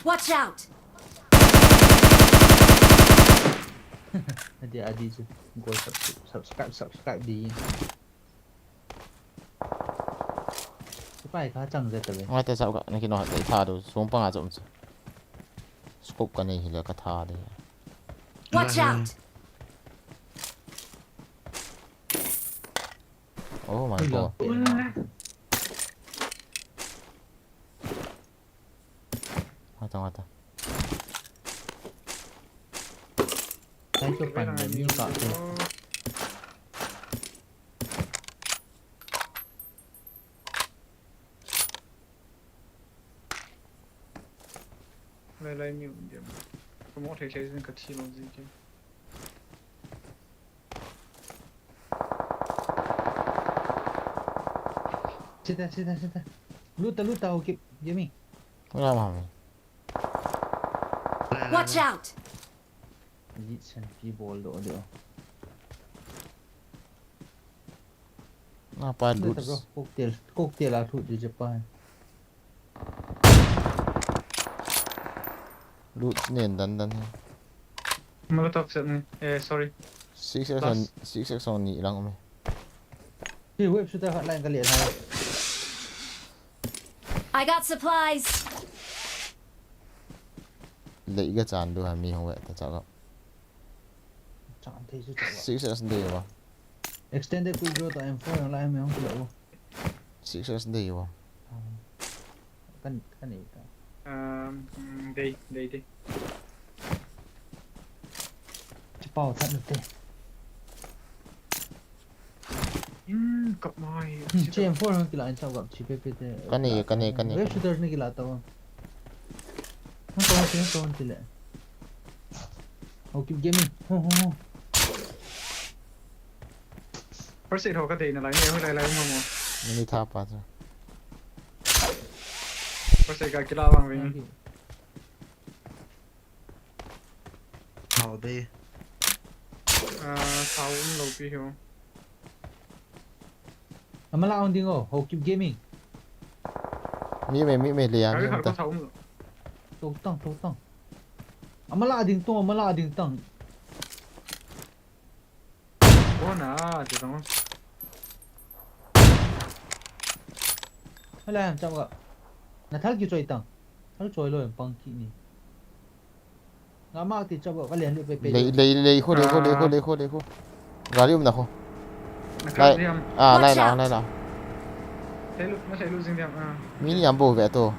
Watch out! Adi, adi chu. Go sub-, subscribe, subscribe di. Sipai kha chang je ta ve. Ngai ta chau ka, na ki no ha ta tha do, sung panga chom chu. Scope ka nei hi le ka tha de. Watch out! Oh my God. Wait, wait. Hai chu pan le mi pa chu. Lai lai niu diam. Ka mo thei thei jin ka thi lo ji ke. Sita, sita, sita. Luta, luta, okay. Gimme. Wala mami. Watch out! Yi san pi bol do do. Nga pa lut. Cocktail, cocktail a lut di je pa. Lut nen dan dan he. Molotov set ni. Eh, sorry. Six X on, six X on ni lang me. Hi web shooter hotline ka le na. I got supplies. Lei ga chan du ha mi hong ve ta cha ga. Chan thei su cha ga. Six S de ba. Extended quick draw ta M four yang lai me hong kilo. Six S de ba. Kan, kan ni ta. Um, mm, dei, dei, dei. Chi pau that na te. Hmm, kap mai. Hmm, chi M four hung kila in tau kap chi pe pe te. Kani, kani, kani, web kani. Shooter ni kila tau. Hung tau, hung tau, hung tile. Oh, keep gaming. Ho, ho, ho. First aid ho ka dei na lai ni, ho lai lai mo mo. Ni tha pa cha. First aid ka kila bang ving. Thank you. Thao de. Ah, thao um lou pi hiu. Amala on ding o, ho keep gaming. Mi me, mi me le yang. Kari ni har ko ta. Thao um lou. Tok tang, tok tang. Amala ding tong, amala ding tang. Kona, ti tong. Hala, chapa. Na thal ki choi tang. Thal choi lo, pang ki ni. Nga ma ti chapa, ka len lu pe pe. Lei, lei, lei, kho, lei, kho, lei, kho, lei, kho, lei, kho. Gari um na kho. Na lai, kha diam. Ah, lai la, lai la. Thei lu, na thei lu jing diam, ah. Mi ni am bo ve to.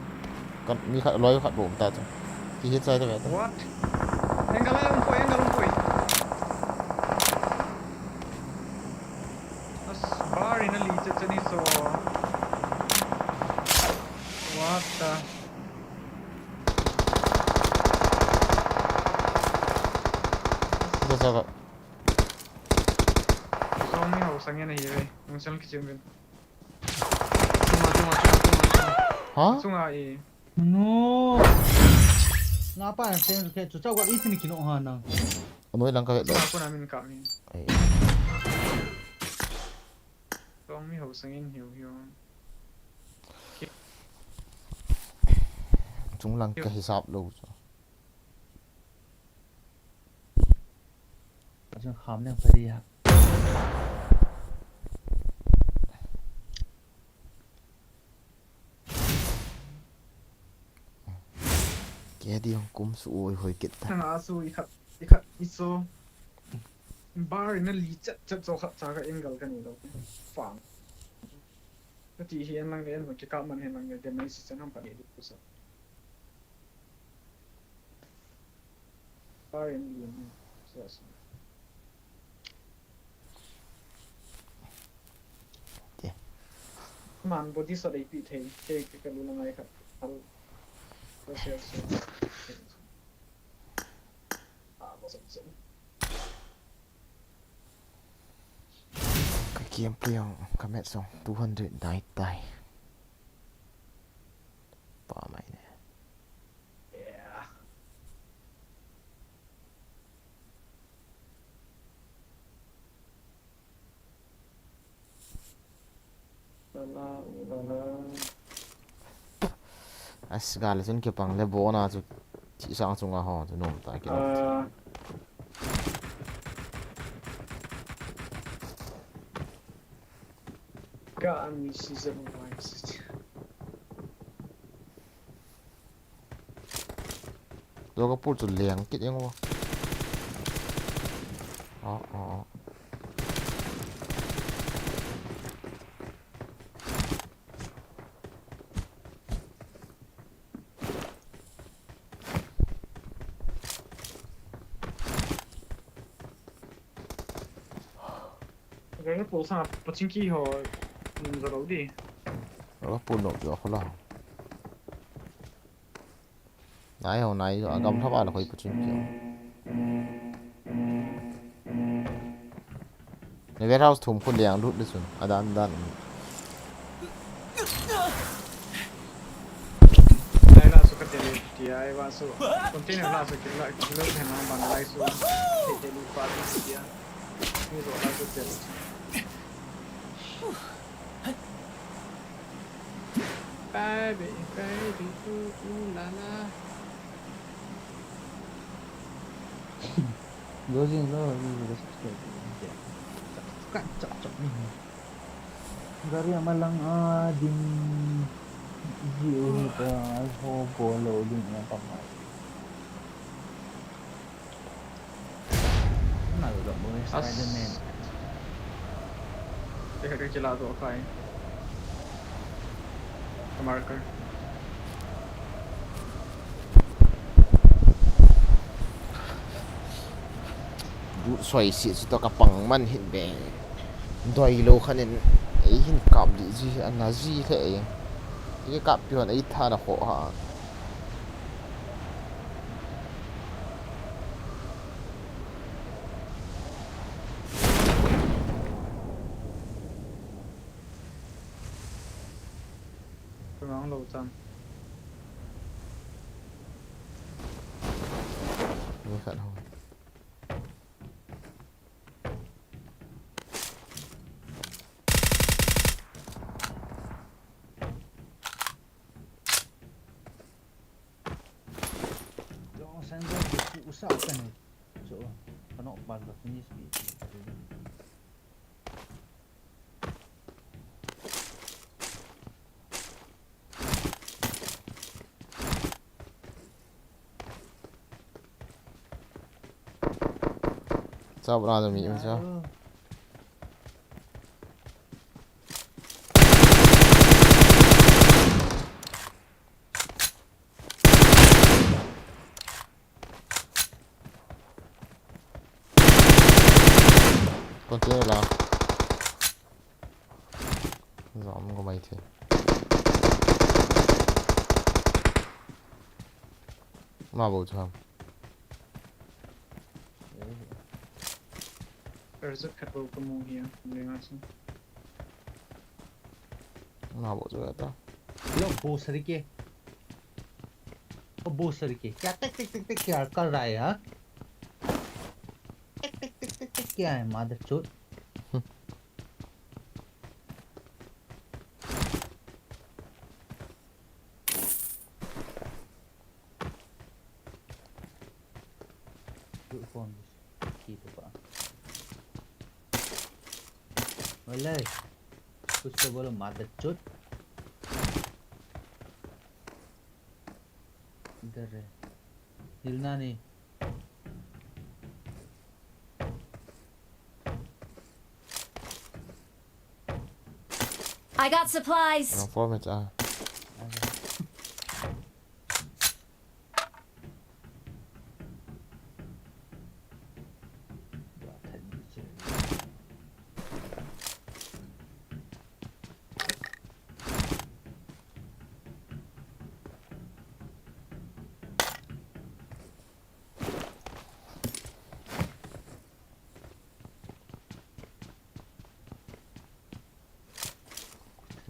Kan mi khat loi khat bo um ta chu. Ki hit sai ta ve to. What? Angle a um poi, angle a um poi. As bar in a li cha cha ni so. What the? Bo Jaga. Song ni ho sang yan ahi ve. Nung sel kichim vin. Chunga, chunga, chunga, chunga, chunga. Ha? Chunga e. No. Nga pa yang sen ke chu chau ga iti ni kino ha nang. Anoi lang ka vet lo. Chunga ko na min ka min. Ai. Song ni ho sang in hiu hiu. Chung lang ka hisap lo chu. Chun kham leng pha dia. Kei di hong kum su oi hoi kit ta. Nang a su i khat, i khat, i so. Bar in a li chat chat so khat cha ka angle ka ni lo. Fang. Ka ti hi en lang en hoi ki ka man hen lang en dem mai si chan ham pa ni du sa. Bar in li ni. So so. Te. Man body shot ei pi thei, thei ke ka lu la ngai kha. Hal. Ko se se. Ah, ko se se. Ka gameplay jong, ka match jong two hundred dai tai. Pa mai ne. Yeah. As gal chun kipang le bona chu thihsang chunga ho chu nom ta kilo. Ah. Ka an mi si se mo mai si. Lo ka pul chu leng kit jeng uva. Oh, oh, oh. Ka pul sang pachin ki ho, nim za lo di. Lo ka pul no jo khola. Nai ho, nai ho, agam thapa la khoi pachin ki ho. Ni warehouse thum khu liang lut le chun, adan dan. Nai la su ka te le ti ai wa su. Container la su ki la, ki lo hen na ban lai su. Te te lu pa ti a. Ni lo la su te. Baby, baby, ooh, ooh, la, la. Go jing lo, ni go subscribe. Subscribe, chop, chop, ni. Gari ama lang a ding ji u ni ta, ho go lo ding a pa mai. Nalo dong mo ni Spider-Man. Teka, teka, kila to kai. Ka marker. Lut soi si chu to ka pang man hin be. Doi lo khan in ei hin kap di ji, ana ji the ei. Ei kap pi hon ei tha na kho ha. Kang lo chang. Ni khat ho. Jong sensor ko usa usa ni. So, kano pa la finish bi. Chao bra mi um chao. Continue la. Zom ko mai the. Ma bo cham. Erzut khat bou kamu hi a, lenga chu. Na bo chu ta. Lo, बहुत सारे के। ओ, बहुत सारे के। क्या टिक टिक टिक टिक क्या कर रहा है यार? टिक टिक टिक टिक टिक क्या है मादरचोद? Good phone. Kita pa. Wala. कुछ तो बोलो मादरचोद. इधर है. हिलना नहीं. I got supplies. Yang form cha.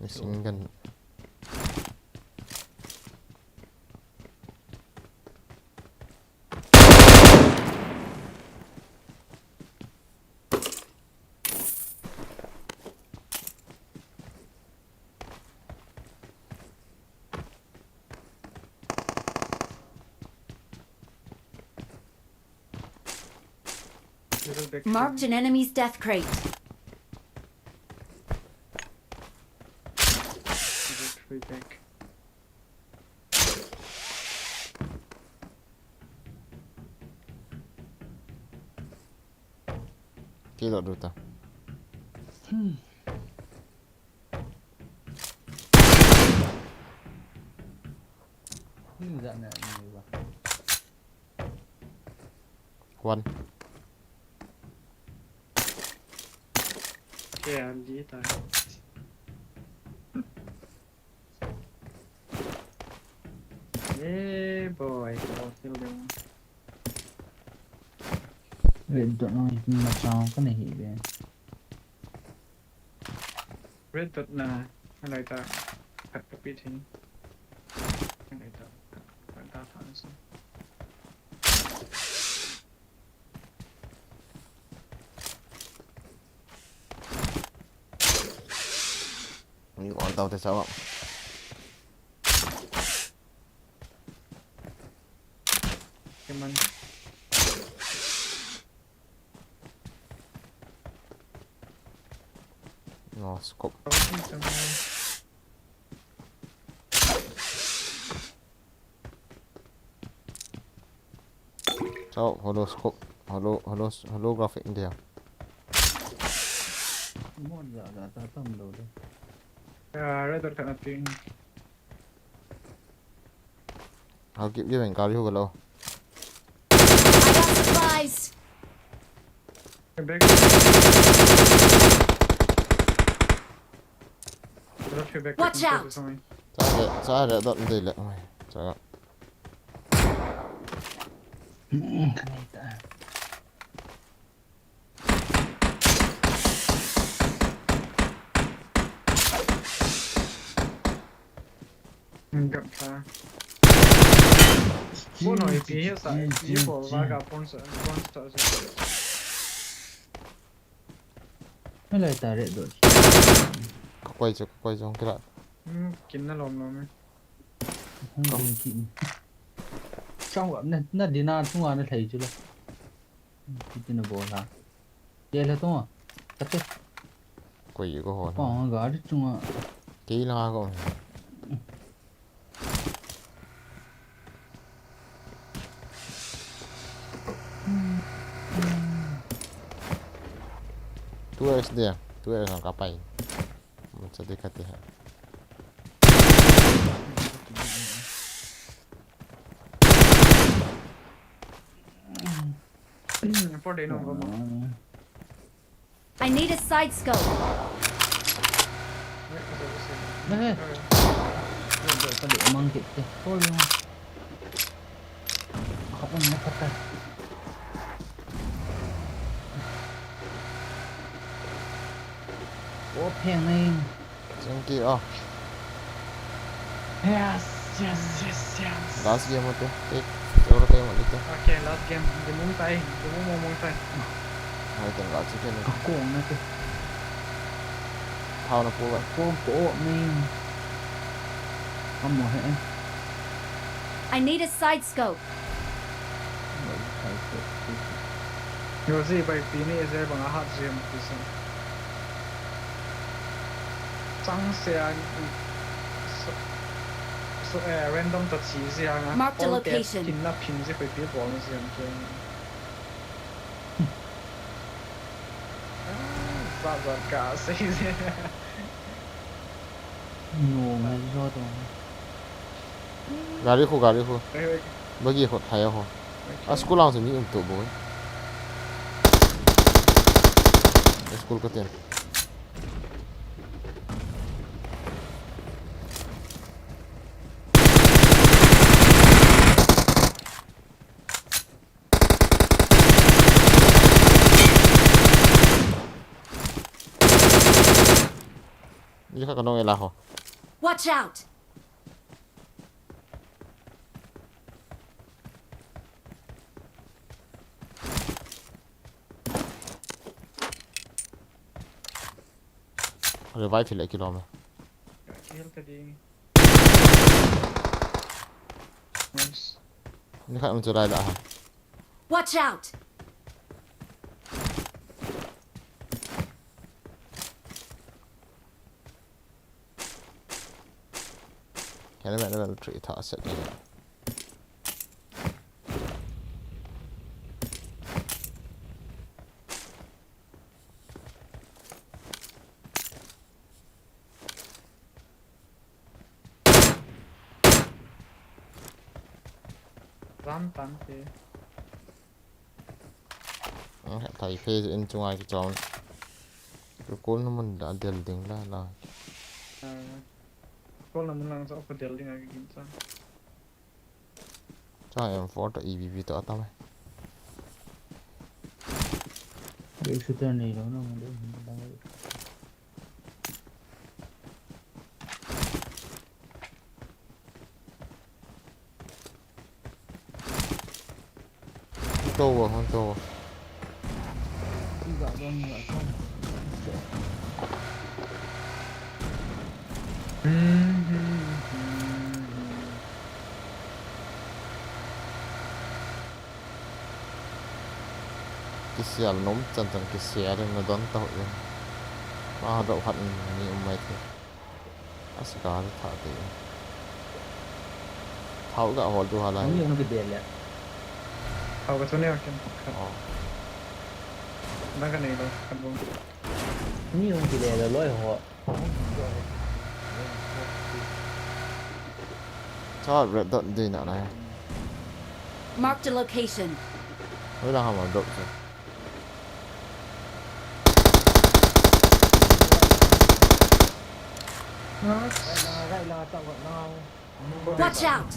Machine gun. Little big. Marked an enemy's death crate. Three back. Kilo duta. Hmm. Ini tak nak ini bah. One. Okay, I'm dita. Yeah, boy, I'll kill them. Red dot no, ini macam kan ni be. Red dot na, alai ta, khat ka pi thei. Alai ta, khat ta tha sa. Ni on tau te sa. Keman. No scope. Kau ni sama. Sao, holo scope, holo, holo, holographic dia. Mon ja ja ta tam lo de. Ya, red dot khat na ping. I'll keep giving, kali ho galo. I got supplies. Watch out! Sa re, sa re, dot dei le. Oi, sa. Gap tha. Phone hoi pi hi sa, pi bol va ga phone sa, phone sa sa. Malai ta re do. Kakoi chu, kakoi chu kila. Hmm, kin na lom lom e. Hung ding ki. Chang na na dina chunga na thei chu la. Kitina bol ha. Ye la tonga. Kate. Koi ko ho. Pa gari chunga. Kei la ko. Two X dia, two X ang kapay. Sa di kati ha. Por de no vamos. I need a side scope. Nahe. Ka de mang kit te. Ko yung. Ako na kata. Open name. Thank you. Oh, Yes, yes, yes, yes. Last game ate. Take. Chora tayo mo dito. Okay, last game. Dimum tai, dimum mong mong tai. Hai teng la chicken. Kakong na te. Thao na po ba. Kakong ko name. Amo he. I need a side scope. Yo, zi bai pi ni eze bang a hat zi mo pi sa. Chang se an. So, so eh, random ta chi zi ang a. Mark the All tab location. Kin na pin zi koi pi bol na zi ang ke. Zat zat ka se zi. No, ngai jo to. Gari khu, gari khu. Oi, oi. Bagi khu thai ho. A school ang se mi um to bo. School ka ten. Ni kha ka nong e la ho. Watch out! Revive le kilom e. Kill ta ding. Nice. Ni kha um chu lai la ha. Watch out! Kena me level three tha set ni. Ram tan te. Thai phase in chunga ki chom. Ku kol na mun da del ding la la. Kol na mun lang sa ko del ding a ki gin sa. Cha M four to E V V to atam e. Dei shooter nei lo na mo dei. Hung tou vo, hung tou vo. Kisial nom chan chan kisial in na don tau in. Ma do hat ni um mai the. Asika tha te. Thao ga hol du hala. Ni um ki bel le. Thao ga tu ne ken. Oh. Dang ka nei lo kan bom. Ni um ki le lo loi ho. Cha red dot de na na. Marked a location. Wei la ha ma drop chu. Right la, right la, tao got now. Watch out!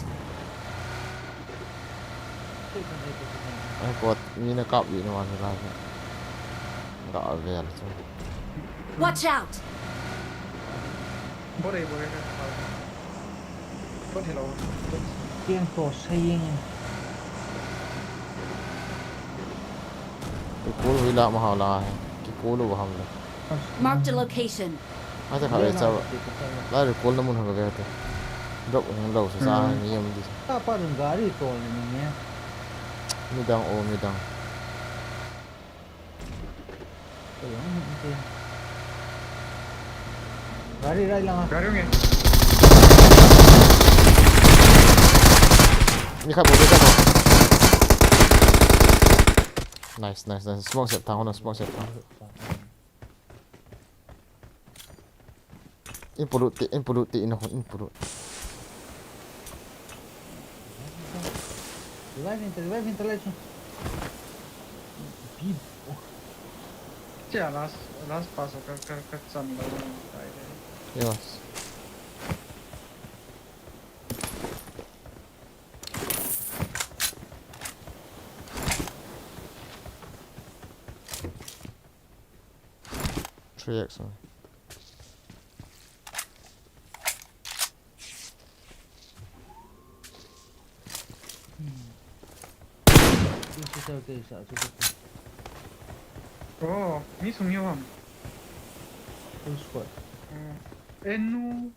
Ai ko ni na kap ni na ma la. Ga vel chu. Watch out! Bore bore ka. Bore lo. Tiang to saying. Ki kol hui la ma ha la hai. Ki kol u ham le. Marked a location. Ai ta kha ve cha. Lai ri kol na mun ha ve te. Drop hung lo sa sa ni yam di. Ta pa dun gari to ni ni. Midang o midang. Gari rai langa. Gari nge. Ni kha bo, ni kha bo. Nice, nice, nice. Smoke set thang, hona smoke set thang. In pulut te, in pulut te, in hon, in pulut. Revive in, revive in, revive in. Bib. Chia last last pass ka ka ka chan lo tai de. Yes. Three X. Chal ke sa chu ko. Oh, mi sung yo ham. Full squad. Oh. Enu.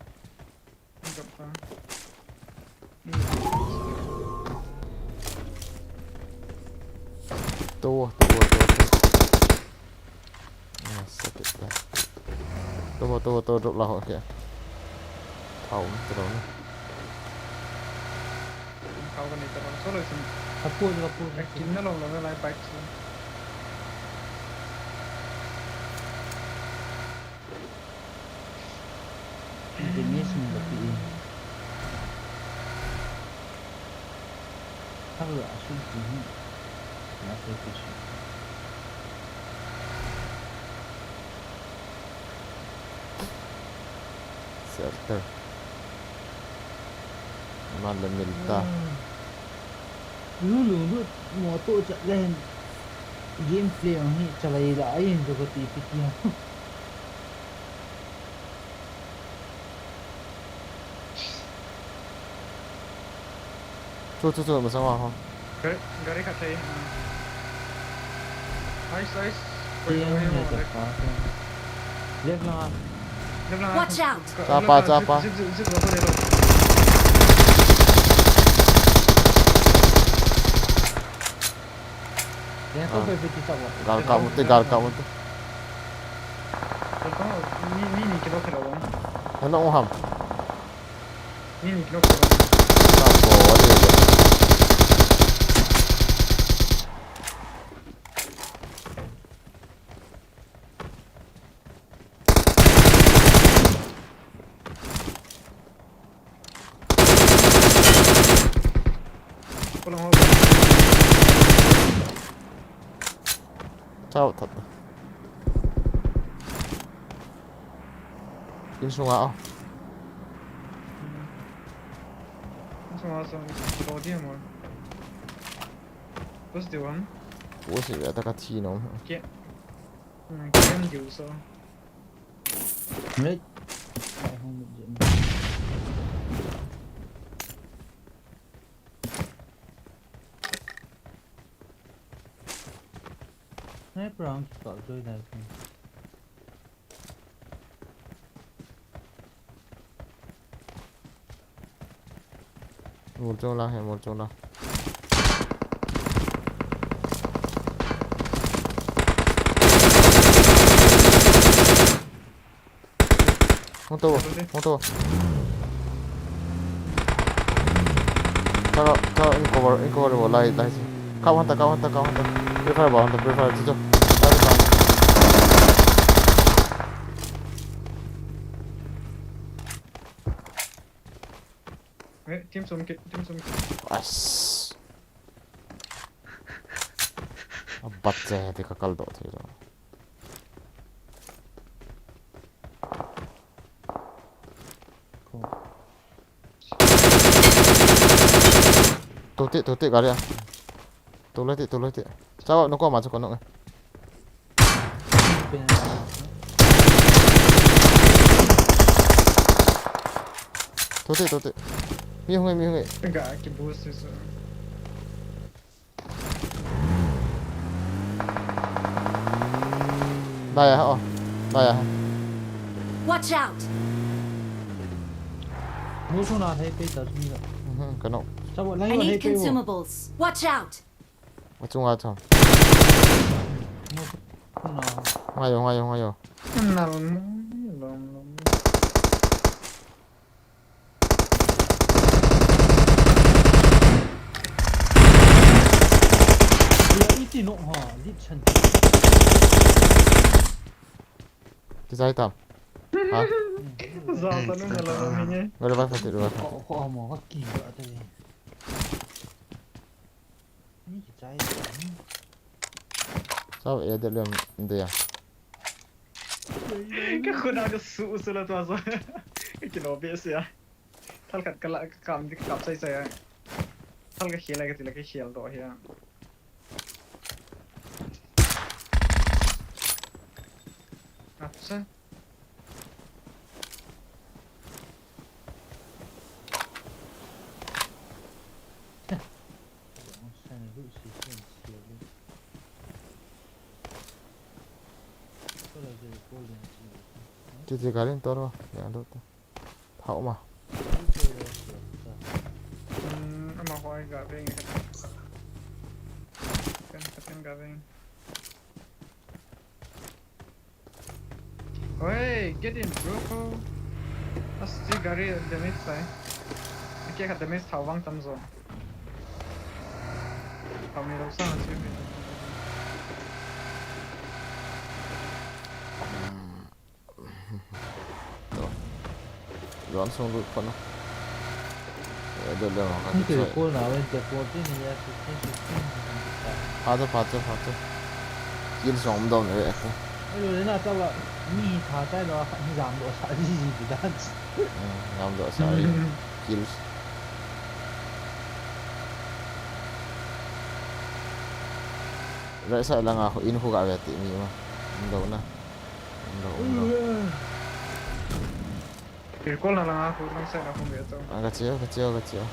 Jump pa. Ni. To, to, to, to. Ah, set it back. Tuma, tuma, tuma, drop la ho, okay. Thao, tuma na. Thao ka nei ta lo, so lo sun. Ka pu, ka pu. Ka kin na lo, lo, lai bike sun. Ini ni sun ka pi. Halo, asu tu ni. Na pe pe su. Shelter. Malam milta. Lu lu lu motor chat len. Gameplay ang hi chalai la ayin jo ko ti piti ha. Chu, chu, chu, masang wa ho. Gari, gari khat thei. Ice, ice. Koi jong hi mo le. Left lang. Left lang. Watch out. Chapa, chapa. Zip, zip, zip, zip, zip. Gal ka mute, gal ka mute. Gal ka, mi, mi ni kilo kilo. Ano ong ham? Ni ni knock. Knock bol le. Pulang ho. Chao that. Insunga o. Insunga so, lo dia mo. Positive one. Positive, ataka thi no. Ke. Hmm, ke am diu so. Right. Sniper ang kikal joy dai ko. Mur chong la, he mur chong la. Hung to, hung to. Chao, chao, in cover, in cover, lai, lai. Kap hunter, kap hunter, kap hunter. Prefire ba hunter, prefire, chu chu. Lai, lai. Eh, team som kit, team som kit. As. Abat che, te ka kal doh thei lo. Tute, tute, gari a. Tule te, tule te. Chao, no ko ma chu ko no. Tute, tute. Mi hung e, mi hung e. Ga ki boost se. Dai a, oh. Dai a. Watch out! Mu suna hei pei ta sumi la. Mhm, kano. Chao, lai. I need consumables. Watch out! Achunga cham. Mu suna. Ngayo, ngayo, ngayo. Nal mo, long, long. Iti no ha, lit chan. Kisai tam. Ha? Za ta nu na la mi ne. Gari ba sa ti ba sa. Ko, ko mo ka ki ba te. Ni kichai. Sao e de lem de ya. Ka khut a ka su su la tua so. Ka kilo be sia. Thal khat ka la ka kam di ka kap sai sai a. Thal ka khel a ka ti la ka khel doh hi a. Acha. Titi garin toro, ya do ta. Thau ma. Hmm, ama hoi ga veng. Kan, kan ga veng. Oi, get in, bro. Asi gari damage sai. Aki khat damage thau vang tam zo. Thau mi lo sang asi mi. Zone sung lut phot na. Eh, do le ka. Ni ke choi. Call na wen te call ti ni ya fifteen, fifteen. Pha cho, pha cho, pha cho. Kill song dom le ko. Ai lo le na ta ba ni tha tai lo kha ni jam do sa ji ji di dan. Hmm, jam do sa ji. Kill. Right side langa khu in khu ga ve ti mi ma. Dom na. Umlo, umlo. Recall na langa khu lang sai na khu ve to. Ah, ka cheo, ka cheo, ka cheo.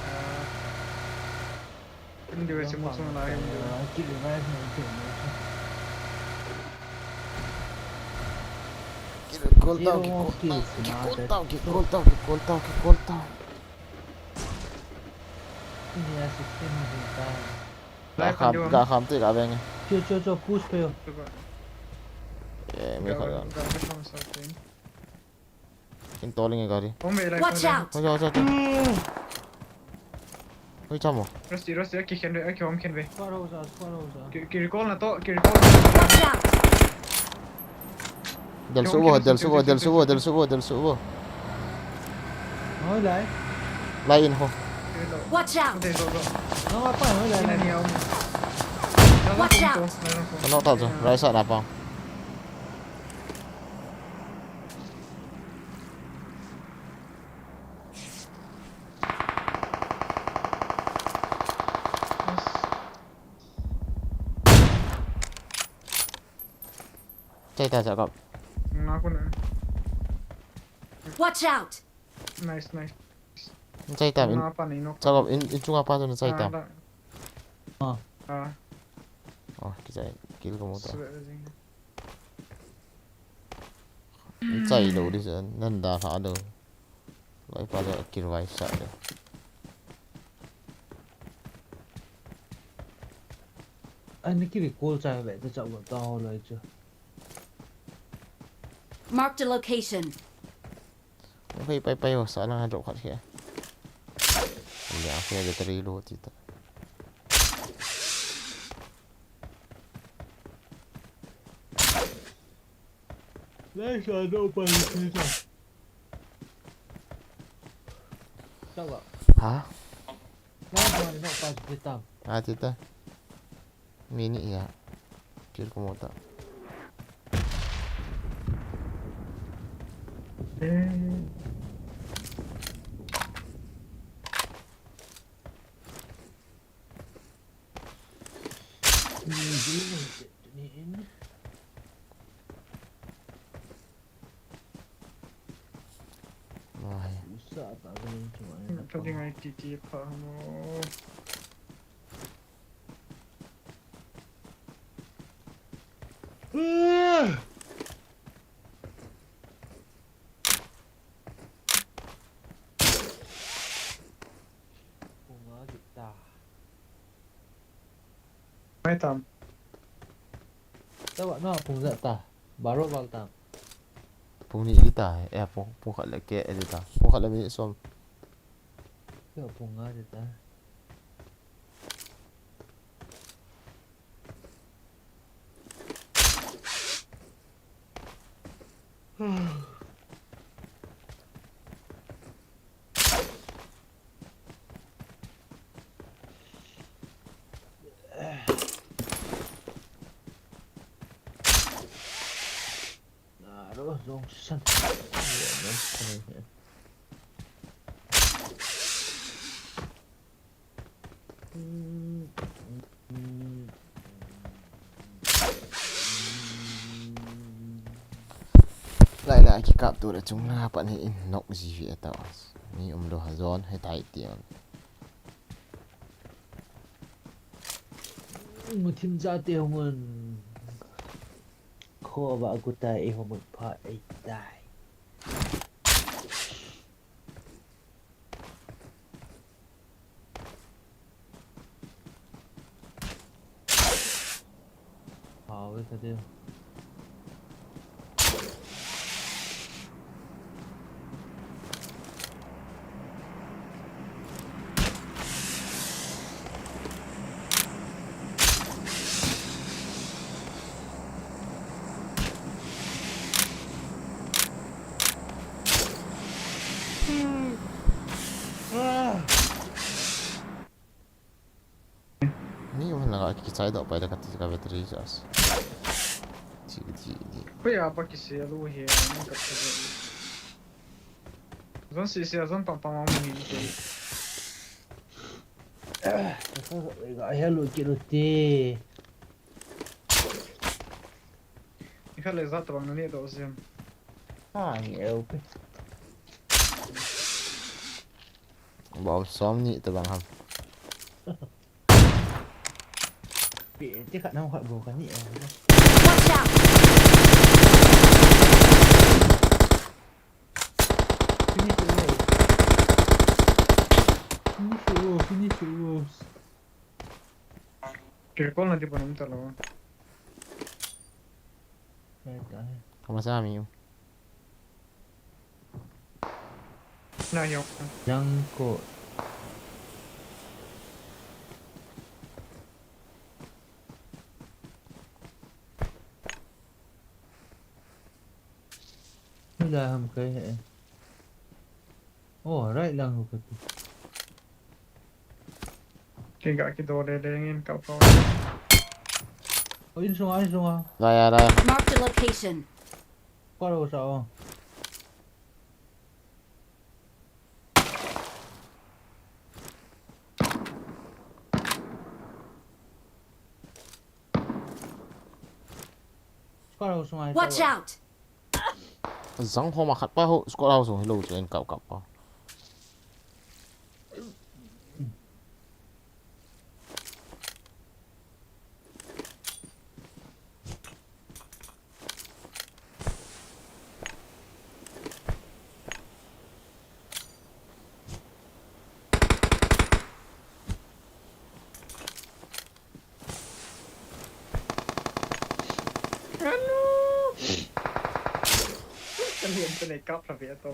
Ah. Hindi we si mo sung na hindi. Ki recall tao, ki call tao, ki call tao, ki call tao, ki call tao, ki call tao. Ini ya system mo ta. Ga kham, ga kham te ga veng. Cho, cho, cho, push pe yo. Eh, me kha. In tolling e gari. Watch out! Watch out, watch out, watch out. Hoi chamo. Rusty, Rusty, aki khen ve, aki hom khen ve. Ki, ki recall na to, ki recall. Watch out! Del subo, del subo, del subo, del subo, del subo. Hoi lai. Lai in ho. Watch out! Watch out! Ano tao tu? Raisa na pa. Chai ta, Jacob. Watch out! Nice, nice. Chai ta, in, Jacob, in, in chunga pa tu chai ta. Ah. Oh, kichai, kill ko mo ta. Chai lo di sa, nan da ha lo. Lai pa le kirvai sa le. Ai, na ki recall chai ve, ta chau ta ho lai chu. Marked a location. Pai, pai, pai, ho sa lang ha lo khat khe. Ya, khe battery lo ti ta. Lai sa no pa ni ta. Chau ga. Ha? Lai sa no pa ni ta. Ah, ti ta. Mini ya. Kill ko mo ta. Eh. Ai. Usa ta ga ni chu ai. Ka ding ai ti ti pha mo. Mai tam. Tawa no pung ja ta. Baro val tam. Pung ni ta. Eh, pung, pung khat le ke, eh, ta. Pung khat le minute som. Yo pung nga ta. Aro, zong san. Lai lai kikap tu le chung la pat ni in nok ji ve ta. Ni um lo ha zon he tai ti on. Muthim ja te hung on. Khova kuta e ho mun pha ei tai. Hao ve ka deu. Ni wala ka kichai doh pai da ka ti ka battery charge. Ti, ti, ti. Kuya pa kisi alu hi, ni ka ti. Zon si si, zon pang pang ang hi ti. Ka hello kilo ti. Ikha le zat bang ni do zem. Ha, ni eu pe. Bom som ni tabang ham. Pi, ti khat nang khat bo ka ni. Watch out! Finish it, finish it, finish it. Kikol na di panung talo. Kama sa mi. Na yo. Yang ko. Hila ham kai he. Oh, right lang ho kati. Kei ga kido le le ngin ka pa. Oh, in sunga, in sunga. Lai a, lai a. Marked a location. Kalo sa o. Kalo sunga. Watch out! Zang ho ma khat pa ho, squad house ho hilou chu in kap kap pa. Anu! Kan hian te nei kap lha ve to.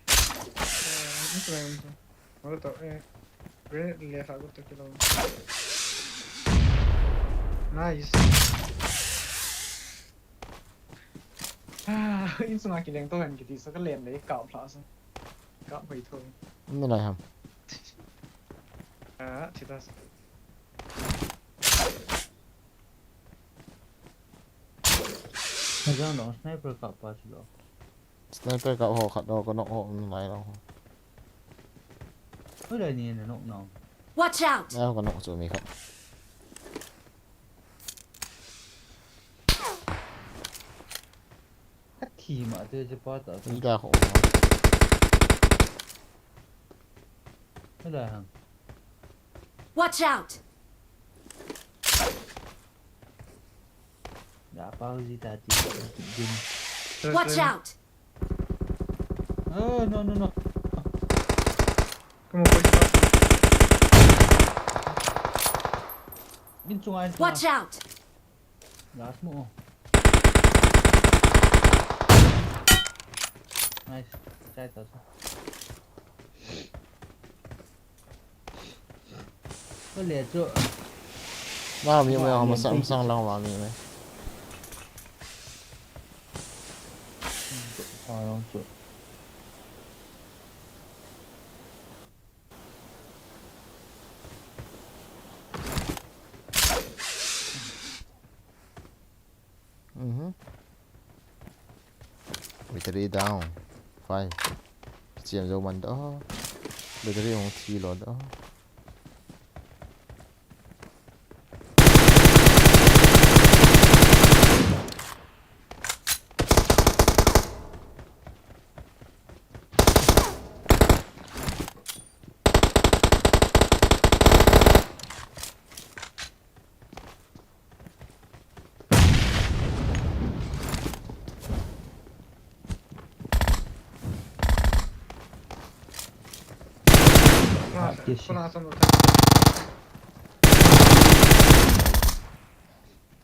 Eh, ni to em to. Olo to, eh. Grenade le kha ko to kilo. Nice. Ah, in sunga kileng to hen kiti sa ka len le kap lha sa. Kap hoi tho. Ni lai ham. Ah, thi ta sa. Hajang dong sniper kap pa chu lo. Sniper kap ho khat lo, ka knock ho, um, lai lo. Hoi lai ni na knock no. Watch out! Lai ho ka knock chu mi khat. Ka thi ma te che pa ta. Ni ka ho. Hoi lai ham. Watch out! Ya pa hu ji ta ti. Watch out! Oh, no, no, no. Come on, boy. In chunga, in chunga. Watch out! Last mo. Nice. Chai ta sa. Ko le chu. Wa mi me, wa mi, masang, masang lang wa mi me. Wa long chu. Mhm. Battery down. Five. Chiam zo man do. Battery hong thi lo do. Yes. Kona sa mo.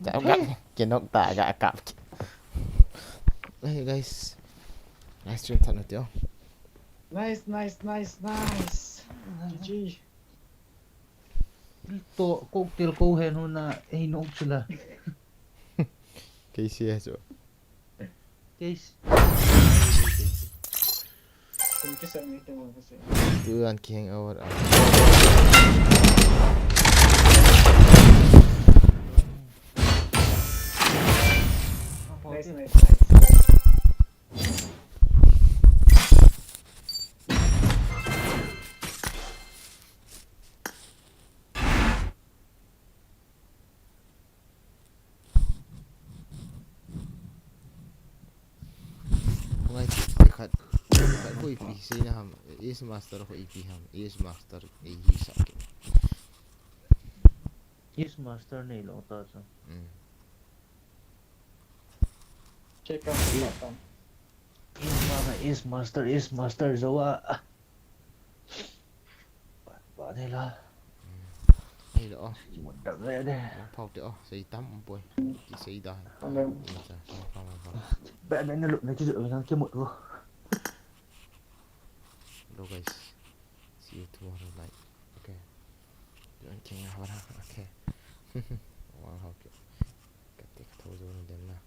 Chao kap. Kinok ta ga kap. Hey guys. Nice stream tha na tio. Nice, nice, nice, nice. G G. Til to, ko til ko he no na, eh, no chila. K C S o. Case. Kum kisa ni tu kasi. Tu an ki hangover a. Nice, nice, nice. Ngai, khat, khat ko ipi seina ham, Ace Master ko ipi ham, Ace Master, eh, hi sa ke. Ace Master nei lou ta chu. Mm. Check out, check out. Ace Ma-, Ace Master, Ace Master zo a. Ba, ba de la. Hei lo. Ki mun tak le de. Lang phau te o, sei tam um poi. Ki sei da. Amen. Ni cha, phau, phau, phau. Ba, ba, na lu, na ki lu, na ki mut vo. Hello guys. See you tomorrow night. Okay. Yuan king ha, ha, okay. Wang hau ke. Ka te ka thou zo ni den la.